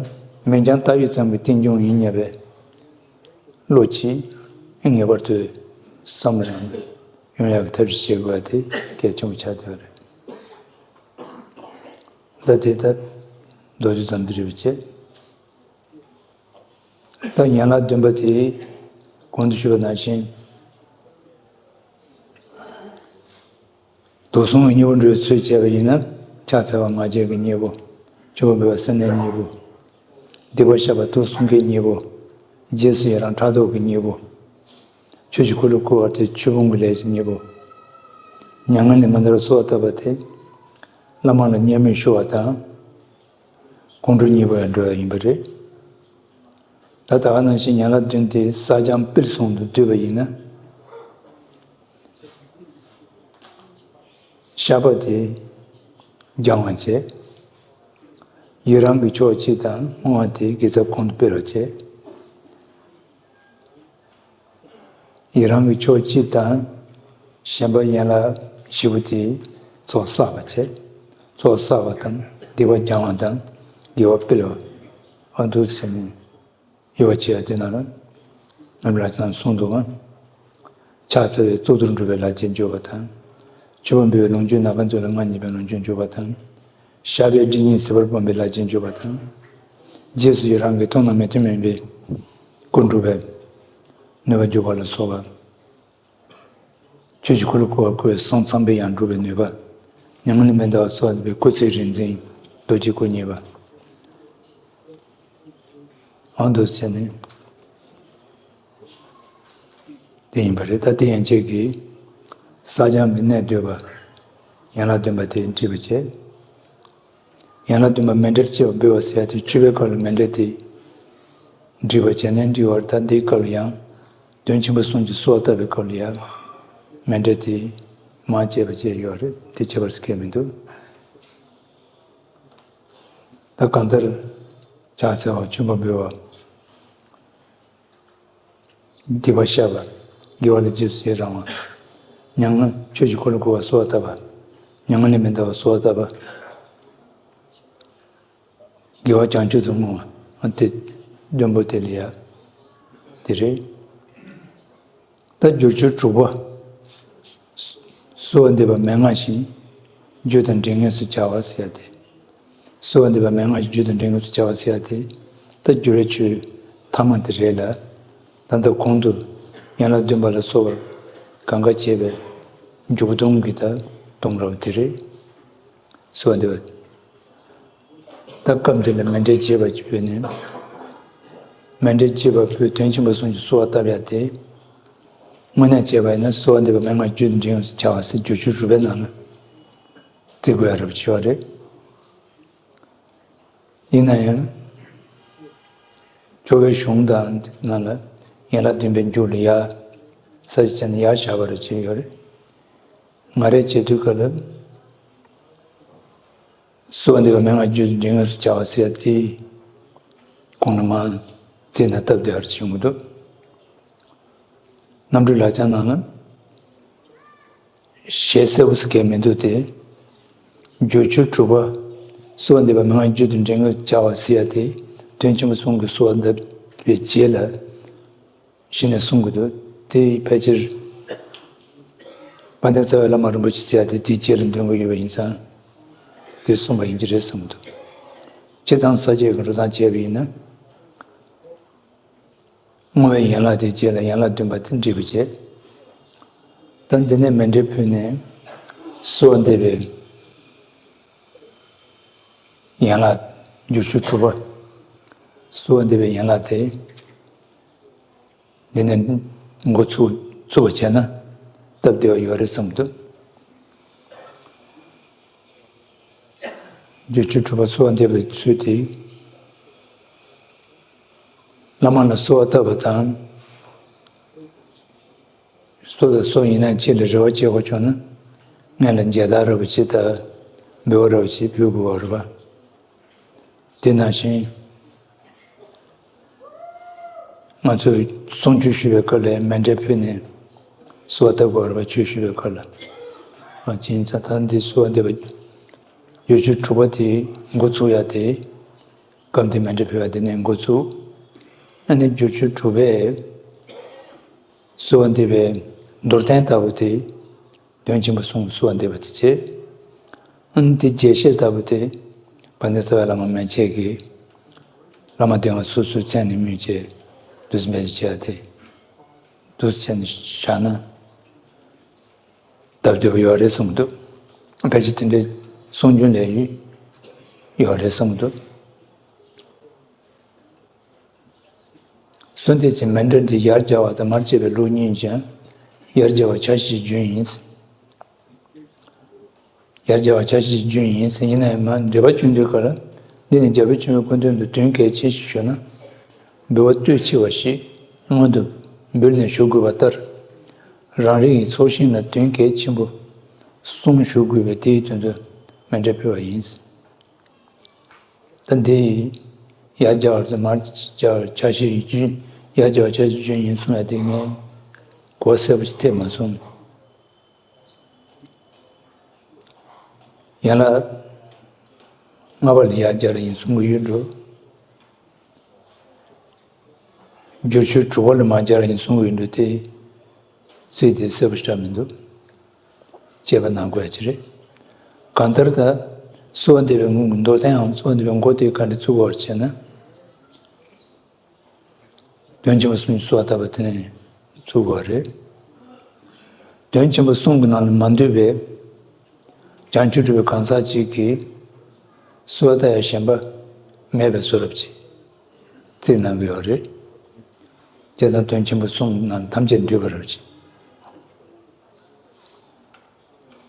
མིང་རྐྱང་བཏགས་ཡུལ་ཙམ་གྱི་རྟེན་འབྱུང་ཡིན་སྙམ་པའི་བློ་གཅིག་ངེས་པར་དུ་བསམ་བློ་ཡང་ཡོང་ཡག་གི་ཐབས་ཤེས་བྱེད་དགོས་པ་དེ་གལ་ཆེན་པོ་ཆགས་བསྡད་པ་རེད། ད་དེ་ལྟར་མདོར་བསྡུས་ཙམ་འདི་རེད་པ་བྱས། ད་ཡན་ལག་བདུན་པ་དེ་གོང་དུ་ཞུས་པ་ནང་བཞིན། དུག་གསུམ་གྱི་གཉེན་པོ་འགྲོ་བའི་ཚུལ་བྱས་པ་ཡིན་ན། ཕྱག་འཚལ་བ་ང་རྒྱལ་གྱི་གཉེན་པོ། མཆོད་པ་འབུལ་བ་སེར་སྣའི་གཉེན་པོ། སྡིག་པ་བཤགས་པ་དུག་གསུམ་ཀའི་གཉེན་པོ། རྗེས་སུ་ཡི་རང་ཕྲག་དོག་གི་གཉེན་པོ། ཆོས་ཀྱི་འཁོར་ལོ་བསྐོར་བ་དེ་ཆོས་སྤོང་གི་ལས་ཀྱི་གཉེན་པོ། མྱ་ངན་ལས་མི་འདའ་བར་གསོལ་བ་བཏབ་པ་དེ། བླ་མ་ལ་མཉམ་མེད་ཞུ་བ་དང་། ཁོང་ཁྲོ་གཉིས་པོ་ཡང་འགྲོ་ཡ་ཡིན་པ་རེད། ད་ད་ག་ནང་བཞིན་ཡན་ལག་བདུན་དེ་གསག་སྦྱང་སྤེལ་གསུམ་དུ་བསྡུས་པ་ཡིན་ན། བཤགས་པ་དེ་སྦྱང་བ་བྱས། ཡི་རང་གི་ཕྱོགས་གཅིག་དང་བསྔོ་བ་དེ་དགེ་ཚབས་གོང་དུ་སྤེལ་བ་བྱས། ཡི་རང་གི་ཕྱོགས་གཅིག་དང་། གཞན་པ་ཡན་ལག་བཞི་པོ་དེ་ཚོགས་བསགས་པ་བྱས། ཚོགས་བསགས་པ་དང་སྡིག་པ་སྦྱང་བ་དང་དགེ་བ་སྤེལ་བ། ཨ་འདུག་ཟེར་ནས་དབྱེ་བ་ཕྱེ་ཡ་དེ་ནང་ལ་ནམ་ར་ཙམ་གསུངས་འདུག་ག་ཕྱག་འཚལ་བས་གཙུག་ཏོར་འགྲུབ་པའི་ལག་རྗེས་འཇུག་པ་དང་། མཆོད་པ་འབུལ་བས་ལོངས་སྤྱོད་ནམ་མཁའ་མཛོད་ལ་མངའ་བརྙེས་པའི་ལོངས་སྤྱོད་འཇུག་པ་དང་། བཤགས་པས་སྒྲིབ་གཉིས་ཟད་པར་སྤངས་པའི་ལག་རྗེས་འཇུག་པ་དང་། རྗེས་སུ་ཡི་རང་གི་མཐོང་ན་མི་མཐོང་མིན་པའི་སྐུ་འགྲུབ་པའི་ནུས་པ་འཇུག་པ་ལ་སོགས་པ། ཆོས་ཀྱི་འཁོར་ལོ་བསྐོར་བ་བསྐོར་བའི་གསང་ཚངས་པའི་ཡང་འགྲུབ་པའི་ནུས་པ། མྱ་ངན་ལས་མི་འདའ་བར་གསོལ་བ་འདེབས་པའི་སྐུ་ཚེ་རིག་འཛིན་རྡོ་རྗེ་སྐུ་བརྙེས་པ། ཨ་འདུག་བྱས་ནས། དེ་ཡིན་པ་རེད། ད་དེ་ཡན་ཆད་ཀྱིས་གསག་སྦྱང་གི་གནད་བསྡུས་པ། ཡན་ལག་བདུན་པ་དེ་འགྲིག་པ་བྱས། ཡན་ལག་བདུན་པ་མཎྜལ་ཅེས་པ་འབུལ་བ་ཟེར་ཡ་དེ་མཆོད་པའི་སྐབས་ལ་མཎྜལ་དེ་འགྲིག་པ་བྱས་ནས་འགྲིག་པར། ད་འདིའི་སྐབས་ལ་ཡང་དོན་ཆེན་པོ་གསུམ་གྱི་གསོལ་བ་བཏབ་པའི་སྐབས་ལ་ཡང་མཎྜལ་དེ་མར་བཅད་པ་བཅས་ཡོད་རེད། དེ་བྱེད་པར་སྐད་མི་འདུག་ད་གང་ལྟར་ཕྱག་འཚལ་བ། མཆོད་པ་འབུལ་བ། སྡིག་པ་བཤགས་པ། དགེ་བ་ལ་རྗེས་སུ་ཡི་རང་བ། མྱ་ངན་ཆོས་ཀྱི་འཁོར་ལོ་བསྐོར་བར་གསོལ་བ་བཏབ་པ། མྱ་ངན་ལས་མི་འདའ་བར་གསོལ་བ་བཏབ་པ། དགེ་བ་བྱང་ཆུབ་ཏུ་བསྔོ་བ། དེ་བདུན་པོ་དེ་ལ་ཡ་དེ་རེད། ད་བསྒྱུར་བཅོས་དྲུག་པ། གསོལ་བ་འདེབས་པ་མན་ངག་བཞིན། རྒྱུ་དང་འབྲས་ལྔས་སུ་བྱ་བ་ཟེར་ཡ་དེ། གསོལ་བ་འདེབས་པ་མན་ངག་གི་རྒྱུ་དང་འབྲས་ལྔས་སུ་བྱ་བ་ཟེར་ཡ་དེ། ད་སྒྱུ་རུ་ཆོས་ཐ་མ་དེ་རེད་ལ། ད་ལྟ་གོང་དུ་ཡན་ལག་བདུན་པ་ལ་སོགས་པ་གང་ག་བྱས་པའི་འཇུག་ལྡོག་གི་ད་སྡོམ་རབ་དེ་རེད། གསོལ་བ་འདེབས་པ། ད་སྐབས་འདི་ལ་མཎྜལ་རྒྱས་པ་ཅིག་ཕུལ་ནས། མཎྜལ་རྒྱས་པ་ཕུལ་དོན་ཆེན་པོ་གསུམ་གྱི་གསོལ་བ་བཏབ་ཡ་དེ། དངོས་གནས་བྱས་པ་ཡིན་ན་གསོལ་བ་འདེབས་པ་མན་ངག་རྒྱུ་དང་འབྲས་ལྔས་སུ་བྱ་བ་ཟེར་སྒྱུར་ཆོས་དྲུག་པའི་ནང་ལ་བརྩི་དགོས་ཡ་རབ་ཆེ་བ་རེད། ཡིན་ན་ཡང་། ཁྱོ་གའི་གཞུང་དང་ནང་ལ་ཡན་ལག་བདུན་པའི་མཇུག་ལ་ཡ། ས་ཅི་ཅན་ཡ་བཞག་པ་རེ་བྱས་ཡོད་རེད། ང་རའི་བྱེད་དུས་སྐབས་ལ། གསོལ་བ་འདེབས་པ་མན་ངག་རྒྱུ་དང་འབྲས་ལྔས་སུ་བྱ་བ་ཟེར་ཡ་དེ། གོང་ལ་མར་བརྩིས་ན་སྟབས་བདེ་བར་བྱུང་གི་འདུག་རྣམ་འཕྲུལ་ལག་བཅངས་ནང་ལ། ཞེས་གསལ་པོ་ཟེར་མཁན་མི་འདུག་སྟེ། སྒྱུར་ཆོས་དྲུག་པ། གསོལ་བ་འདེབས་པ་མན་ངག་རྒྱུ་དང་འབྲས་ལྔས་སུ་བྱ་བ་ཟེར་ཡ་དེ། དོན་ཆེན་པོ་གསུམ་གྱི་གསོལ་བ་བཏབ་པའི་རྗེས་ལ། གཞི་ནས་གསུང་གི་འདུག་དེ་ཕལ་ཆེར། དཔལ་ལྡན་རྩ་བའི་བླ་མ་རིན་པོ་ཆེ་ཟེར་ཡ་དེ་དེའི་རྗེས་ལ་འདོན་གྱི་ཡོད་པ་ཡིན་ཙང་། དེ་གསུངས་པ་ཡིན་གྱི་རེད་བསམ་གྱི་འདུག་སྤྱིར་བཏང་ས་བཅད་ཀྱི་འགྲོ་སྟངས་བྱས་པ་ཡིན་ན། བསྔོ་བའི་ཡན་ལག་དེའི་རྗེས་ལ་ཡན་ལག་བདུན་པ་དེ་འགྲིག་པ་བྱས། ད་འདི་ནས་མཎྜལ་ཕུལ་ནས། གསོལ་བ་འདེབས་པའི་ཡན་ལག་སྒྱུར་ཆོས་དྲུག་པ། གསོལ་བ་འདེབས་པའི་ཡན་ལག་དེ། འདི་ནས་འགོ་ཚུགས་ཚུགས་པ་བྱས་ན་སྟབས་བདེ་བ་ཡོད་རེད་བསམ་འདུག་སྒྱུར་ཆོས་དྲུག་པ་གསོལ་བ་འདེབས་པའི་ཚུལ་དེ། བླ་མ་ལ་གསོལ་བ་བཏབ་པ་དང་། སུ་དང་སུ་ཡིན་ན་ཅི་ལ་རེ་བ་བྱེད་དགོས་བྱུང་ན། སྔོན་ལ་མཇལ་དར་རིན་པོ་ཆེ་དང་། འབུལ་བ་རིན་པོ་ཆེ་ཕུལ་དགོས་པ་རེད་པ། དེ་ནང་བཞིན། ང་ཚོས་གསུང་ཆོས་ཞུ་བའི་སྐབས་ལ་མཎྜལ་ཕུལ་ནས་གསོལ་བ་བཏབ་དགོས་པ་རེད་པ། ཆོས་ཞུ་བའི་སྐབས་ལ། ཨ་ཅིན་ཚ་ཐང་འདི་གསོལ་བ་འདེབས་པ། སྒྱུར་ཆོས་དྲུག་པ་དེ་འགོ་ཚུགས་ཡ་དེ། སྐབས་འདི་མཎྜལ་ཕུལ་བ་འདི་ནས་འགོ་ཚུགས། ཨ་ནི་སྒྱུར་ཆོས་དྲུག་པའི་གསོལ་བ་འདེབས་པའི་མདོར་བསྟན་ལྟ་བུ་དེ། དོན་ཆེན་པོ་གསུམ་གསོལ་བ་འདེབས་པ་དེ་བྱས། ཨ་ནི་དེ་རྒྱས་བཤད་ལྟ་བུ་དེ། དཔལ་ལྡན་རྩ་བའི་བླ་མ་མན་ཆད་ཀྱིས། བླ་མ་སྡེ་ལྔ་སོ་སོའི་མཚན་ནས་སྨོས་བྱས། འདུག་སེ་འབད་བྱས་ཏེ། འདུག་སེ་བྱས་ནས་བཞག་ན། སྟབས་བདེ་པོ་ཡོད་རེད་བསམ་གྱི་འདུག་ཕལ་ཆེར་དེ་འདྲའི་གསུང་རྒྱུན་ལས་ཡོད་རེད་བསམ་གྱི་འདུག་གསོལ་འདེབས་ཀྱི་མཎྜལ་འདི་ཡར་སྦྱར་བ་དང་མར་བཅད་པའི་ལུགས་གཉིས་ཀྱང་། ཡར་སྦྱར་བ་ཕྱག་བཞེས་རྒྱུན་ཡིན། ཡར་སྦྱར་བ་ཕྱག་བཞེས་རྒྱུན་ཡིན་ཟེར། ཡིན་ན་ཡང་མར་འགྲེལ་པ་བསྐྱོན་དུས་སྐབས་ལ། འདི་ནི་རྒྱལ་པོ་ཆེན་པོའི་སྐུ་མདུན་དུ་དོན་གལ་ཆེ་ཞིག་ཞུ་ན། འབུལ་བ་སྟོད་ཕྱེ་བ་ཞིག་སྔོན་དུ་འབུལ་ནས་ཞུ་དགོས་པ་ལྟར། རང་རེ་ཡི་ཚོགས་ཞིང་ལ་དོན་གལ་ཆེན་པོ་གསུམ་ཞུ་དགོས་པས། དེའི་དོན་དུ་མཎྜལ་ཕུལ་བ་ཡིན། ད་འདི་ཡར་སྦྱར་བ་དང་མར་སྦྱར་བ་ཕྱག་བཞེས་རྒྱུན། ཡར་སྦྱར་བ་ཕྱག་བཞེས་རྒྱུན་ཡིན་གསུང་ཡ་དེ་ངས་གོ་གསལ་པོ་ཞིག་ཐེབས་མ་སོང་། ཡན་ལག་ལྔ་པ་ལ་ཡར་སྦྱར་ཡིན་གསུང་གི་ཡོད་འགྲོ། སྒྱུར་ཆོས་དྲུག་པ་ལ་མར་སྦྱར་ཡིན་གསུང་གི་ཡོད་འགྲོ་དེ། ཚིག་དེ་གསལ་པོ་ཞེ་དྲག་མི་འདུག་དཔྱད་པ་གནང་དགོས་ཡ་ཅིག་རེད། གང་ལྟར་ད། གསོལ་བ་འདེབས་པའི་མདོར་བསྟན་འམ་གསོལ་བ་འདེབས་པའི་འགོ་དེ་ག་འདྲ་བཙུགས་དགོས་པ་རེད་ཟེར་ན། དོན་ཆེན་པོ་གསུམ་གྱི་གསོལ་བ་བཏབ་པ་དེ་ནས་བཙུགས་པ་རེད། དོན་ཆེན་པོ་གསུམ་གྱི་ནང་ལ་མ་འདུས་པའི་བྱང་ཆུབ་སྒྲུབ་པའི་གང་ཟག་ཅིག་གིས་གསོལ་བ་བཏབ་ཡ་གཞན་པ་མེད་པའི་བཟོ་འདྲ་ཅིག་བརྩིས་གནང་གི་ཡོད་རེད། བྱས་ཙང་དོན་ཆེན་པོ་གསུམ་ནང་ཐམས་ཅད་འདུས་པ་འདྲ་ཅིག་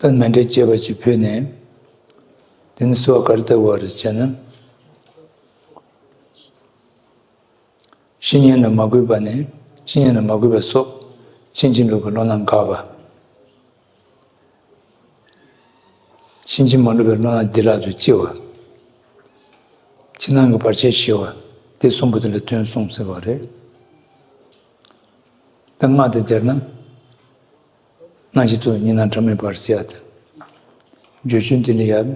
ད་མཎྜལ་རྒྱས་པ་ཅིག་ཕུལ་ནས། དེ་ནས་གསོལ་བ་ག་རེ་བཏབ་དགོས་པ་རེད་ཟེར་ན། བཤེས་གཉེན་ལ་མ་གུས་པ་ནས། བཤེས་གཉེན་ལ་མ་གུས་པ་སོགས་ཕྱིན་ཅི་ལོག་གི་བློ་སྣ་འགགས་པ། ཕྱིན་ཅི་མ་ལོག་པའི་བློ་སྣ་བདེ་བླག་ཏུ་སྐྱེ་བ། ཕྱི་ནང་གི་བར་ཆད་ཞི་བ། དེ་གསུམ་པོ་དེ་ལ་དོན་གསུམ་ཟེར་བ་རེད། ད་སྔགས་དེ་སྦྱར་ན། སྔ་ཕྱི་ཚུལ་གཉིས་སྣང་བྲལ་མེད་པར་ཟེར་ཡ་དེ། སྒྱུར་ཆོས་འདི་ལ་ཡང་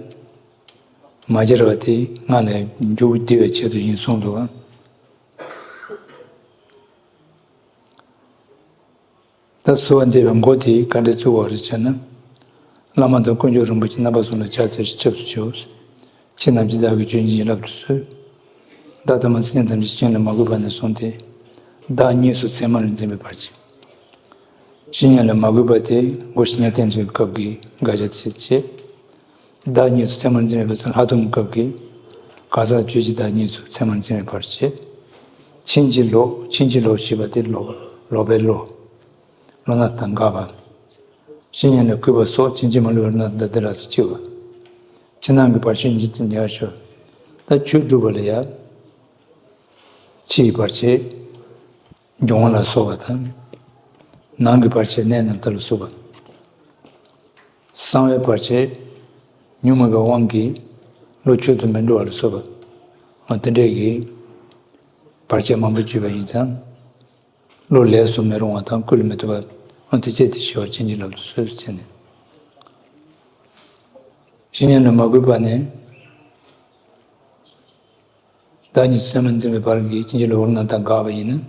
མ་སྦྱར་བ་དེ་སྔགས་ལ་འཇུག་བདེ་བའི་ཆེད་དུ་ཡིན་གསུངས་འདུག་ག་ད་གསོལ་བ་འདེབས་པའི་འགོ་དེ་ག་འདྲ་བཙུགས་པ་རེད་ཟེར་ན། བླ་མ་དང་དཀོན་མཆོག་རིན་པོ་ཆེ་རྣམ་པ་གསུམ་ལ་ཕྱག་འཚལ་ཞིང་སྐྱབས་སུ་མཆིའོ། ཁྱེད་རྣམས་ཀྱིས་བདག་གིས་ཆོས་བྱིན་གྱིས་བརླབ་ཏུ་གསོལ། བདག་ཐ་མལ་སེམས་ཅན་ཐམས་ཅད་སྤྱན་ལས་མ་གོས་པ་ནས་བཟུང་སྟེ། བདག་གཉིས་སུ་མཚན་མར་འཛིན་པའི་བར་ཆད། བཤེས་གཉེན་ལས་མ་གོས་པ་དེ་སྒོ་བཤེས་གཉེན་བསྟེན་ཚུལ་སྐབས་ཀྱི་དགག་བྱ་ཚིག་བཅད། བདག་གཉིས་སུ་མཚན་མར་འཛིན་པའི་བར་དུ་ལྷག་མཐོང་སྐབས་ཀྱི་གང་ཟག་ཆོས་ཅན་བདག་གཉིས་སུ་མཚན་མར་འཛིན་པའི་བར་ཆད། ཕྱིན་ཅི་ལོག་ཕྱིན་ཅི་ལོག་ཞེས་པ་དེ་ལོག་ལོག་པའི་བློ། བློ་སྣ་དང་འགག་པ། བཤེས་གཉེན་ལས་གུས་པ་སོགས་ཕྱིན་ཅི་མ་ལོག་པའི་བློ་སྣ་དང་དེ་ལ་སོགས་ལྕི་བ། ཕྱི་ནང་གི་བར་ཆད་ཉིད་དུ་ཉེ་བར་ཤོར། ད་ཆོས་སྒྲུབ་པ་ལ་ཡང་། ཕྱི་ཡི་བར་ཆད། འབྱུང་བ་ལ་སོགས་པ་དང་། ནང་གི་བར་ཆད་ནད་ན་ཚ་ལ་སོགས་པ། གསང་བའི་བར་ཆད། ཉོན་མོངས་པའི་དབང་གིས་བློ་ཆོས་སུ་མི་འགྲོ་བ་ལ་སོགས་པ། དེ་འདྲའི་གི་བར་ཆད་མང་པོ་བརྗོད་པ་ཡིན་ཙང་། བློ་ལས་སུ་མི་རུང་བ་དང་བསྐུལ་མི་ཐུབ་པ། དེ་བཅད་དེ་ཞི་བར་བྱིན་གྱིས་བརླབ་ཏུ་གསོལ་ཟེར་ནས། བཤེས་གཉེན་ལས་མ་གུས་པ་ནི། བདག་ཉིད་སེམས་མ་འཛིན་པའི་བར་གྱི་ཕྱིན་ཅི་ལོག་ལོག་རྣམ་དག་པ་ཡིན་ན།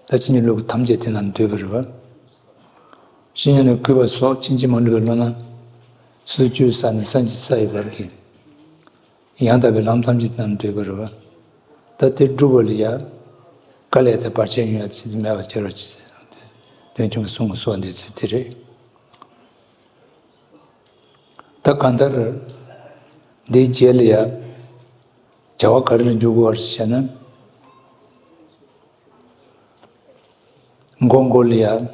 ད་ཕྱིན་ཅི་ལོག་ཐམས་ཅད་དེ་ན་འདུས་པ་རེད་པ། བཤེས་གཉེན་ལས་གུས་པ་སོགས་ཕྱིན་ཅི་མ་ལོག་པའི་བློ་སྣ། སོ་སོའི་ས་ནས་སངས་རྒྱས་ས་ཡི་བར་གྱི། ཡང་དག་པའི་ལམ་ཐམས་ཅད་དེ་ན་འདུས་པ་རེད་པ། ད་དེ་སྒྲུབ་པ་ལ་ཡང་། དཀའ་ལས་དང་བར་ཆད་ཡོང་ཡ་ཚིག་མེད་པར་བྱེད་རོགས་གྱིས་ཟེར། དོན་ཆུང་གི་གསུང་གི་སོགས་འདི་ཚོ་དེ་རེད། ད་གང་ལྟར། འདིའི་རྗེས་ལ་ཡང་། བྱ་བ་ག་རེ་ལ་འཇུག་དགོས་པ་རེད་ཟེར་ན། མགོ་མགོ་ལ་ཡང་།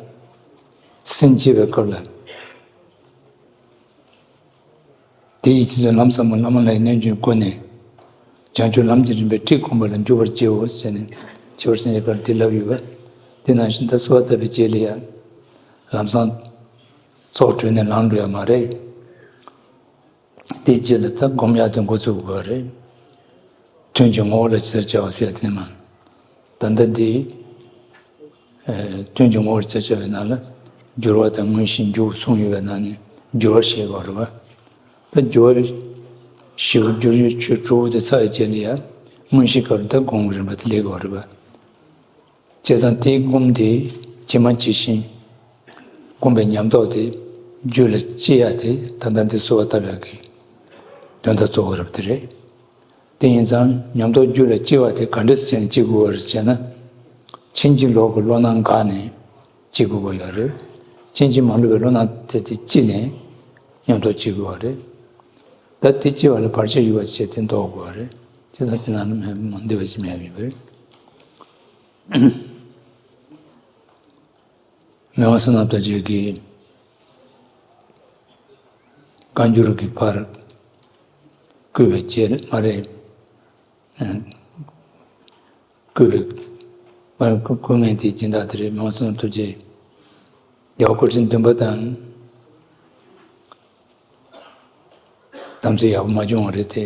སེམས་བསྐྱེད་པའི་སྐབས་ལ། དེ་ཡི་ཕྱིར་ལམ་ཟབ་མོ་བླ་མ་ལྷའི་རྣལ་འབྱོར་ཀུན་ནས། བྱང་ཆུབ་ལམ་གྱི་རིམ་པའི་ཁྲིད་བསྒོམ་པ་ལ་འཇུག་པར་བགྱིའོ་ཟེར་ནས། ཁྱད་པར་སེམས་བསྐྱེད་ཀར་འདི་ལབ་ཡོད་པ། དེ་ནང་བཞིན་ད་གསོལ་བ་བཏབ་པའི་རྗེས་ལ་ཡང་། ལམ་སང་། ཚོགས་གྲོལ་ནས་ལངས་འགྲོ་ཡ་མ་རེད། དེའི་རྗེས་ལ་ད་སྒོམ་ཡག་དེ་འགོ་བཙུགས་དགོས་རེད། དོན་གྱི་ངོ་བོ་ལ་ཇི་ལྟར་བྱ་བ་ཟེར་དེ་མ། ད་ལྟ་འདི། ཨེ། དོན་གྱི་ངོ་བོ་ལ་ཇི་ལྟར་བྱ་བའི་ནང་ལ། སྦྱོར་བ་དང་མངོན་ཤེས་འཇུག་གསུངས་ཡོད་པའི་ནང་ནས་སྦྱོར་བ་ཞེས་པ་རེད་པ། ད་སྦྱོར་བ་ཞེས་པ་སྦྱོར་བའི་ཆོས་དྲུག་པོ་དེ་ཚར་བའི་རྗེས་ལ་ཡང་མངོན་ཤེས་སྐབས་ལ་ད་སྒོམ་གྱི་རིམ་པ་དེ་སླེབས་དགོས་རེད་པ། བྱས་ཙང་དེའི་སྒོམ་དེ་ཇི་མ་ཇི་བཞིན་སྒོམ་པའི་ཉམས་རྟོགས་དེ་རྒྱུད་ལ་སྐྱེ་ཡ་དེ་ད་ལྟ་འདི་གསོལ་བ་བཏབ་ཡག་གི་དོན་དག་གཙོ་བོ་རབ་དེ་རེད། དེ་ཡིན་ཙང་ཉམས་རྟོགས་རྒྱུད་ལ་སྐྱེ་བ་དེ་ག་འདྲ་བྱས་ནས་སྐྱེ་དགོས་པ་རེད་ཅེ་ན། ཕྱིན་ཅི་ལོག་གི་བློ་སྣ་འགགས་ནས་སྐྱེ་དགོས་པ་ཡོད་རེད། ཕྱིན་ཅི་མ་ལོག་པའི་བློ་སྣ་དེ་དེ་སྐྱེས་ནས་ཉམས་རྟོགས་སྐྱེ་དགོས་པ་རེད། ད་དེ་སྐྱེ་བ་ལ་བར་ཆད་ཡོད་པ་བྱས་དེ་ལྡོག་དགོས་པ་རེད། དེ་ད་དེ་ནང་ལ་མ་འདུས་པ་ཅིག་མེད་པ་ཡིན་པ་རེད། མི་དབང་བསོད་ནམས་རྡོ་རྗེ་གིས་བཀའ་འགྱུར་གྱི་བར་བསྐུལ་བའི་རྗེས་མ་རེད། བསྐུལ་བའི་བསྐུལ་མཁན་དེའི་སྦྱིན་བདག་དེ་རེད། མི་དབང་བསོད་ནམས་རྡོ་རྗེ་རྒྱལ་བ་སྐུ་ཕྲེང་བདུན་པ་དང་། དམ་ཚིག་ཡག་པོ་མ་བྱུང་བ་རེད་དེ།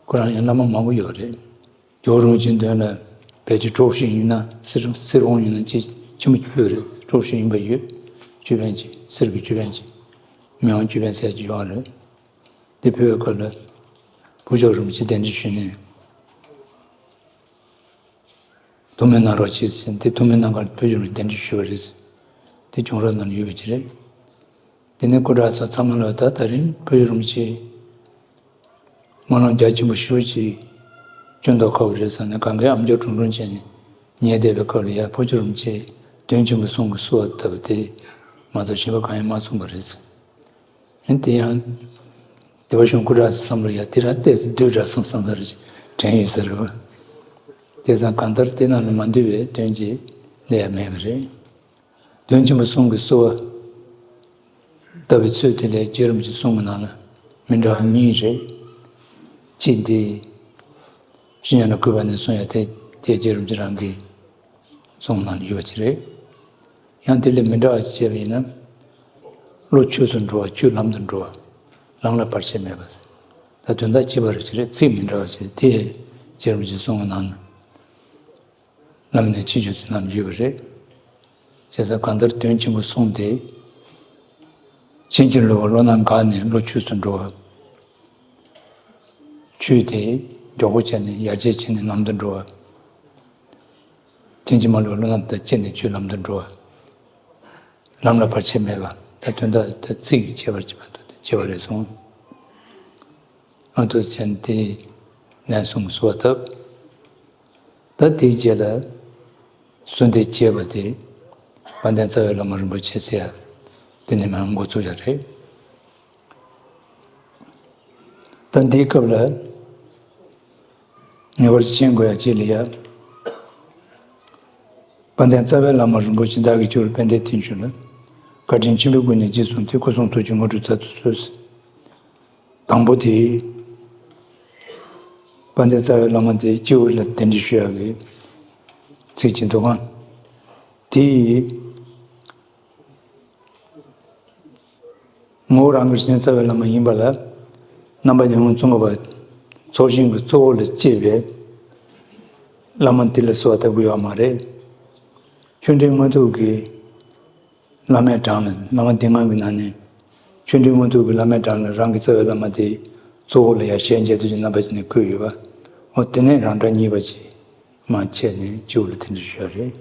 ཁོ་རང་ཡང་བླ་མ་མང་པོ་ཡོད་རེད། རྒྱལ་བ་རིན་པོ་ཆེའི་མདུན་ལ་བོད་ཀྱི་གྲོགས་ཤིག་ཡིན་ན་གསེར་གསེར་ཧོང་ཡིན་ན་ཅི་ཆེན་པོ་ཕུལ་རེད། གྲོགས་ཤིག་ཡིན་པ་ཡོད། ཅོད་པན་ཅིག་གསེར་གྱི་ཅོད་པན་ཅིག་མི་དབང་ཅོད་པན་ཟེར་གྱི་ཡོད་རེད། དེ་ཕུལ་བའི་སྐབས་ལ་ཕུར་ལྕོག་རིན་པོ་ཆེ་གདན་འདྲེན་ཞུས་ནས། ཐུགས་སྨོན་གནང་རོགས་གྱིས་ཟེར་དེ་ཐུགས་སྨོན་གནང་གར་ཕུར་ལྕོག་རིན་པོ་ཆེ་གདན་འདྲེན་ཞུས་པ་རེད། དེ་བྱུང་རབས་ནང་ལ་ཡོད་པ་ཅིག་རེད། དེ་ནས་སྐུ་དྲག་ཚོ་ཚང་མ་ལ་ད་ད་རིང་ཕུར་ལྕོག་རིན་པོ་ཆེ་སྨོན་ལམ་རྒྱ་ཆེན་པོ་ཞེ་པོ་ཅིག་སྐྱོན་འདོགས་དཀའ་བ་རེད་བསམ་ནས་གང་གའི་ཨམ་ཅོག་ཁྲུང་ཁྲུང་བྱས་ནས་ཉན་བསྡད་པའི་སྐབས་ལ་ཡ་ཕུར་ལྕོག་རིན་པོ་ཆེ་དོན་ཆེན་པོ་གསུང་གི་གསོལ་བ་བཏབ་པ་དེ་མ་གཏོགས་གཞན་པ་གང་ཡང་མ་གསུངས་པ་རེད། ཨ་ནི་དེ་ཡང་སྡེ་པ་གཞུང་སྐུ་དྲག་ཚོའི་བསམ་བློ་ཡ་དེ་རང་ཏོག་ཙམ་བསྡུས་དྲགས་སོང་བསམ་ས་རེ་དྲན་ཡོད་ས་རེད་བ། དེ་ཙང་གང་ལྟར་དེ་ནང་ལ་མ་འདུས་པའི་དོན་ཅིག་ལས་ཡ་མེད་པ་རེད། དོན་ཆེན་པོ་གསུང་གི་གསོལ་བ་བཏབ་པའི་ཚུལ་དེ་ལས་རྗེ་རིན་པོ་ཆེའི་གསུང་གི་ནང་ལ་མི་འདྲ་བ་གཉིས་རེད། གཅིག་འདི་བཤེས་གཉེན་ལ་གུས་པ་ནས་གསུང་ཡ་དེ་དེ་རྗེ་རིན་པོ་ཆེ་རང་གི་གསུང་ནང་ཡོད་པ་ཅིག་རེད། ཡང་དེ་ལས་མི་འདྲ་བ་ཅིག་བྱས་པ་ཡིན་ན། བློ་ཆོས་སུ་འགྲོ་བ་ཆོས་ལམ་དུ་འགྲོ་བ། ལམ་ལ་བར་ཆད་མེད་པ། ད་དོན་དག་གཅིག་པ་རེད་ཅིག་རེད། ཚིག་མི་འདྲ་བ་ཅིག་དེ་རྗེ་རིན་པོ་ཆེའི་གསུང་གི་ནང་ན། བླ་མ་ནས་ཕྱིན་ཆོས་ཚུལ་རྣམས་ཡོད་པ་རེད། བྱས་ཙང་གང་ལྟར་དོན་ཆེན་པོ་གསུངས་ཏེ། ཕྱིན་ཅི་ལོག་པའི་བློ་སྣ་འགགས་ནས་བློ་ཆོས་སུ་འགྲོ་བ། ཆོས་དེ་མགྱོགས་པོ་བྱས་ནས་ཡར་རྒྱས་བྱས་ནས་ལམ་དུ་འགྲོ་བ། ཕྱིན་ཅི་མ་ལོག་པའི་བློ་སྣ་དང་བཅས་ནས་ཆོས་ལམ་དུ་འགྲོ་བ། ལམ་ལ་བར་ཆད་མེད་པ། ད་ དོན་དག་དེ་ཚིག་བྱས་པར་བྱེད་པ་དང་བྱས་པ་རེད་གསུངས། ཨ་ཏུ་ཅན་དེ་ལན་གསུམ་གསོལ་བ་བཏབ། ད་དེའི་རྗེས་ལ་གསོལ་འདེབས་བྱས་པ་དེ་དཔལ་ལྡན་རྩ་བའི་བླ་མ་རིན་པོ་ཆེ་ཟེར་ཡ་དེ་ནས་མར་འགོ་ཚུགས་ཡ་རེད། ད་འདིའི་སྐབས་ལ་ངེས་པར་མཁྱེན་དགོས་ཡ་གཅིག་ལ་ཡ། དཔལ་ལྡན་རྩ་བའི་བླ་མ་རིན་པོ་ཆེ་བདག་གི་སྐྱབས་རྗེ་དཔལ་ལྡན་བསྟན་ཆོས་ལ་བཀའ་དྲིན་ཆེན་པོའི་སྒོ་ནས་རྗེས་བཟུང་སྟེ་སྐུ་གསུང་ཐུགས་ཀྱི་དངོས་གྲུབ་སྩལ་དུ་གསོལ། དང་པོ་དེ། དཔལ་ལྡན་རྩ་བའི་བླ་མ་དེ་སྤྱི་བོ་ལ་གདན་འདྲེན་ཞུ་ཡག་གི་ཚིག་ཅིག་འདུག་ག་དེ་ངོ་བོ་རང་གི་སྤྱན་རྩ་བའི་བླ་མ་ཡིན་པ་ལ། རྣམ་པ་ཉིད་སྔོན་བཙུན་པ་ཚོགས་ཞིང་གི་གཙོ་བོ་ལ་གཅེས་པའི་བླ་མ་དེ་ལ་གསོལ་བ་བཏབ་དགོས་ཡོད་མ་རེད། ཆོས་འབྲེལ་དངོས་ཐོབ་ཀྱི་བླ་མའི་གྲངས་ལ་བླ་མ་སྡེ་ལྔ་གི་ནང་ནས་ཆོས་འབྲེལ་དངོས་ཐོབ་ཀྱི་བླ་མའི་གྲངས་ལ་རང་གི་རྩ་བའི་བླ་མ་དེ་གཙོ་བོ་ལ་ཡར་ཞལ་མཇལ་དུས་ཀྱི་རྣམ་པ་ཅན་ནས་བཀོད་ཡོད་པ། འོ་དེ་ནས་རང་གྲངས་གཉིས་པ་ཅིག་མར་ཕྱེ་ནས་སྤྱི་བོ་ལ་གདན་འདྲེན་ཞུ་ཡ་རེད།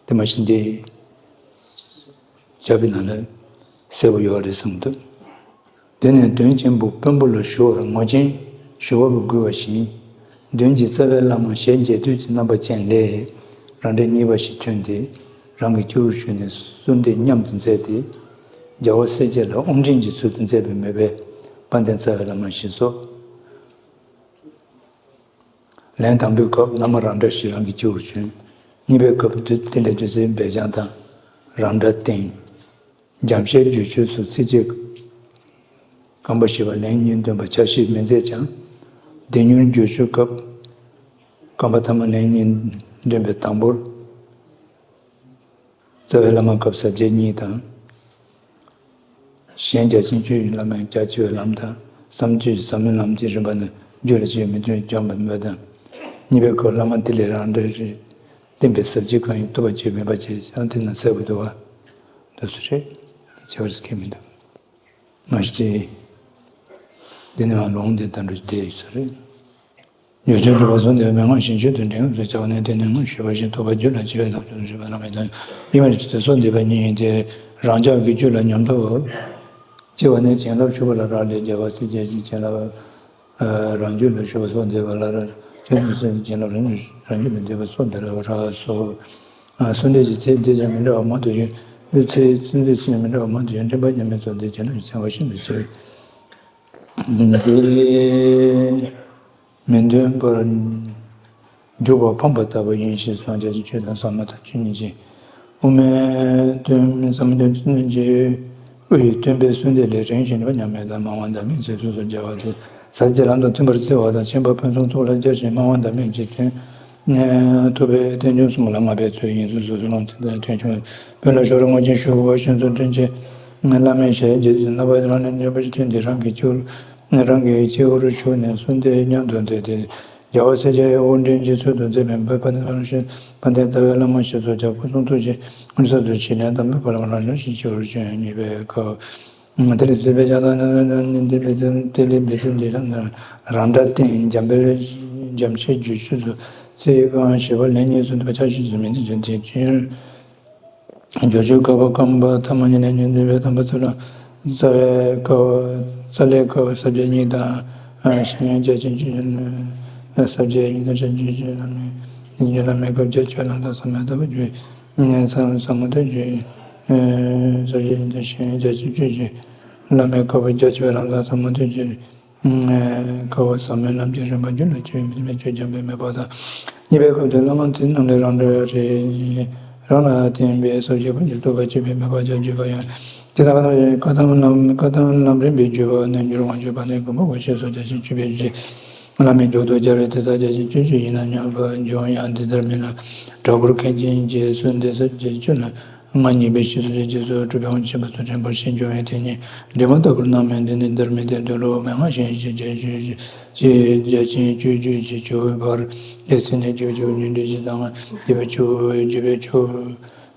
དེ་མ་གཞི་འདི་ཞབས་པའི་ནང་ལ་གསལ་པོ་ཡོད་རེད་བསམ་འདུག་དེ་ནས་མདུན་ཆེན་པོ་དཔོན་པོ་ལ་ཞུ་བར་ངོ་ཆེན་ཞུ་བ་བསྐུལ་བ་བཞིན། མདུན་གྱི་རྩ་བའི་བླ་མ་ཞལ་མཇལ་དུས་ཀྱི་རྣམ་པ་ཅན་ལས་རང་གྲངས་གཉིས་པ་ཞིག་ཐོན་ཏེ། རང་གི་སྤྱི་བོར་ཞུགས་ནས་གསོལ་འདེབས་མཉམ་དུ་མཛད་དེ། རྒྱལ་བ་སྲས་བཅས་ལ་དབང་འདྲེན་གྱི་ཚུལ་དུ་མཛད་པའི་མོས་པས་དཔལ་ལྡན་རྩ་བའི་བླ་མ་ཞེས་སོ། ལན་དང་པོའི་སྐབས་བླ་མ་རང་འདྲ་ཞིག་རང་གི་སྤྱི་བོར་བྱོན། གཉིས་པའི་སྐབས་དེ་དེ་ལས་བདུད་རྩིའི་འབེབས་སྦྱང་དང་རང་སྒྲ་བསྟན། འཇམ་བཤད་བསྒྱུར་བཅོས་སོགས་ཚིགས་བཅད་རྐང་པ་བཞི་པ་ལན་གཉིས་འདོན་པ་ཕྱག་བཞེས་མི་མཛད་ཀྱང་། བདེ་མྱུར་བསྒྱུར་བཅོས་སྐབས་རྐང་པ་ཐ་མ་ལན་གཉིས་འདོན་པའི་དང་པོར། རྩ་བའི་བླ་མ་སྐབས་ཟབ་རྒྱས་གཉིས་དང་། གཞན་རྒྱ་ཆེན་སྤྱོད་ཡུལ་བླ་མའི་རྒྱ་ཆེ་བའི་ལམ་དང་བསམ་སྤྱོད་ཟབ་མོའི་ལམ་གྱི་རིམ་པ་ནི་རྒྱུད་ལ་སྐྱེས་མི་མཐུན་འཇོམས་པ་མོས་དང་། གཉིས་པའི་སྐབས་བླ་མ་དེ་ལས་རང་འདྲ་རེད། བསྟན་པའི་ཟབ་རྒྱས་གང་ཡིན་རྟོགས་པ་ཆོས་མེད་པ་བྱས་ཀྱང་དེ་ན་གསལ་པོ་འདུག་བ། འདུག་སུ་རེད། དེ་བྱ་བར་སྐད་མི་འདུག་མ་གཞི། འདི་ནི་མ་ལུང་འདི་ལྟར་འདུ་བསྡད་ཡོད་ས་རེད། ཡོ་བྱད་སྒྲུབ་པ་སོགས་འདི་མན་ངག་གཞན་ཆོས་དང་འབྲེལ་ངོ་བཅུ་བྱ་བ་ནི་དེ་ནི་ངོ་ཤེས་པ་བཞིན་རྟོགས་པ་རྒྱུད་ལ་སྐྱེ་བའི་དང་ཆོས་སུ་ཞུགས་པ་རྣམས་ཡིན་ཏེ། ཡིན་པར་བྱས་ཏེ་སོ་འདི་པ་ཉིད་ཡིན་ཏེ། རང་ཅག་གི་རྒྱུད་ལ་ཉམས་རྟོགས་སྐྱེ་བ་ནི་བྱིན་རླབས་ཞུགས་པ་ལ་རག་ལས། རྒྱལ་བ་སྲས་བཅས་ཀྱི་བྱིན་རླབས། རང་རྒྱུད་ལ་ཞུགས་པ་སོགས་འདི་པ་ལ་རག་ཁྱོད་ཀྱི་སེམས་ཀྱི་བྱིན་རླབས་རང་རྒྱུད་ལ་འདས་པ་སོགས་འདི་ལ་རག་སོ། གསོལ་འདེབས་ཀྱི་ཚེ་འདི་ཡང་མི་འདྲ་བ་མང་དུ་ཡོད། ཚེ་ཚེ་འདི་ཚེ་མི་འདྲ་བ་མང་དུ་ཡོད། འདྲེན་པ་མཉམ་མེད་ཚོགས་འདི་བྱིན་རླབས་ཀྱི་ཚེ་བ་ཤིན་ཏུ་ཆེ་བས། འདི་མི་འདོན་པར་འཇུག་པ་ཕམ་པ་ལྟ་བུ་ཡིན་ཞེས་གསུངས། རྒྱ་ཆེན་ཆོས་དང་ཟབ་མོ་དང་ཆོས་ཉིད་ཅན། དབུ་མའི་སྟོན་ཟབ་མོ་དང་ཆོས་ཉིད་ཅན། དབུ་ཡི་སྟོན་པའི་གསོལ་འདེབས་ལས་རིམ་བཞིན་པ་མཉམ་མེད་དང་སྨྲ་བ་བདག་མེད་ཅན་སོ་སོར་སྦྱར་བ་སྟེ། ཟབ་རྒྱས་ལམ་དང་མཐུན་པར་བརྩི་བ་དང་། མཁྱེན་པ་ཕུན་སུམ་ཚོགས་ལ་སྦྱར་ཞིང་སྨྲ་བ་བདག་མེད་ཅན་དོན་ཐོབ་པའི་རྟེན་འབྱུང་གསུམ་ལ་བསྔགས་པའི་ཚུལ་ཡིན་ཚུལ་སོ་སོའི་ལུང་ཚིག་དང་དོན་ཆུང་བོན་ལ་ཞོར་ངོ་ཆེན་ཞུ་བ་བཞིན་དུ་སྟོན་ཅིང་། བླ་མའི་ཞལ་མཇལ་དུས་རྣམ་པ་རང་ལས་འདོན་པ་ཞིག་ཐོན་ཏེ་རང་གི་སྤྱི་བོར་རང་གི་སྤྱི་བོར་ཞུགས་ནས་གསོལ་འདེབས་མཉམ་དུ་མཛད་དེ། རྒྱལ་བ་སྲས་བཅས་དབང་འདྲེན་གྱི་ཚུལ་དུ་མཛད་པའི་འབོད་པ་ནི་ལུང་བཞིན་དཔལ་ལྡན་རྩ་བའི་བླ་མ་ཞེས་སོགས་ཀྱང་སྐུ་གསུང་ཐུགས་ཀྱི་མངོན་གསལ་དུ་ཕྱི་ནས་དམ་པའི་གོ་ལ་རང་བྱུང་ཞིང་སྤྱི་བོར་བྱོན་གཉིས་པའི་སྐབས། དེ་ལས་ཚིག་པའི་ཕྱག་དང་། དེ་ལས་འབད་བརྩོན་འདི་རང་རང་སྒྲ་བསྟན། འཇམ་དཔལ་འཇམ་བཤད་བསྒྱུར་བཅོས་སུ་ཚིག་རྐང་བཞི་པ་ལན་གཉིས་སུ་འདུས་པ་ཕྱག་བཞི་སུ་མི་འདུས་ཀྱང་དེ་ཅི། སྦྱོར་བཅོས་ཀ་པ་རྐང་པ་ཐ་མ་གཉིས་ལན་གཉིས་འདུས་པའི་དམ་པ་ཚུལ་ལ། རྩ་བའི་ཀ་པ་རྩ་ལས་ཀ་པ་ས་བཅད་གཉིས་དང་། ཤེས་ཡོན་རྒྱ་ཆེན་བཅུ་ས་བཅད་གཉིས་དང་ཕྱག་རྒྱ་ཆེན་བཅུ་ལ་མེད་སྐབས་རྒྱ་ཆོས་ལམ་དང་ཟབ་མོའི་ལྟ་བ་བརྒྱུད། ས་མུ་ཏིག་བརྒྱུད། ས་བཅད་གཉིས་དང་ཤེས་ཡོན་རྒྱ་ཆེན་བཅུ་བཞི། བླ་མའི་བཀའ་པོད་རྒྱ་ཆེ་བའི་ལམ་དང་ཟབ་མོ་ཐུགས་རྗེ། ཀ་པ་ཟབ་མོའི་ལམ་གྱི་རིམ་པ་རྒྱུད་ལ་སྐྱེ་བའི་མི་མེད་ཆོས་འཇམ་པའི་མོས་པ་དང་། གཉིས་པའི་སྐབས་དེར་བླ་མ་དེ་རྣམས་ལས་རང་འདྲ་རེད། རང་ལ་བརྟེན་པའི་ས་བཅད་ཀུན་གྱི་རྟོགས་པ་སྐྱེ་བའི་མོས་པ་རྒྱ་བརྗོད་པ་ཡང་། དེ་ལྟར་བཀའ་གདམས་ལམ་བཀའ་གདམས་ལམ་རིམ་པའི་བརྗོད་པ་ནི་འགྱུར་བ་བརྗོད་པ་ནི་མགོན་པོ་ཞེས་སོགས་རྒྱ་ཆེན་བཅུ་པའི་རྗེ། བླ་མའི་མཇུག་ཏུ་སྦྱར་བའི་དེ་དག་རྒྱ་ཆེན་བཅུ་བཅུ་ཡིན་ན་སྙམ་པ་འབྱུང་ཡང་འདི་ལྟར་མིན་ལ། དྲག་པོར་མཁན་ཆེན་རྗེ་བཙུན་སྡེ་སྲིད་རྗེ་བཙུན་ལ་ང་གཉིས་པའི་ཕྱིས་སུ་རྗེ་བཙུན་སྤྲུལ་པའི་དབང་ཆེན་པ་ཚུལ་ཁྲིམས་པར་ཞེས་འབྱུང་བའི་དེ་ཉིད་འདྲེས་མ་ལྟ་བུར་སྣང་མོད། འདི་ནི་འདིར་མི་སྟེར་འདོད་ལོ། མན་ངག་གཞན་ཞིག་རྒྱ་ཆེན་བཅུ་བཅུ་ཅེས་རྒྱ་ཆེན་བཅུ་བཅུ་ཞེས་བརྗོད་པར་དེ་ཚེ་ནས་བཅུ་བཅུ་རྒྱུ་འབྲས་ཞེས་དང་བརྒྱད་པ་བཅུ་བརྒྱད་པའི་བཅུ།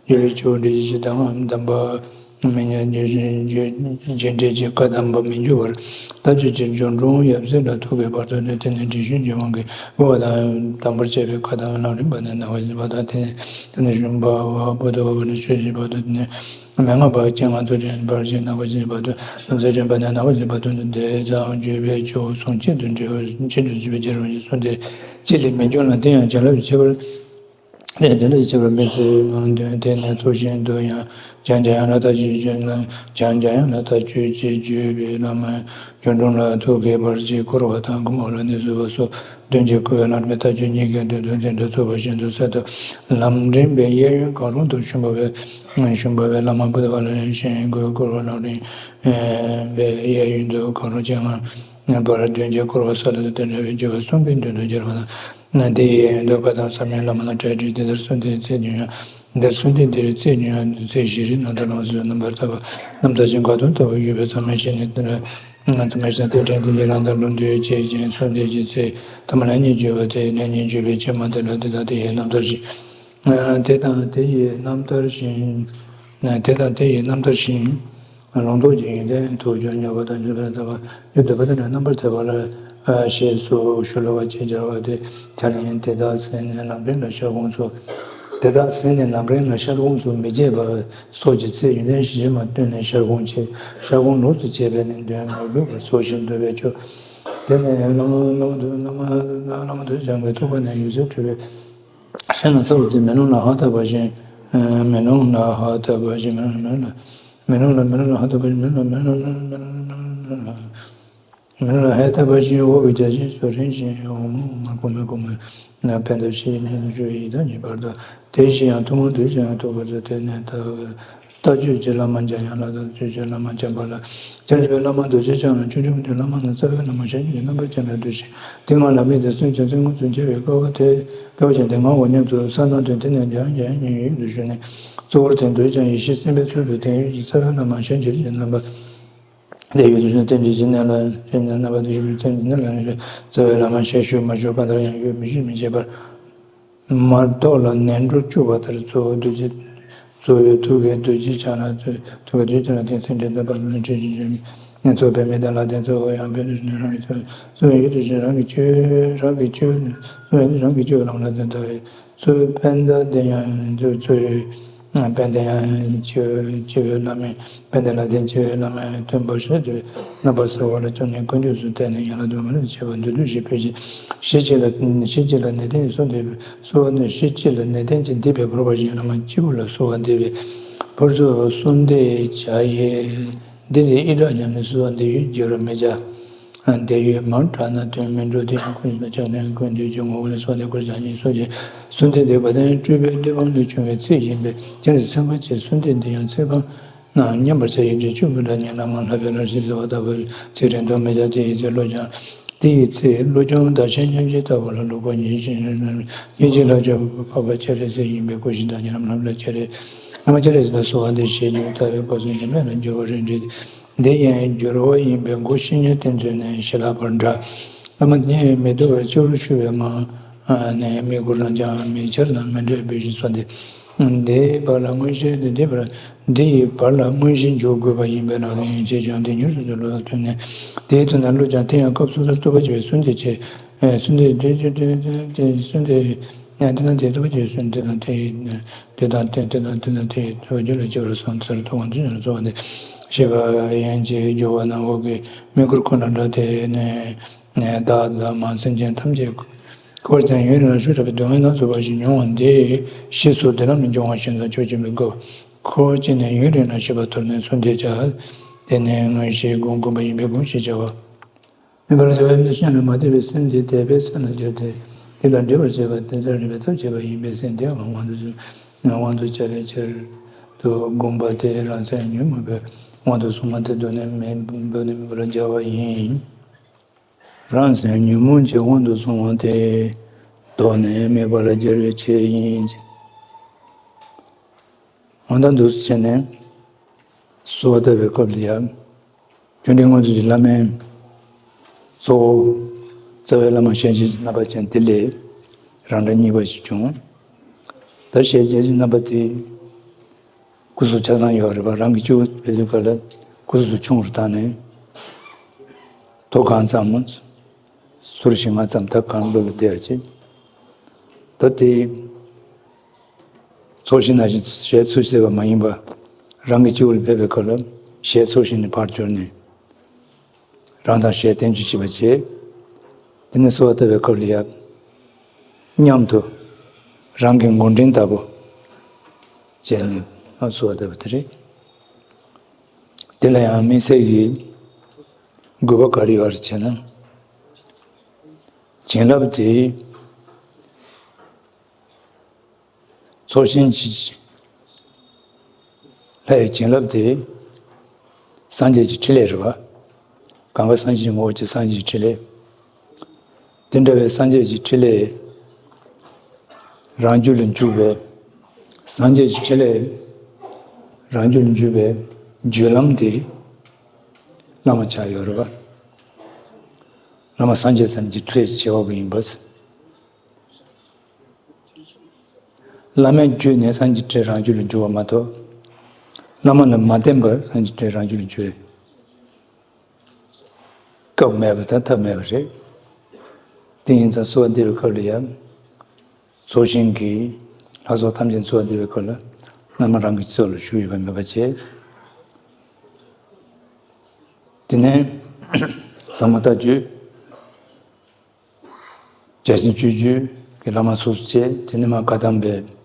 རྒྱལ་བའི་ཆོས་འདྲི་ཞིང་དང་གདམས་པ་མི་ཉན། རྒྱུ་འབྲས་ཀྱི་བཀའ་གདམས་པ་མི་འགྱུར་བར་ལྟ་སྤྱོད་ཀྱི་སྦྱོར་འགྲོ་ཡབ་སྲས་ལ་ཐུག་པའི་བར་དུ་ནི་དེ་ནི་འདྲེ་ཤུན་གྱི་དབང་གིས་བསྐུལ་བ་དང་དམ་པར་བཅས་པའི་བཀའ་དང་ལམ་རིམ་པ་ནི་རྣ་བ་བཞི་པ་དང་། དེ་ནི་དེ་ནི་ཤུན་པ་བ་པོ་ཏོ་བ་ནི་ཆོས་བཞི་པ་དང་། དེ་ནི་ མན་ངག་པ་སྤྱན་སྔ་ཚུལ་ཁྲིམས་ཕར་ཕྱིན་ནག་པོ་ཆེ་བར་དུ་ཚུལ་ཁྲིམས་ཕར་ནས་ནག་པོ་ཆེ་བར་དུ་དེ་ཙམ་བརྗོད་པས་ཆོས་ཟུང་གཅིག་ཏུ་འབྲེལ་བར་ཆེད་དུ་བྱེད་པའི་རྒྱལ་རབས་ཀྱི་གསུང་དེ་ཅི་ལས་མི་འབྱུང་ལ། དེ་ཡང་བྱིན་རླབས་ཀྱི་ཁྱད་པར། དེ་དེ་ལས་ཆེ་བར་མི་ཚེ་མང་དོན་དེ་ནས་ཚོགས་ཞིང་དུ་ཡང་བྱང་ཆ་ཡང་ལ་ཐག་ཆོད་ཅེས་ལ་བྱང་ཆ་ཡང་ལ་ཐག་ཆོད་ཅེས་བརྗོད་པའི་བླ་མ་རྒྱུ་འབྲུམ་ལ་ཐུགས་དགྱེས་པར་བྱས་བསྐོར་བ་དང་སྐུ་འོག་ལ་གནས་ཚུལ་བ་སོགས་མདུན་གྱི་བསྐུལ་བའི་ལམ་རིམ་ཐག་ཆོད་གཉིས་ཀའི་མདུན་དུ་འཛིན་གྲྭ་ཚུགས་པ་བཞིན་དུ་གསར་དུ་ལམ་རིམ་པའི་གཡས་གཡོན་གང་རུང་དུ་བཞུགས་པ་བས་བཞུགས་པ་བས་བླ་མ་བུ་དང་བ་ལ་བཞེངས་དགོས། བསྐོར་བ་ལམ་རིམ་པའི་གཡས་གཡོན་དུ་གང་རུང་ཅན་ལྔ་པར་མདུན་གྱི་བསྐོར་བ་ས་ལ་དེ་འདྲ་བའི་བརྗོད་པ་གསུམ་པའི་མདུན་དུ་སྦྱར་བ་དང་། དེའི་གཡས་གཡོན་དུ་བཀའ་གདམས་ཟབ་མོའི་བླ་མ་ལ་གྲ་སྒྲིག་དེ་ལྟར་གསུམ་ལྡན་རྩེ་ཉུང་ཡང་། འདིར་གསུམ་ལྡན་འདིར་རྩེ་ཉུང་ཡང་རྩེ་བཞི་རེ་རྣམ་ཐར་ལམ་སྲོལ་རྣམ་པར་དག་པ་རྣམ་ཐར་ཅན་ག་དུང་ལྟ་བུ་ཡོད་པའི་ཚང་མས་ཤེས་ནས་དེ་ལ་ཚང་མས་ཤེས་ན་དེ་དྲན་དེ་ཡི་རང་དང་ལུང་དུ་ཡོད་ཅེས་ཀྱང་གསུམ་ལྡན་གྱི་ཚེ་ཐ་མ་ལ་གཉིས་བརྗོད་པ་དེ་ནས་གཉིས་བརྗོད་པའི་ཕྱི་མ་དེ་ལ་དེ་དང་དེ་ཡི་རྣམ་ཐར་བཞིན། དེ་དང་དེ་ཡི་རྣམ་ཐར་བཞིན། དེ་དང་དེ་ཡི་རྣམ་ཐར་བཞིན། ལུང་རྟོགས་ཀྱི་ཡོན་ཏན་དུ་བརྗོད་ཉོག་པ་དང་བརྗོད་པ་དང་བརྗོད་བསྡུས་པ་དང་རྣམ་པར་དག་པ་ལ་ཞེས་སུ་ཞུ་སླ་བ་ཅེས་སྦྱར་བ་དེ་ཐལ་ཡིན། དེ་དག་ཟིན་ནས་ལམ་རིམ་ལ་ཤར་དགོངས་སུ། དེ་དག་ཟིན་ནས་ལམ་རིམ་ལ་ཤར་དགོངས་སུ་མི་བྱེད་པ་སོགས་ཀྱི་ཚེ་ཡོན་ཏན་གཞི་མ་བཏོན་ནས་ཤར་དགོངས་བྱེད། ཤར་དགོངས་ལོགས་སུ་བྱེད་པས་ནི་དོན་མི་དགོས་པར་ཚོགས་ཞིང་འདོད་པས་སྐྱོ། དེ་ནས་བླ་མ་བླ་མ་བླ་མ་བླ་མ་རྡོ་རྗེ་འཆང་གི་ཐུགས་ཀ་ནས་འོད་ཟེར་འཕྲོས་པས། ཤར་ན་ས་འོག་ཚེ་མེ་ལོང་ལ་ཧ་ལྟ་བ་བཞིན། མེ་ལོང་ལ་ཧ་ལྟ་བ་བཞིན། མེ་ལོང་ལ་མེ་ལོང་ལ་ཧ་ལྟ་བ་བཞིན། མེ་ལོང་ལ་མེ་ལོང་ལ་མེ་ལོང་ལ་མེ་ལོང་ལ་མེ་ལོང་ལ་ཧ་ལྟ་བ་བཞིན། འོག་གི་བརྒྱ་བྱིན་སོགས་རིམ་བཞིན་འོག་མ་འོག་མ་གོང་མ་གོང་མ་ན་ཕན་ཐབས་ཤེས་ཡིན་དུ་ཞུ་ཡི་དང་ཉེ་བར་དུ། དེ་བཞིན་ཡང་ཐུན་མོང་དུ་བྱ་ཡང་ཐུག་པར་དུ་དེ་ནས་ལྟ་བའི། ལྟ་སྤྱོད་ཀྱི་བླ་མ་འཇམ་དབྱངས་ལ་དང་སྤྱོད་ཀྱི་བླ་མ་འཇམ་དཔལ་ལ། སྤྱན་རས་པའི་བླ་མ་རྡོ་རྗེ་འཆང་ལ། ཆོས་འབྱུང་གི་བླ་མ་རྣམས་རྩ་བའི་བླ་མ་ཞལ་བཞུགས་ཀྱི་རྣམ་པར་སྤྱན་ལ་འདུ་ཞིང་། དེ་སྔགས་ལམ་རིམ་དེ་གསུངས་ཀྱང་གསུང་ངོ་ཚུན་ཆད་པའི་སྐལ་བ་དེ་སྐལ་བ་ཅན་དེ་སྔ་འོ་སྙམ་དུ་བསམ་གཏན་དོན་དེ་ནས་འཇམ་དབྱངས་ཡིད་དུ་ཞུ་ནས། གཙོ་བོར་དེ་འདོད་ཀྱང་ཡེ་ཤེས་སེམས་དཔའི་ཚུལ་དུ་དེང་ཡོད་ཀྱི་རྩ་བའི་བླ་མ་ཞལ་མཇལ་གྱི་རྣམ་པ། དེ་ཡོད་དུ་ཞུ་ནས་རྟེན་འབྲེལ་གྱི་གནད་ལ་རྟེན་འབྲེལ་རྣམ་པ་དེ་ཡོད་པའི་རྟེན་འབྲེལ་གནད་ལ་རྩ་བའི་བླ་མ་ཞལ་བཞུགས་མ་བཞུགས་གང་ལྟར་ཡང་ཡོད་མི་ཞུ་མི་བྱེད་པར། མ་རྟོགས་ལ་ནན་འགྲོ་བཅུག་པ་ལྟར་གཙོ་བོ་རྡོ་རྗེ། གཙོ་བོའི་ཐུགས་ཀའི་རྡོ་རྗེ་འཆང་ལ་ཐུགས་ཀའི་རྡོ་རྗེ་འཆང་ལ་བརྟེན་སེམས་ཅན་འདོད་པ་ལ་འཁྲིད་ཅིང་བྱོན་མི་གཙོ་བོ་པདྨའི་གདན་ལ་བརྟེན་གཙོ་བོ་ཡང་དཔལ་དུ་ཞིག་ནས་རང་གི་གཙོ་བོ་ཡིད་དུ་ཞིག་རང་གི་སྤྱོད་རང་གི་སྤྱོད་རང་གི་སྤྱོད་ལམ་ལ་བརྟེན་ལྟ་བའི་གཙོ་བོའི་པད་ཟླ་དེ་ཡང་འདུ་གཙོ་བོའི་པད་ཟླ་ཡང་སྤྱི་སྤྱི་བོའི་བླ་མའི། པད་ཟླ་ལ་བརྟེན་བྱས་པའི་བླ་མའི་སྟོན་པ་ཞེས་བརྗོད་པའི་རྣམ་པ་གསལ་བ་ལ་བཅོམ་ལྡན་ཀུན་འདུས་སུ་བལྟས་ནས་ཡན་ལག་དུ་མ་ལུས་བྱེད་པ་འདུད་འདུད་ཞེས་འབོད་ཅིང་། ཞེ་གཅིག་ལ་ཞེ་གཅིག་ལ་ནན་ཏན་གྱིས་གསུངས་ཏེ། གསོལ་བ་འདེབས། ཞེ་གཅིག་ལ་ནན་ཏན་གྱིས་འདེབས་པའི་བོར་བ་བཞིན་བླ་མ་སྤྱི་བོ་ལ་གསོལ་བ་འདེབས་པའི་བར་དུ་གསོལ་འདེབས་བྱ་ཡི། འདི་ལས་ཨི་དྲག་ཉམས་ནས་གསོལ་བ་འདེབས་ཡུལ་བསྒྱུར་མི་བྱ། དེ་ཡོད་མང་དྲགས་ན་དོན་མི་འགྲུབ། དེ་ཡང་ཀུན་གཞི་དང་ཆགས་ནས་ཀུན་འདུས་ཀྱི་ངོ་བོ་ལ་སོགས་ཏེ་ཀུན་བྱ་ཉིད་སོགས་ཀྱི་གསོལ་འདེབས་འདེབས་པ་དང་སྤྲུལ་པའི་གླེགས་བམ་ལས་བྱུང་བའི་ཚིག་ཡིན་པས། དེར་ཚན་ཁ་ཅིག་གསོལ་འདེབས་འདི་ཡང་ཚིག་རྐང་ནང་མཉམ་པར་བྱ་ཡི་འབྲས་བཅུ་དགུ་ལ་ཉེ་ལམ་ལྷག་པའི་ལར་ཞེས་ཟེར་བ་ལྟ་བུ་ཚིག་རིང་དུ་མི་བྱ། དེ་ཡི་ཚེ་བློ་སྦྱོང་དེ་ཡི་ཚེ་བློ་སྦྱོང་བདག་གཞན་མཉམ་བརྗེ་ལྟ་བུ་ལ་ལུགས་པ་ཉིད་ཀྱི་ཉིད་ཀྱི་ལྷག་བཅས་འཕགས་པ་སྤྱན་རས་གཟིགས་ཡིན་པས་ཀུན་གཞི་དང་ཉེ་ལམ་ལྷག་པའི་ལར་སྤྱན་རས་བླ་མ་སྤྱན་རས་གཟིགས་ལ་གསོལ་བ་འདེབས་ཞེས་བརྗོད་ལྟ་བའི་སྐབས་སུ་ཉི་མ་ལ་འགྱུར་བ་རེ་འདྲེས། འདི་ཡང་འགྱུར་བ་ཡིན་པས་མགོ་བཤེས་གཉེན་བསྟེན་ཚུལ་ནས་ཞལ་ལྷག་པར་འདྲ། བླ་མ་ཉིད་མི་སྡུག་པར་སྤྱི་བོར་བཞུགས་པའི་ངང་ནས་མི་བསྐུལ་རང་ཅག་མི་འཆར་ན་མི་འདྲ་འབོད་ཅིང་གསོལ་འདེབས། འདིའི་བར་ལ་མངོན་ཤེས་འདི་འདི་བར་འདི་ཡི་བར་ལ་མངོན་ཤེས་འཇུག་དགོས་པ་ཡིན་པས་ལག་ལེན་ཡན་ཆད་ཀྱང་འདི་མྱུར་དུ་བློ་ལ་ཐོན་ནས་དེའི་དོན་དང་བློ་ཀྱང་དེ་ཡང་སྐབས་སོ་སོར་རྟོགས་པར་བྱེད་པའི་གསོལ་འདེབས་བྱེད། གསོལ་འདེབས་འདི་གསོལ་འདེབས་དེ་དང་དེ་རྟོགས་པར་བྱེད་པའི་གསོལ་འདེབས་དང་དེ་ཡི། དེ་དང་དེ་དེ་དང་དེ་དང་དེ་ཡི་ཐོག་རྒྱུད་ལ་སྐྱེ་བར་བསམ་ཚུལ་ཐོག་དབང་དུ་བྱུང་ནས་གསོལ་བ་འདེབས་ཞེས་པ་ཡན་ཆད་སྦྱོར་བ་ནང་འོག་གི་མི་བསྐུལ་ཁོ་ན་འདྲ། དེ་ནས་བདག་དང་མ་སེམས་ཅན་ཐམས་ཅད་འཁོར་བར་ཡུན་རིང་ལ་བཞུགས་དྲགས་པའི་སྡུག་བསྔལ་སྣ་ཚོགས་པ་ཞིག་མྱོང་བ་འདི་ཞེས་སོགས་འདི་ལམ་ནས་འབྱུང་བ་ཞིག་ན་ཆོས་ཅན་པའི་སྐབས་འཁོར་བ་སྤྱི་ནས་ཡུན་རིང་ལ་ཞེས་པ་མདོར་ན་གསོལ་འདེབས་བྱ། དེ་ནས་མངོན་ཤེས་སྒོམ་སྒོམ་པ་ཡིན་པས་སྒོམ་ཞེས་བྱ་བ། མེད་པ་ལ་སོགས་པའི་མི་ཤེས་ན་མ་དད་པའི་སེམས་དེ་དད་པའི་སེམས་ལ་སྦྱར་ཏེ། དེ་ལ་འདྲེས་པར་བྱེད་པ་དེ་ལྟར་རིགས་པའི་ཐབས་བྱེད་པ་ཡིན་པས་སེམས་དེའང་དབང་དུ་དབང་དུ་བྱ་བའི་ཕྱིར་དུ་སྒོམ་པ་དེ་རང་མཚན་ཉོན་མོངས་པའི་དབང་དུ་སོང་བ་དེ་གདོད་ནས་མེད་གདོད་ནས་མེད་པ་ལ་སྦྱར་བ་ཡིན། རང་མཚན་ཉོན་མོངས་ཀྱི་དབང་དུ་སོང་བ་དེ་གདོད་ནས་མེད་པ་ལ་སྦྱར་བའི་ཆེད་ཡིན། འོ་ད་འདུག་སེ་བྱས་ནས་གསོལ་བ་བཏབ་པའི་སྐབས་ལ་ཡང་། རྒྱུ་འབྲས་མངོན་རྟོགས་ཀྱི་བླ་མའི་གཙོ་བོ་རྩ་བའི་བླ་མ་ཞལ་མཇལ་གྱི་རྣམ་པ་ཅན་དེ་ལས་རང་འདྲ་གཉིས་པ་ཞིག་བྱུང་། ད་ཞལ་མཇལ་གྱི་རྣམ་པ་དེ་སྐུ་གཟུགས་ཆ་ཚང་ཡོད་རེད་པ། རང་གི་སྤྱི་བོ་བེ་ལུ་ཀ་ལ་སྐུ་གཟུགས་ཆུང་རུ་བཏང་ནས་མཐོ་གང་ཙམ་མོ། ཟུར་བཞི་ལྔ་ཙམ་ད་གང་བློ་ལ་བདེ་བ་བྱེད། ད་དེ་ཚོགས་ཞིང་ནང་བཞིན་ཞལ་ཚུར་གསལ་བ་མ་ཡིན་པ། རང་གི་སྤྱི་བོ་ལ་ཕེབས་པའི་སྐབས་ལ་ཞལ་ཚོར་ཞིང་ནས་ཕར་གྱུར་ནས། རང་དང་ཞལ་བསྟན་བཅོས་བྱེད་པ་བྱེད། དེ་ནས་གསོལ་བ་བཏབ་པའི་སྐབས་ལ་ཡང་མཉམ་དུ་རང་གི་མགོ་འདྲེན་ལྟ་བུ་བྱས་ནས་གསོལ་བ་བཏབ་པ་དེ་རེད། དེ་ལ་ཡང་དམིགས་བསལ་གྱི་དགོས་པ་ག་རེ་ཡོད་རེད་ཅེ་ན། བྱིན་རླབས་དེ། ཚོགས་ཞིང་གི་ལྷ་ཡི་བྱིན་རླབས་དེ་སངས་རྒྱས་ཀྱི་ཕྲིན་ལས་རེད་བ། གང་ག་སངས་རྒྱས་ཀྱི་ངོ་བོ་ཅན་སངས་རྒྱས་ཀྱི་ཕྲིན་ལས། དེ་འདྲ་བའི་སངས་རྒྱས་ཀྱི་ཕྲིན་ལས་རང་རྒྱུད་ལ་འཇུག་པའི། སངས་རྒྱས་ཀྱི་ཕྲིན་ལས་རང་རྒྱུད་ལ་འཇུག་པའི་རྒྱུད་ལམ་དེ་བླ་མ་ཆགས་ཡོད་རེད་བ། བླ་མ་སངས་རྒྱས་ཐམས་ཅད་ཀྱི་ཕྲིན་ལས་བྱེད་པ་པོ་ཡིན་པས། བླ་མའི་བརྒྱུད་ནས་སངས་རྒྱས་ཕྲིན་རང་རྒྱུད་ལ་འཇུག་པ་མ་གཏོགས། བླ་མ་ལ་མ་བརྟེན་པར་སངས་རྒྱས་ཕྲིན་རང་རྒྱུད་ལ་འཇུག་པའི་སྐབས་མེད་པ་དང་ཐབས་མེད་པ་རེད། དེ་ཡིན་ཙང་གསོལ་བ་འདེབས་པའི་སྐབས་ལ་ཡང་། ཚོགས་ཞིང་གི་ལྷ་ཚོགས་ཐམས་ཅད་གསོལ་བ་འདེབས་པའི་སྐབས་ལ་བླ་མ་རང་གི་སྤྱི་བོ་ལ་བཞུགས་ཡོད་པ་མེད་པ་བྱས། དེ་ནས་ཟབ་མོ་ལྟ་བཅོས། བརྒྱ་བྱིན་སྤྱོད་བརྒྱུད་ཀྱི་བླ་མ་སོ་སོ་བྱས། དེ་ནས་མར་བཀའ་གདམས་པའི་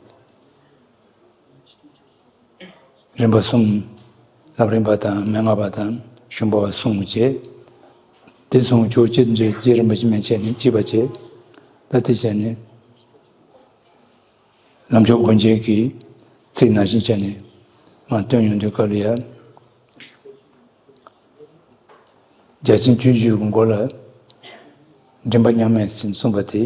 རིམ་པ་གསུམ། ལམ་རིམ་པ་དང་མན་ངག་པ་དང་ཤུམ་པ་བ་གསུམ་བྱས། དེ་གསུམ་ཆོས་ཅན་འདྲེས་རྗེ་རིན་པོ་ཆེ་མན་ཆད་ནས་གཅིག་པ་བྱས། ད་དེ་བྱས་ནས་ལམ་མཆོག་སྒོ་འབྱེད་ཀྱི་ཚིག་ནང་བཞིན་བྱས་ནས་མར་བཏོན་ཡོང་དུས་སྐབས་ལ་ཡང་། བརྒྱ་བྱིན་སྤྱོད་བརྒྱུད་ཀྱི་མགོ་ལ་མགྲིན་པ་མཉམ་མེད་ཟིན་གསུངས་པ་དེ།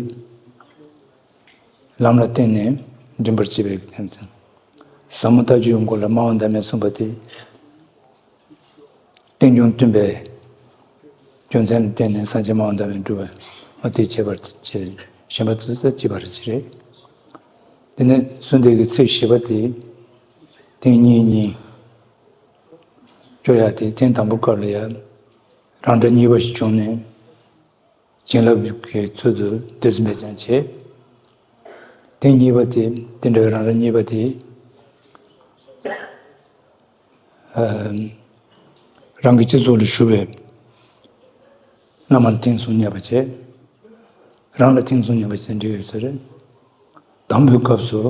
ལམ་ལ་བརྟེན་ནས་མགྲིན་པར་བྱེད་པའི་ཕན་ཚུན། ཟབ་མོ་ལྟ་བཅོས་ཀྱི་མགོ་ལ་སྨྲ་བ་བདག་མེད་གསུངས་པ་དེ། རྟེན་འབྱུང་བསྟུན་པའི་རྒྱུ་མཚན་ལ་བརྟེན་ནས་སངས་རྒྱས་སྨྲ་བ་བདག་མེད་འགྲུབ་པ། འོ་དེ་ཁྱད་པར་དུ་བྱས། གཞན་པ་ཚོ་ཚོ་གཅིག་པ་རེད་ཅི་རེད། དེ་ནས་གསོལ་འདེབས་ཀྱི་ཚིག་བཞི་པ་དེ། ཐེངས་གཉིས་གཉིས། སྐྱོར་ཡ་དེ་ཐེངས་དང་པོ་སྐབས་ལ་ཡ། རང་སྒྲ་གཉིས་པ་ཞིག་བྱུང་ནས། བྱིན་རླབས་ཀྱི་ཚུལ་དུ་འདོད་སེམས་སྦས་སྦྱང་བྱེད། ཐེངས་གཉིས་པ་དེ་དེ་འདྲ་བའི་རང་སྒྲ་གཉིས་པ་དེ། ཨ། རང་གི་སྤྱི་གཙུག་ལ་བཞུགས་པའི་བླ་མ་ལ་ཐེངས་གསུམ་བསྙེན་པ་བྱེད། རང་ལ་ཐེངས་གསུམ་བསྙེན་པ་བྱེད་འགྲིག་ཡོད་ས་རེད། དང་པོའི་སྐབས་སུ།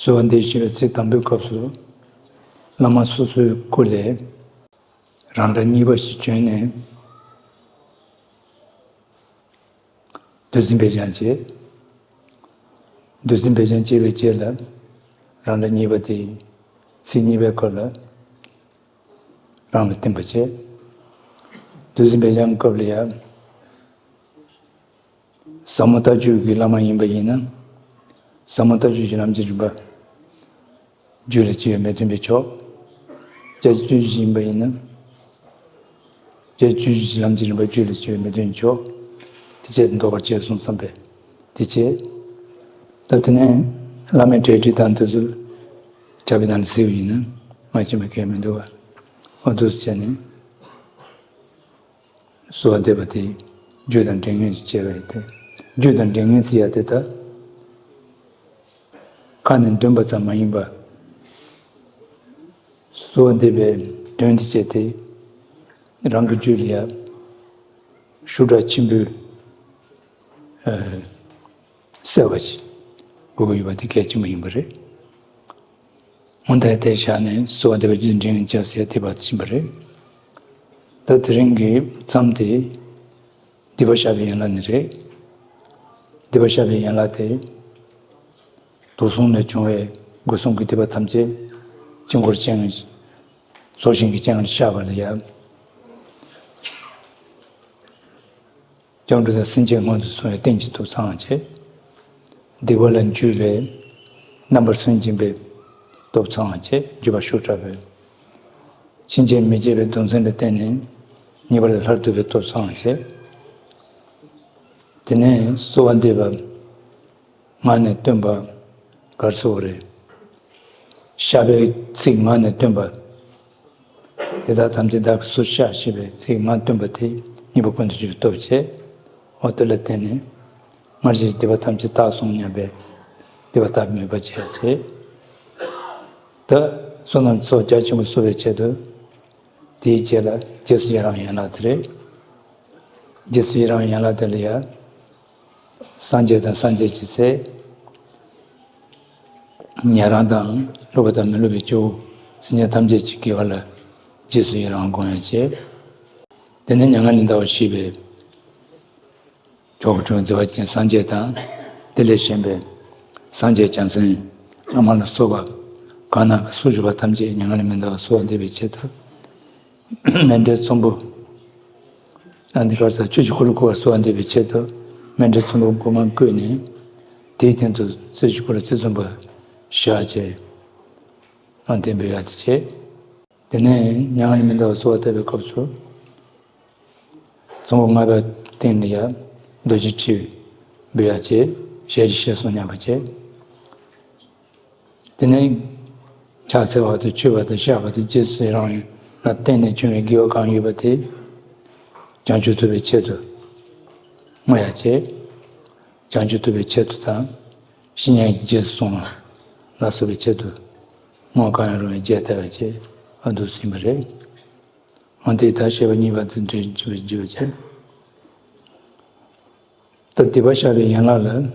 གསོལ་བ་འདེབས་ཞེས་པའི་ཚིག་དང་པོའི་སྐབས་སུ། བླ་མ་སོ་སོའི་སྐུ་ལས་རང་སྒྲ་གཉིས་པ་ཞིག་བྱོན་ནས། འདོད་སེམས་སྦས་སྦྱང་བྱེད། འདོད་སེམས་སྦས་སྦྱང་བྱེད་པའི་རྗེས་ལ། རང་སྒྲ་གཉིས་པ་དེ། ཚིག་གཉིས་པའི་སྐབས་ལ། རང་ལ་བརྟེན་པ་བྱེད། འདོད་སེམས་སྦས་སྦྱང་སྐབས་ལ་ཡང་། ཟབ་མོ་ལྟ་བཅོས་ཀྱི་བླ་མ་ཡིན་པ་ཡིན་ན། ཟབ་མོ་ལྟ་བཅོས་ཀྱི་ལམ་གྱི་རིམ་པ། རྒྱུད་ལ་སྐྱེ་བའི་མི་མཐུན་པའི་ཕྱོགས། བརྒྱད་ཅུ་ཡིན་པ་ཡིན་ན། བརྒྱད་ཅུ་ལམ་གྱི་རིམ་པ་རྒྱུད་ལ་སྐྱེ་བའི་མི་མཐུན་ཕྱོགས། དེ་བྱས་ལྡོག་པར་བྱས་གསུངས་བསམ་པས། དེ་བྱས། ད་དེ་ནས་བླ་མའི་གྲལ་སྒྲིག་དང་དེ་ཚོ་ཆ་བའི་ནང་ལ་གཟིགས་པ་ཡིན་ན་མ་ཕྱིན་པ་གལ་མི་འདུག་བ། འོ་འདུག་བྱས་ནས། གསོལ་བ་འདེབས་པ་དེ་རྒྱུད་དང་འབྲེལ་ངེས་སུ་བྱས་པ་ཡིན་ཏེ། རྒྱུད་དང་འབྲེལ་ངེས་སུ་ཡ་དེ་ལྟ། ཁ་ནས་འདོན་པ་ཙམ་མ་ཡིན་པ། གསོལ་བ་འདེབས་པའི་དོན་དེ་བྱས་ཏེ། རང་གི་རྒྱུད་ལ་ཡ་ཤུགས་དྲག་ཆེན་པོས། ཨ། གསལ་བ་ཞིག་དགོས་ཀྱི་ཡོད་པ་དེ་གལ་ཆེན་པོ་ཡིན་པ་རེད། སྔོན་ཐད་དེ་བཞག་ནས་གསོལ་བ་འདེབས་པ་རྒྱུད་འབྲེལ་ངེས་བྱ་ཟེར་དེ་བར་ཕྱིན་པ་རེད། ད་དེ་རིང་གི་མཚམས་དེ་སྡིག་པ་བཤགས་པའི་ཡན་ལག་ནི་རེད། སྡིག་པ་བཤགས་པའི་ཡན་ལག་དེ། དུག་གསུམ་ལས་བྱུང་བའི་སྒོ་གསུམ་གྱི་སྡིག་པ་ཐམས་ཅད་དཀྱིལ་འཁོར་སྤྱན་ཚོགས་ཞིང་གི་སྤྱན་སྔར་བཤགས་པ་ལ་ཡ། སྐྱབས་འགྲོ་དང་སེམས་ཅན་སྔོན་དུ་སོང་བའི་རྟེན་གྱི་སྟོབས་ཚང་བ་བྱེད། སྡིག་པ་ལ་འཇུག་པའི་རྣམ་པར་སུན་འབྱིན་པའི་སྟོབས་ཚང་བ་བྱེད། འཇུག་པ་ཤུགས་དྲག་པའི་ཕྱིན་ཆད་མི་བྱེད་པའི་རྡུལ་ཚོན་ལ་བརྟེན་ནས་ཉེས་པ་ལས་སླར་ལྡོག་པའི་སྟོབས་ཚང་བ་བྱེད། དེ་ནས་གསོལ་བ་འདེབས་པ། ངག་ནས་བཏོན་པ་ག་རེ་ཟེར་དགོས་རེད། བཤགས་པའི་ཚིག་ངག་ནས་བཏོན་པ། དེ་དག་ཐམས་ཅད་བདག་གིས་སུ་བཤགས་ཞེས་པའི་ཚིག་ངག་བཏོན་པ་དེ་ཉེས་པ་ཀུན་ཏུ་སྤྱོད་པའི་སྟོབས་བྱེད། འོ་དེ་ལ་བརྟེན་ནས་སྔར་བྱས་སྡིག་པ་ཐམས་ཅད་དག་སོང་སྙམ་པའི་ དེ་བ་ལྟར་མོས་པ་བྱས་བྱས། ད་བསོད་ནམས་ཚོགས་རྒྱ་ཆེན་པོ་གསོག་པའི་ཆེད་དུ། དེའི་རྗེས་ལ་རྗེས་སུ་ཡི་རང་ཡན་ལག་དེ་རེད། རྗེས་སུ་ཡི་རང་ཡན་ལག་དེ་ལ་ཡང་། སངས་རྒྱས་དང་སངས་རྒྱས་ཀྱི་སྲས། ཉན་རང་དང་སློབ་པ་དང་མི་སློབ་པའི་སྐྱེ་བོ། སེམས་ཅན་ཐམས་ཅད་ཀྱི་དགེ་བ་ལ་རྗེས་སུ་ཡི་རང་སྒོམ་ཡང་བྱེད། དེ་ནས་མྱ་ངན་ལས་འདའ་བར་ཤེས་པའི་མཆོག་གི་སྤྲུལ་པའི་མཛད་པ་ཅན་སངས་རྒྱས་དང་། དེ་ལས་གཞན་པའི་སངས་རྒྱས་བྱང་སེམས་བླ་མ་ལ་སོགས་པ་གང་ན་སུ་བཞུགས་པ་ཐམས་ཅད་མྱ་ངན་ལས་མི་འདའ་བར་གསོལ་བ་འདེབས་པའི་ཆེད་དུ། མཎྜལ་ཚོམ་བུ། ཨ་འདི་གར་ས་ཆོས་ཀྱི་འཁོར་ལོ་བསྐོར་བར་གསོལ་བ་འདེབས་པའི་ཆེད་དུ། མཎྜལ་ཚོམ་བུ་དགུ་མ་བཀོད་ནས། དེའི་སྟེང་དུ་རྩེ་གཅིག་གུ་ལ་ཚིག་འཛོམས་པ་བཞག་བྱས། ཨ་འདི་འབུལ་ཡག་དེ་བྱས། དེ་ནས་མྱ་ངན་ལས་མི་འདའ་བར་གསོལ་བ་བཏབ་པའི་སྐབས་སུ། ཚོམ་བུ་ལྔ་པའི་སྟེང་ལ་ཡང་རྡོ་རྗེ་ཁྲི་འབུལ་ཡག་བྱས། ཞལ་གྱིས་ཞལ་གསུམ་མཉམ་པར་བྱས། དེ་ནས་ཕྱག་འཚལ་བ་དང་མཆོད་པ་དང་བཤགས་པ་དང་རྗེས་སུ་ཡི་རང་ལ་བརྟེན་ནས་བྱུང་བའི་དགེ་བ་གང་ཡོད་པ་དེ། བྱང་ཆུབ་ཐོབ་པའི་ཆེད་དུ་བསྔོ་ཡག་བྱས། བྱང་ཆུབ་ཐོབ་པའི་ཆེད་དུ་དང་། བཤེས་གཉེན་གྱིས་རྗེས་སུ་བཟུང་བ་ལ་སོགས་པའི་ཆེད་དུ། བསྔོ་བ་གང་ཡང་རུང་བའི་རྒྱས་བཏབ་པ་བྱས། ཨ་འདུག་ཟིན་པ་རེད། འོན་ཏེ་ད་བཤད་པ་གཉིས་པ་དེ་འདྲའི་འགྱུར་བའི་འགྱུར་བ་བྱས། ད་སྡིག་པ་བཤགས་པའི་ཡན་ལག་ལ།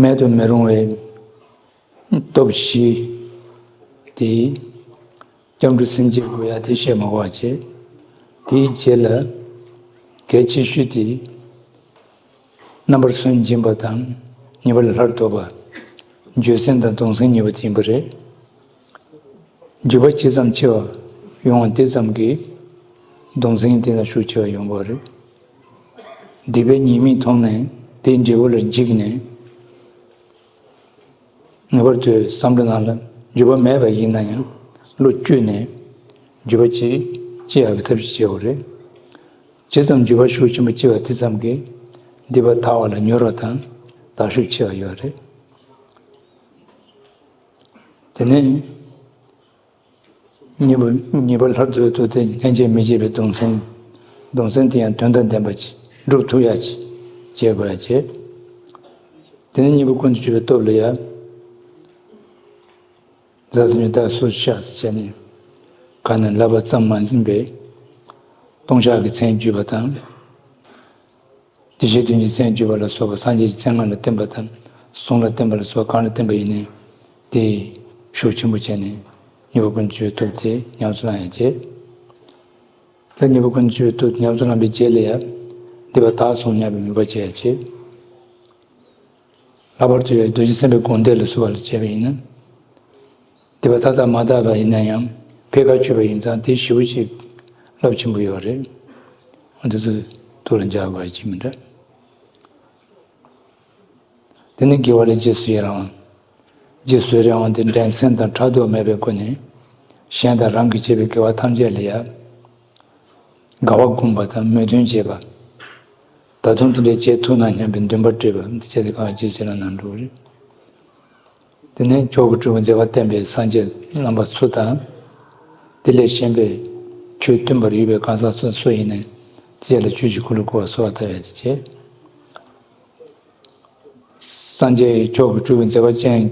མེད་དུ་མི་རུང་བའི་སྟོབས་བཞི་དེ། སྐྱབས་འགྲོ་སེམས་བསྐྱེད་དགོས་ཡ་དེ་བཤད་མ་དགོས་པ་བྱས། དེའི་རྗེས་ལ་གལ་ཆེ་ཤོས་དེ། རྣམ་པར་སུན་འབྱིན་པ་དང་ཉེས་པ་ལ་སླར་ལྡོག་པ། འགྱོད་སེམས་དང་གདུང་སེམས་གཉིས་པོ་དེ་ཡིན་པ་རེད། འགྱོད་པ་ཇི་ཙམ་ཆེ་བ་ཡོང་བ་དེ་ཙམ་གྱིས་གདུང་སེམས་དེ་ན་ཤུགས་ཆེ་བ་ཡོང་གི་རེད། སྡིག་པའི་ཉེས་དམིགས་མཐོང་ནས་དེའི་འབྲས་བུ་ལ་འཇིགས་ནས། ངེས་པར་དུ་བསམ་བློ་ནང་ལ་འགྱོད་པ་མེད་པ་ཡིན་ན་ཡང་བློ་བཅོས་ནས་འགྱོད་པ་ཅིག་སྐྱེ་ཡག་གི་ཐབས་ཤེས་བྱེད་དགོས་རེད། ཇི་ཙམ་འགྱོད་པ་ཤུགས་ཆེན་པོ་སྐྱེ་བ་དེ་ཙམ་གྱིས་སྡིག་པ་དག་པ་ལ་མྱུར་བ་དང་དག་ཤུགས་ཆེ་བ་ཡོད་རེད། དེ་ནས་ཉེས་པ་ཉེས་པ་སླར་ལྡོག་ཐུབ་སྟེ་ལྷན་ཅིག་མི་བྱེད་པའི་གདུང་སེམས། གདུང་སེམས་དེ་ཡང་དོན་དང་ལྡན་པ་ཅིག་སྒྲུབ་ཐུབ་ཡག་ཅིག་བྱེད་དགོས་ཡག་བྱེད། དེ་ནས་གཉིས་པོ་ཀུན་ཏུ་སྤྱོད་པའི་སྟོབས་ལ་ཡང་། ཛ་ཟ་ཉུ་ད་སུ་ཤ་ཟེར་བྱས་ནས། ག་ནས་བསླབ་པ་ཙམ་མ་ཟིན་པའི། ལྟུང་བཤགས་ཀྱི་མཚན་བརྗོད་པ་དང་། བདེ་གཤེགས་དོན་གྱི་མཚན་བརྗོད་པ་ལ་སོགས་པ་སངས་རྒྱས་ཀྱི་མཚན་སྔགས་ལ་བརྟེན་པ་དང་། གསུང་ལ་བརྟེན་པ་ལ་སོགས་གང་ལ་བརྟེན་པ་ཡིན་ནའི། དེ་ཤུགས་ཆེན་པོ་བྱས་ནས་གཉིས་པོ་ཀུན་སྤྱོད་ཐུབ་སྟེ་ཉམས་སུ་བླང་ཡག་བྱེད། ད་གཉིས་པོ་ཀུན་སྤྱོད་ཐུབ་ཉམས་སུ་བླངས་པའི་རྗེས་ལ་ཡང་སྡིག་པ་དག་སོང་སྙམ་པའི་མོས་པ་བྱེད་ཡག་བྱེད། ལྷག་པར་དུ་རྡོ་རྗེ་སེམས་དཔའི་དགོངས་དོན་ལ་གསོལ་བ་ལ་བྱས་པ་ཡིན་ན། སྡིག་པ་མཐའ་དག་མ་དག་པ་ཡིན་ན་ཡང་ཕལ་ཁ་ཆོད་པ་ཡིན་ཙང་དེ་ཞེ་པོ་ཅིག་རླབས་ཆེན་པོ་ཡོད་རེད། འོ་འདི་ཚོ་ཐུགས་ལ་འཇགས་དགོས་ཡག་ཅིག་མི་འདྲ། དེ་ནི་དགེ་བ་ལ་རྗེས་སུ་ཡི་རང་བ། རྗེས་སུ་ཡི་རང་བ་དེ་འགྲན་སེམས་དང་ཕྲག་དོག་མེད་པའི་སྒོ་ནས། གཞན་དང་རང་གིས་བྱས་པའི་དགེ་བ་ཐམས་ཅད་ལ་ཡང་། དགའ་བ་བསྒོམ་པ་དང་མོས་འདུན་བྱེད་པ། ད་དུང་དེ་འདྲའི་བྱེད་ཐུབ་ན་སྙམ་པའི་འདུན་པ་སྤྲོད་པ་འདི་བྱས་ཏེ་གང་རྗེས་སུ་ཡི་རང་ནང་འགྲོ་གི་རེད། དེ་ནས་མཆོག་གི་སྤྲུལ་པའི་མཛད་པ་བསྟན་པའི་སངས་རྒྱས་བླ་མ་སུ་དང་། དེ་ལས་གཞན་པའི་ཆོས་སྟོན་པར་ཡོད་པའི་གང་ཟག་སུ་སུ་ཡིན་ནའི་དེ་ལ་ཆོས་ཀྱི་འཁོར་ལོ་བསྐོར་བ་གསོལ་བ་བཏབ་ཡག་དེ་བྱས། སངས་རྒྱས་མཆོག་གི་སྤྲུལ་པའི་མཛད་པ་ཅན་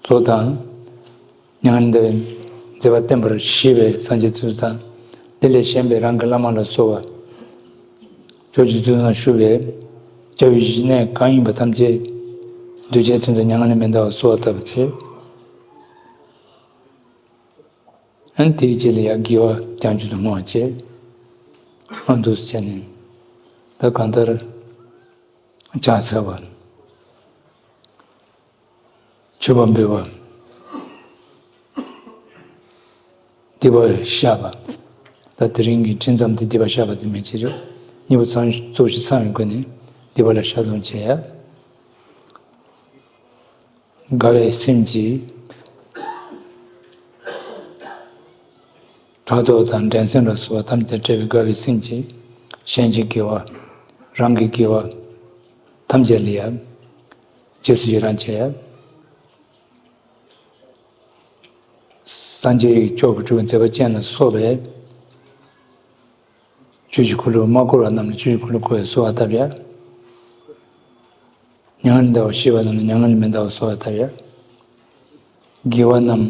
ཚོ་དང་། མྱ་ངན་འདའ་བའི་མཛད་པ་བསྟན་པར་བཞེད་པའི་སངས་རྒྱས་ཚོ་དང་། དེ་ལས་གཞན་པའི་རང་གི་བླ་མ་ལ་གསོལ་བ། ཕྱོགས་བཅུའི་དུས་སུ་བཞུགས་པའི་སྐྱབས་ཡུལ་གཞི་གནས་གང་ཡིན་པ་ཐམས་ཅད་གདུལ་བྱའི་དོན་དུ་མྱ་ངན་ལས་མི་འདའ་བར་གསོལ་བ་བཏབ་པ་བྱས། ཨན་དེའི་རྗེས་ལ་ཡང་དགེ་བ་བྱང་ཆུབ་ཏུ་བསྔོ་བ་བྱས། ཨ་འདུག་སེ་བྱས་ནས་ད་གང་ལྟར་ཕྱག་འཚལ་བ། མཆོད་པ་འབུལ་བ། སྡིག་པ་བཤགས་པ། ད་དེ་རིང་གི་ཁྲིད་མཚམས་དེ་སྡིག་པ་བཤགས་པ་དེ་མན་ཆད་རེད། གཉིས་པོ་ཚང་གཙོ་བོ་ཞིག་ཚང་བའི་སྒོ་ནས་སྡིག་པ་ལ་བཤགས་སྡོམ་བྱེད་ཡ། དགའ་བའི་སེམས་ཀྱིས། ཕྲག་དོག་དང་འགྲན་སེམས་ལ་སོགས་པ་ཐམས་ཅད་བྲལ་བའི་དགའ་བའི་སེམས་ཀྱིས། གཞན་གྱི་དགེ་བ། རང་གི་དགེ་བ། ཐམས་ཅད་ལ་ཡང་། རྗེས་སུ་ཡི་རང་བྱེད་ཡ། སངས་རྒྱས་མཆོག་གི་སྤྲུལ་པའི་མཛད་པ་ཅན་ལ་སོགས་པའི། ཆོས་ཀྱི་འཁོར་ལོ་མ་བསྐོར་བ་རྣམས་ལ་ཆོས་ཀྱི་འཁོར་ལོ་བསྐོར་བའི་གསོལ་བ་བཏབ་ཡ། ལྟ་བ་ཤེས་པ་རྣམས་ལ་མྱ་ངན་ལས་མི་འདའ་བར་གསོལ་བ་བཏབ་ཡ། དགེ་བ་རྣམས་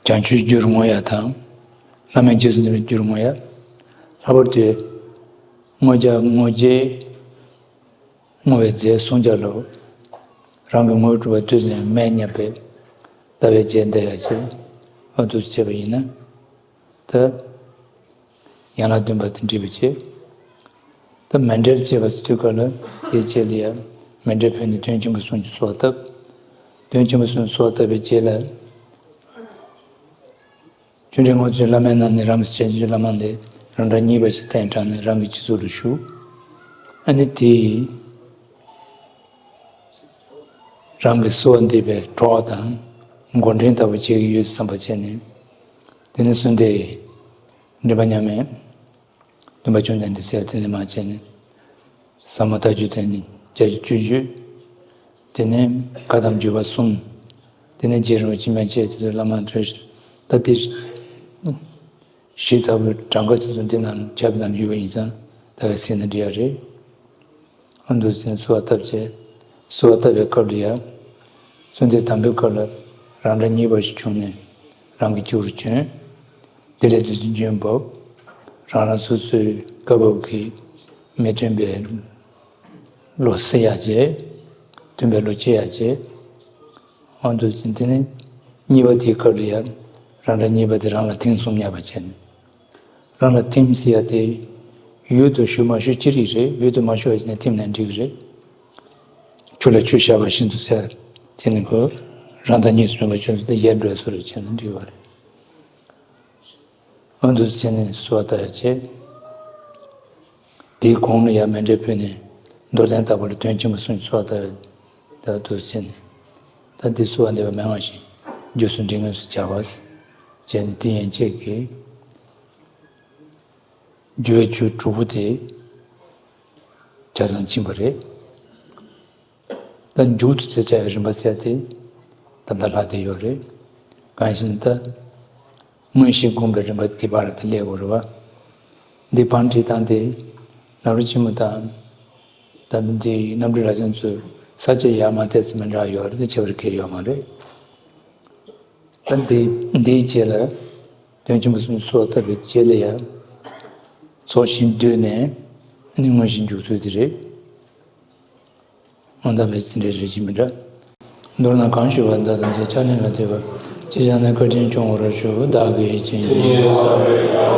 བྱང་ཆུབ་རྒྱུར་བསྔོ་ཡ་དང་། བླ་མེད་རྗེས་སུ་འཛིན་པའི་རྒྱུར་བསྔོ་ཡ། ལྷག་པར་དུ་བསྔོ་བྱ་བསྔོ་བྱེད་བསྔོ་བའི་རྫས་བསྲུང་བྱ་ལོ། རང་གི་དངོས་གྲུབ་པ་དུས་ཟིན་མེད་སྙམ་པའི་ལྟ་བའི་རྗེས་འདེད་ཡ་ཆེད་ཨ་དུ་བྱས་པ་ཡིན་ན། ད་ཡན་ལག་བདུན་པ་དེ་འགྲིག་པའི་ཆེད། ད་མཎྜལ་བཅས་པ་སུ་དུས་སྐབས་ལ་དེའི་ཆེད་ལ་ཡ་མཎྜལ་ཕུལ་ནས་དོན་ཆེན་པོ་གསུམ་གྱི་གསོལ་བ་བཏབ། དོན་ཆེན་པོ་གསུམ་གསོལ་བ་བཏབ་པའི་རྗེས་ལ། ཆོས་འབྲེལ་དངོས་གཙོའི་བླ་མའི་ནང་ནས་རང་གི་བྱང་ཆུབ་བླ་མ་ལས་རང་གྲྭ་གཉིས་པ་ཞིག་བསྟེན་དྲངས་ནས་རང་གི་སྤྱི་ཚོགས་ལ་ཞུགས། ཨ་ནི་དེས་རང་གི་གསོལ་བ་འདེབས་པའི་གྲོགས་དང་མགོ་འདྲེན་ལྟ་བུ་བྱེད་ཀྱི་ཡོད་བསམ་པ་བྱས་ནས། དེ་ནས་གསོལ་འདེབས་མགྲིན་པ་མཉམ་མེད། སྟོན་པ་བཅོམ་ལྡན་འདས་ཟེར་དེ་ནས་མ་བྱས་ནས། ཟབ་མོ་ལྟ་སྤྱོད་དེ་ནི་བརྒྱད་ཅུ་བཅུ་བཅུ། དེ་ནས་བཀའ་གདམས་བརྒྱུད་པ་གསུམ། དེ་ནས་རྗེ་རིན་པོ་ཆེ་མན་ཆད་དེ་ཚོའི་བླ་མ་རེ་ད་དེ་བཞི་ཚར་བའི་གྲངས་ཀ་དེ་ཚོ་འདི་ནང་ཁྱབ་ནང་ཡོད་པ་ཡིན་ཙང་ད་ག་ཟེར་ན་འགྲིག་ཡ་རེད། ཨ་འདུག་ཟེར་ནས་གསོལ་བ་བཏབ་བྱས། གསོལ་བ་བཏབ་པའི་སྐབས་ལ་ཡང་། གསོལ་འདེབས་དམ་པའི་སྐབས་ལ་རང་གྲྭ་གཉིས་པ་ཞིག་བྱུང་ནས་རང་གི་རྒྱུ་རུ་བྱོན། དེ་ལས་དུས་སུ་འབྱོན་བབས། རང་རང་སོ་སོའི་བཀའ་བབས་ཀྱི་མི་མཐུན་པའི་བློ་སེལ་ཡག་བྱས། མཐུན་པའི་བློ་སྐྱེ་ཡག་བྱས། ཨ་འདུག་ཟེར་དེ་ནས་གཉིས་པ་དེའི་སྐབས་ལ་ཡང་རང་གྲྭ་གཉིས་པ་དེ་རང་ལ་ཐེངས་གསུམ་བསྙབ་པ་བྱས་ནས། རང་ལ་ཐེངས་ཟེར་ཡ་དེ་ཡུལ་དུ་ཞུགས་མ་ཞུགས་ཅི་རིགས་རེད། ཡུལ་དུ་མ་ཞུགས་པ་ཡིན་ན་ཐེངས་ནས་འགྲིག་གི་རེད། ཆུ་ལ་ཆུ་བཞག་པ་བཞིན་དུ་ཟེར། དེ་ནི་ཁོ་རང་དང་གཉིས་སུ་མེད་པ་ཆུ་ལ་དེ་ཡལ་འགྲོ་སོ་རེ་བྱས་ན་འགྲིག་པ་རེད། ཨ་འདུག་བྱས་ནས་གསོལ་བ་བཏབ་ཡ་བྱས། དེའི་གོང་ལ་ཡང་མཎྜལ་ཕུལ་ནས་མདོར་བསྟན་ལྟ་བུ་ལ་དོན་ཆེན་པོ་གསུམ་གྱི་གསོལ་བ་བཏབ་ཡ་ད་འདུག་བྱས་ནས། ད་འདི་གསོལ་བ་འདེབས་པ་མན་ངག་བཞིན་རྗེས་སུ་འབྲིང་ངེས་སུ་བྱ་བ་བྱས་ནས་དེ་ཡན་ཆད་ཀྱི་རྒྱུ་བའི་ཆོས་དྲུག་པོ་དེ་ཆ་ཚང་ཕྱིན་པ་རེད། ད་མཇུག་ཏུ་ཚེ་ཆ་བའི་རིམ་པ་ཟེར་དེ་ད་ལྟ་ལྷག་བསྡད་ཡོད་རེད། གང་ཞིག་ད་དངོས་གཞི་བསྒོམ་པའི་རིམ་པ་དེ་བར་དུ་སླེབས་དགོས་རེད་བ། འདི་བང་སྒྲིག་སྟངས་དེ་རྣམ་རིག་ཆེན་མོ་དང་། ད་འདི་རྣམ་རིག་རྭ་ཅན་ཚོས་ས་བཅད་ཡར་མར་བལྟས་ཚེ་མི་འདྲ་ཡོད་རེད། དེ་བྱེད་པར་གལ་ཡོད་མ་རེད། ད་འདི་འདིའི་རྗེས་ལ་དོན་ཆེན་པོ་གསུམ་གསོལ་བ་བཏབ་པའི་རྗེས་ལ་ཡང་ཚོགས་ཞིང་བསྡུས་ནས་ནི་དངོས་གཞི་འཇུག་ཚུལ་དེ་རེད། དངོས་བཏགས་པའི་ཚིག་འགྲེལ་རེ་ཞིག་མི་འདྲ། མདོར་ན་གང་ཞུས་པ་འདི་དང་བཅས་ཕྱག་ལེན་ལ་འདེབས་པ། ཅི་བྱས་ནས་བཀའ་དྲིན་སྐྱོང་བར་ཞུ། བདག་གིས་བྱིན་གྱིས་བརླབ།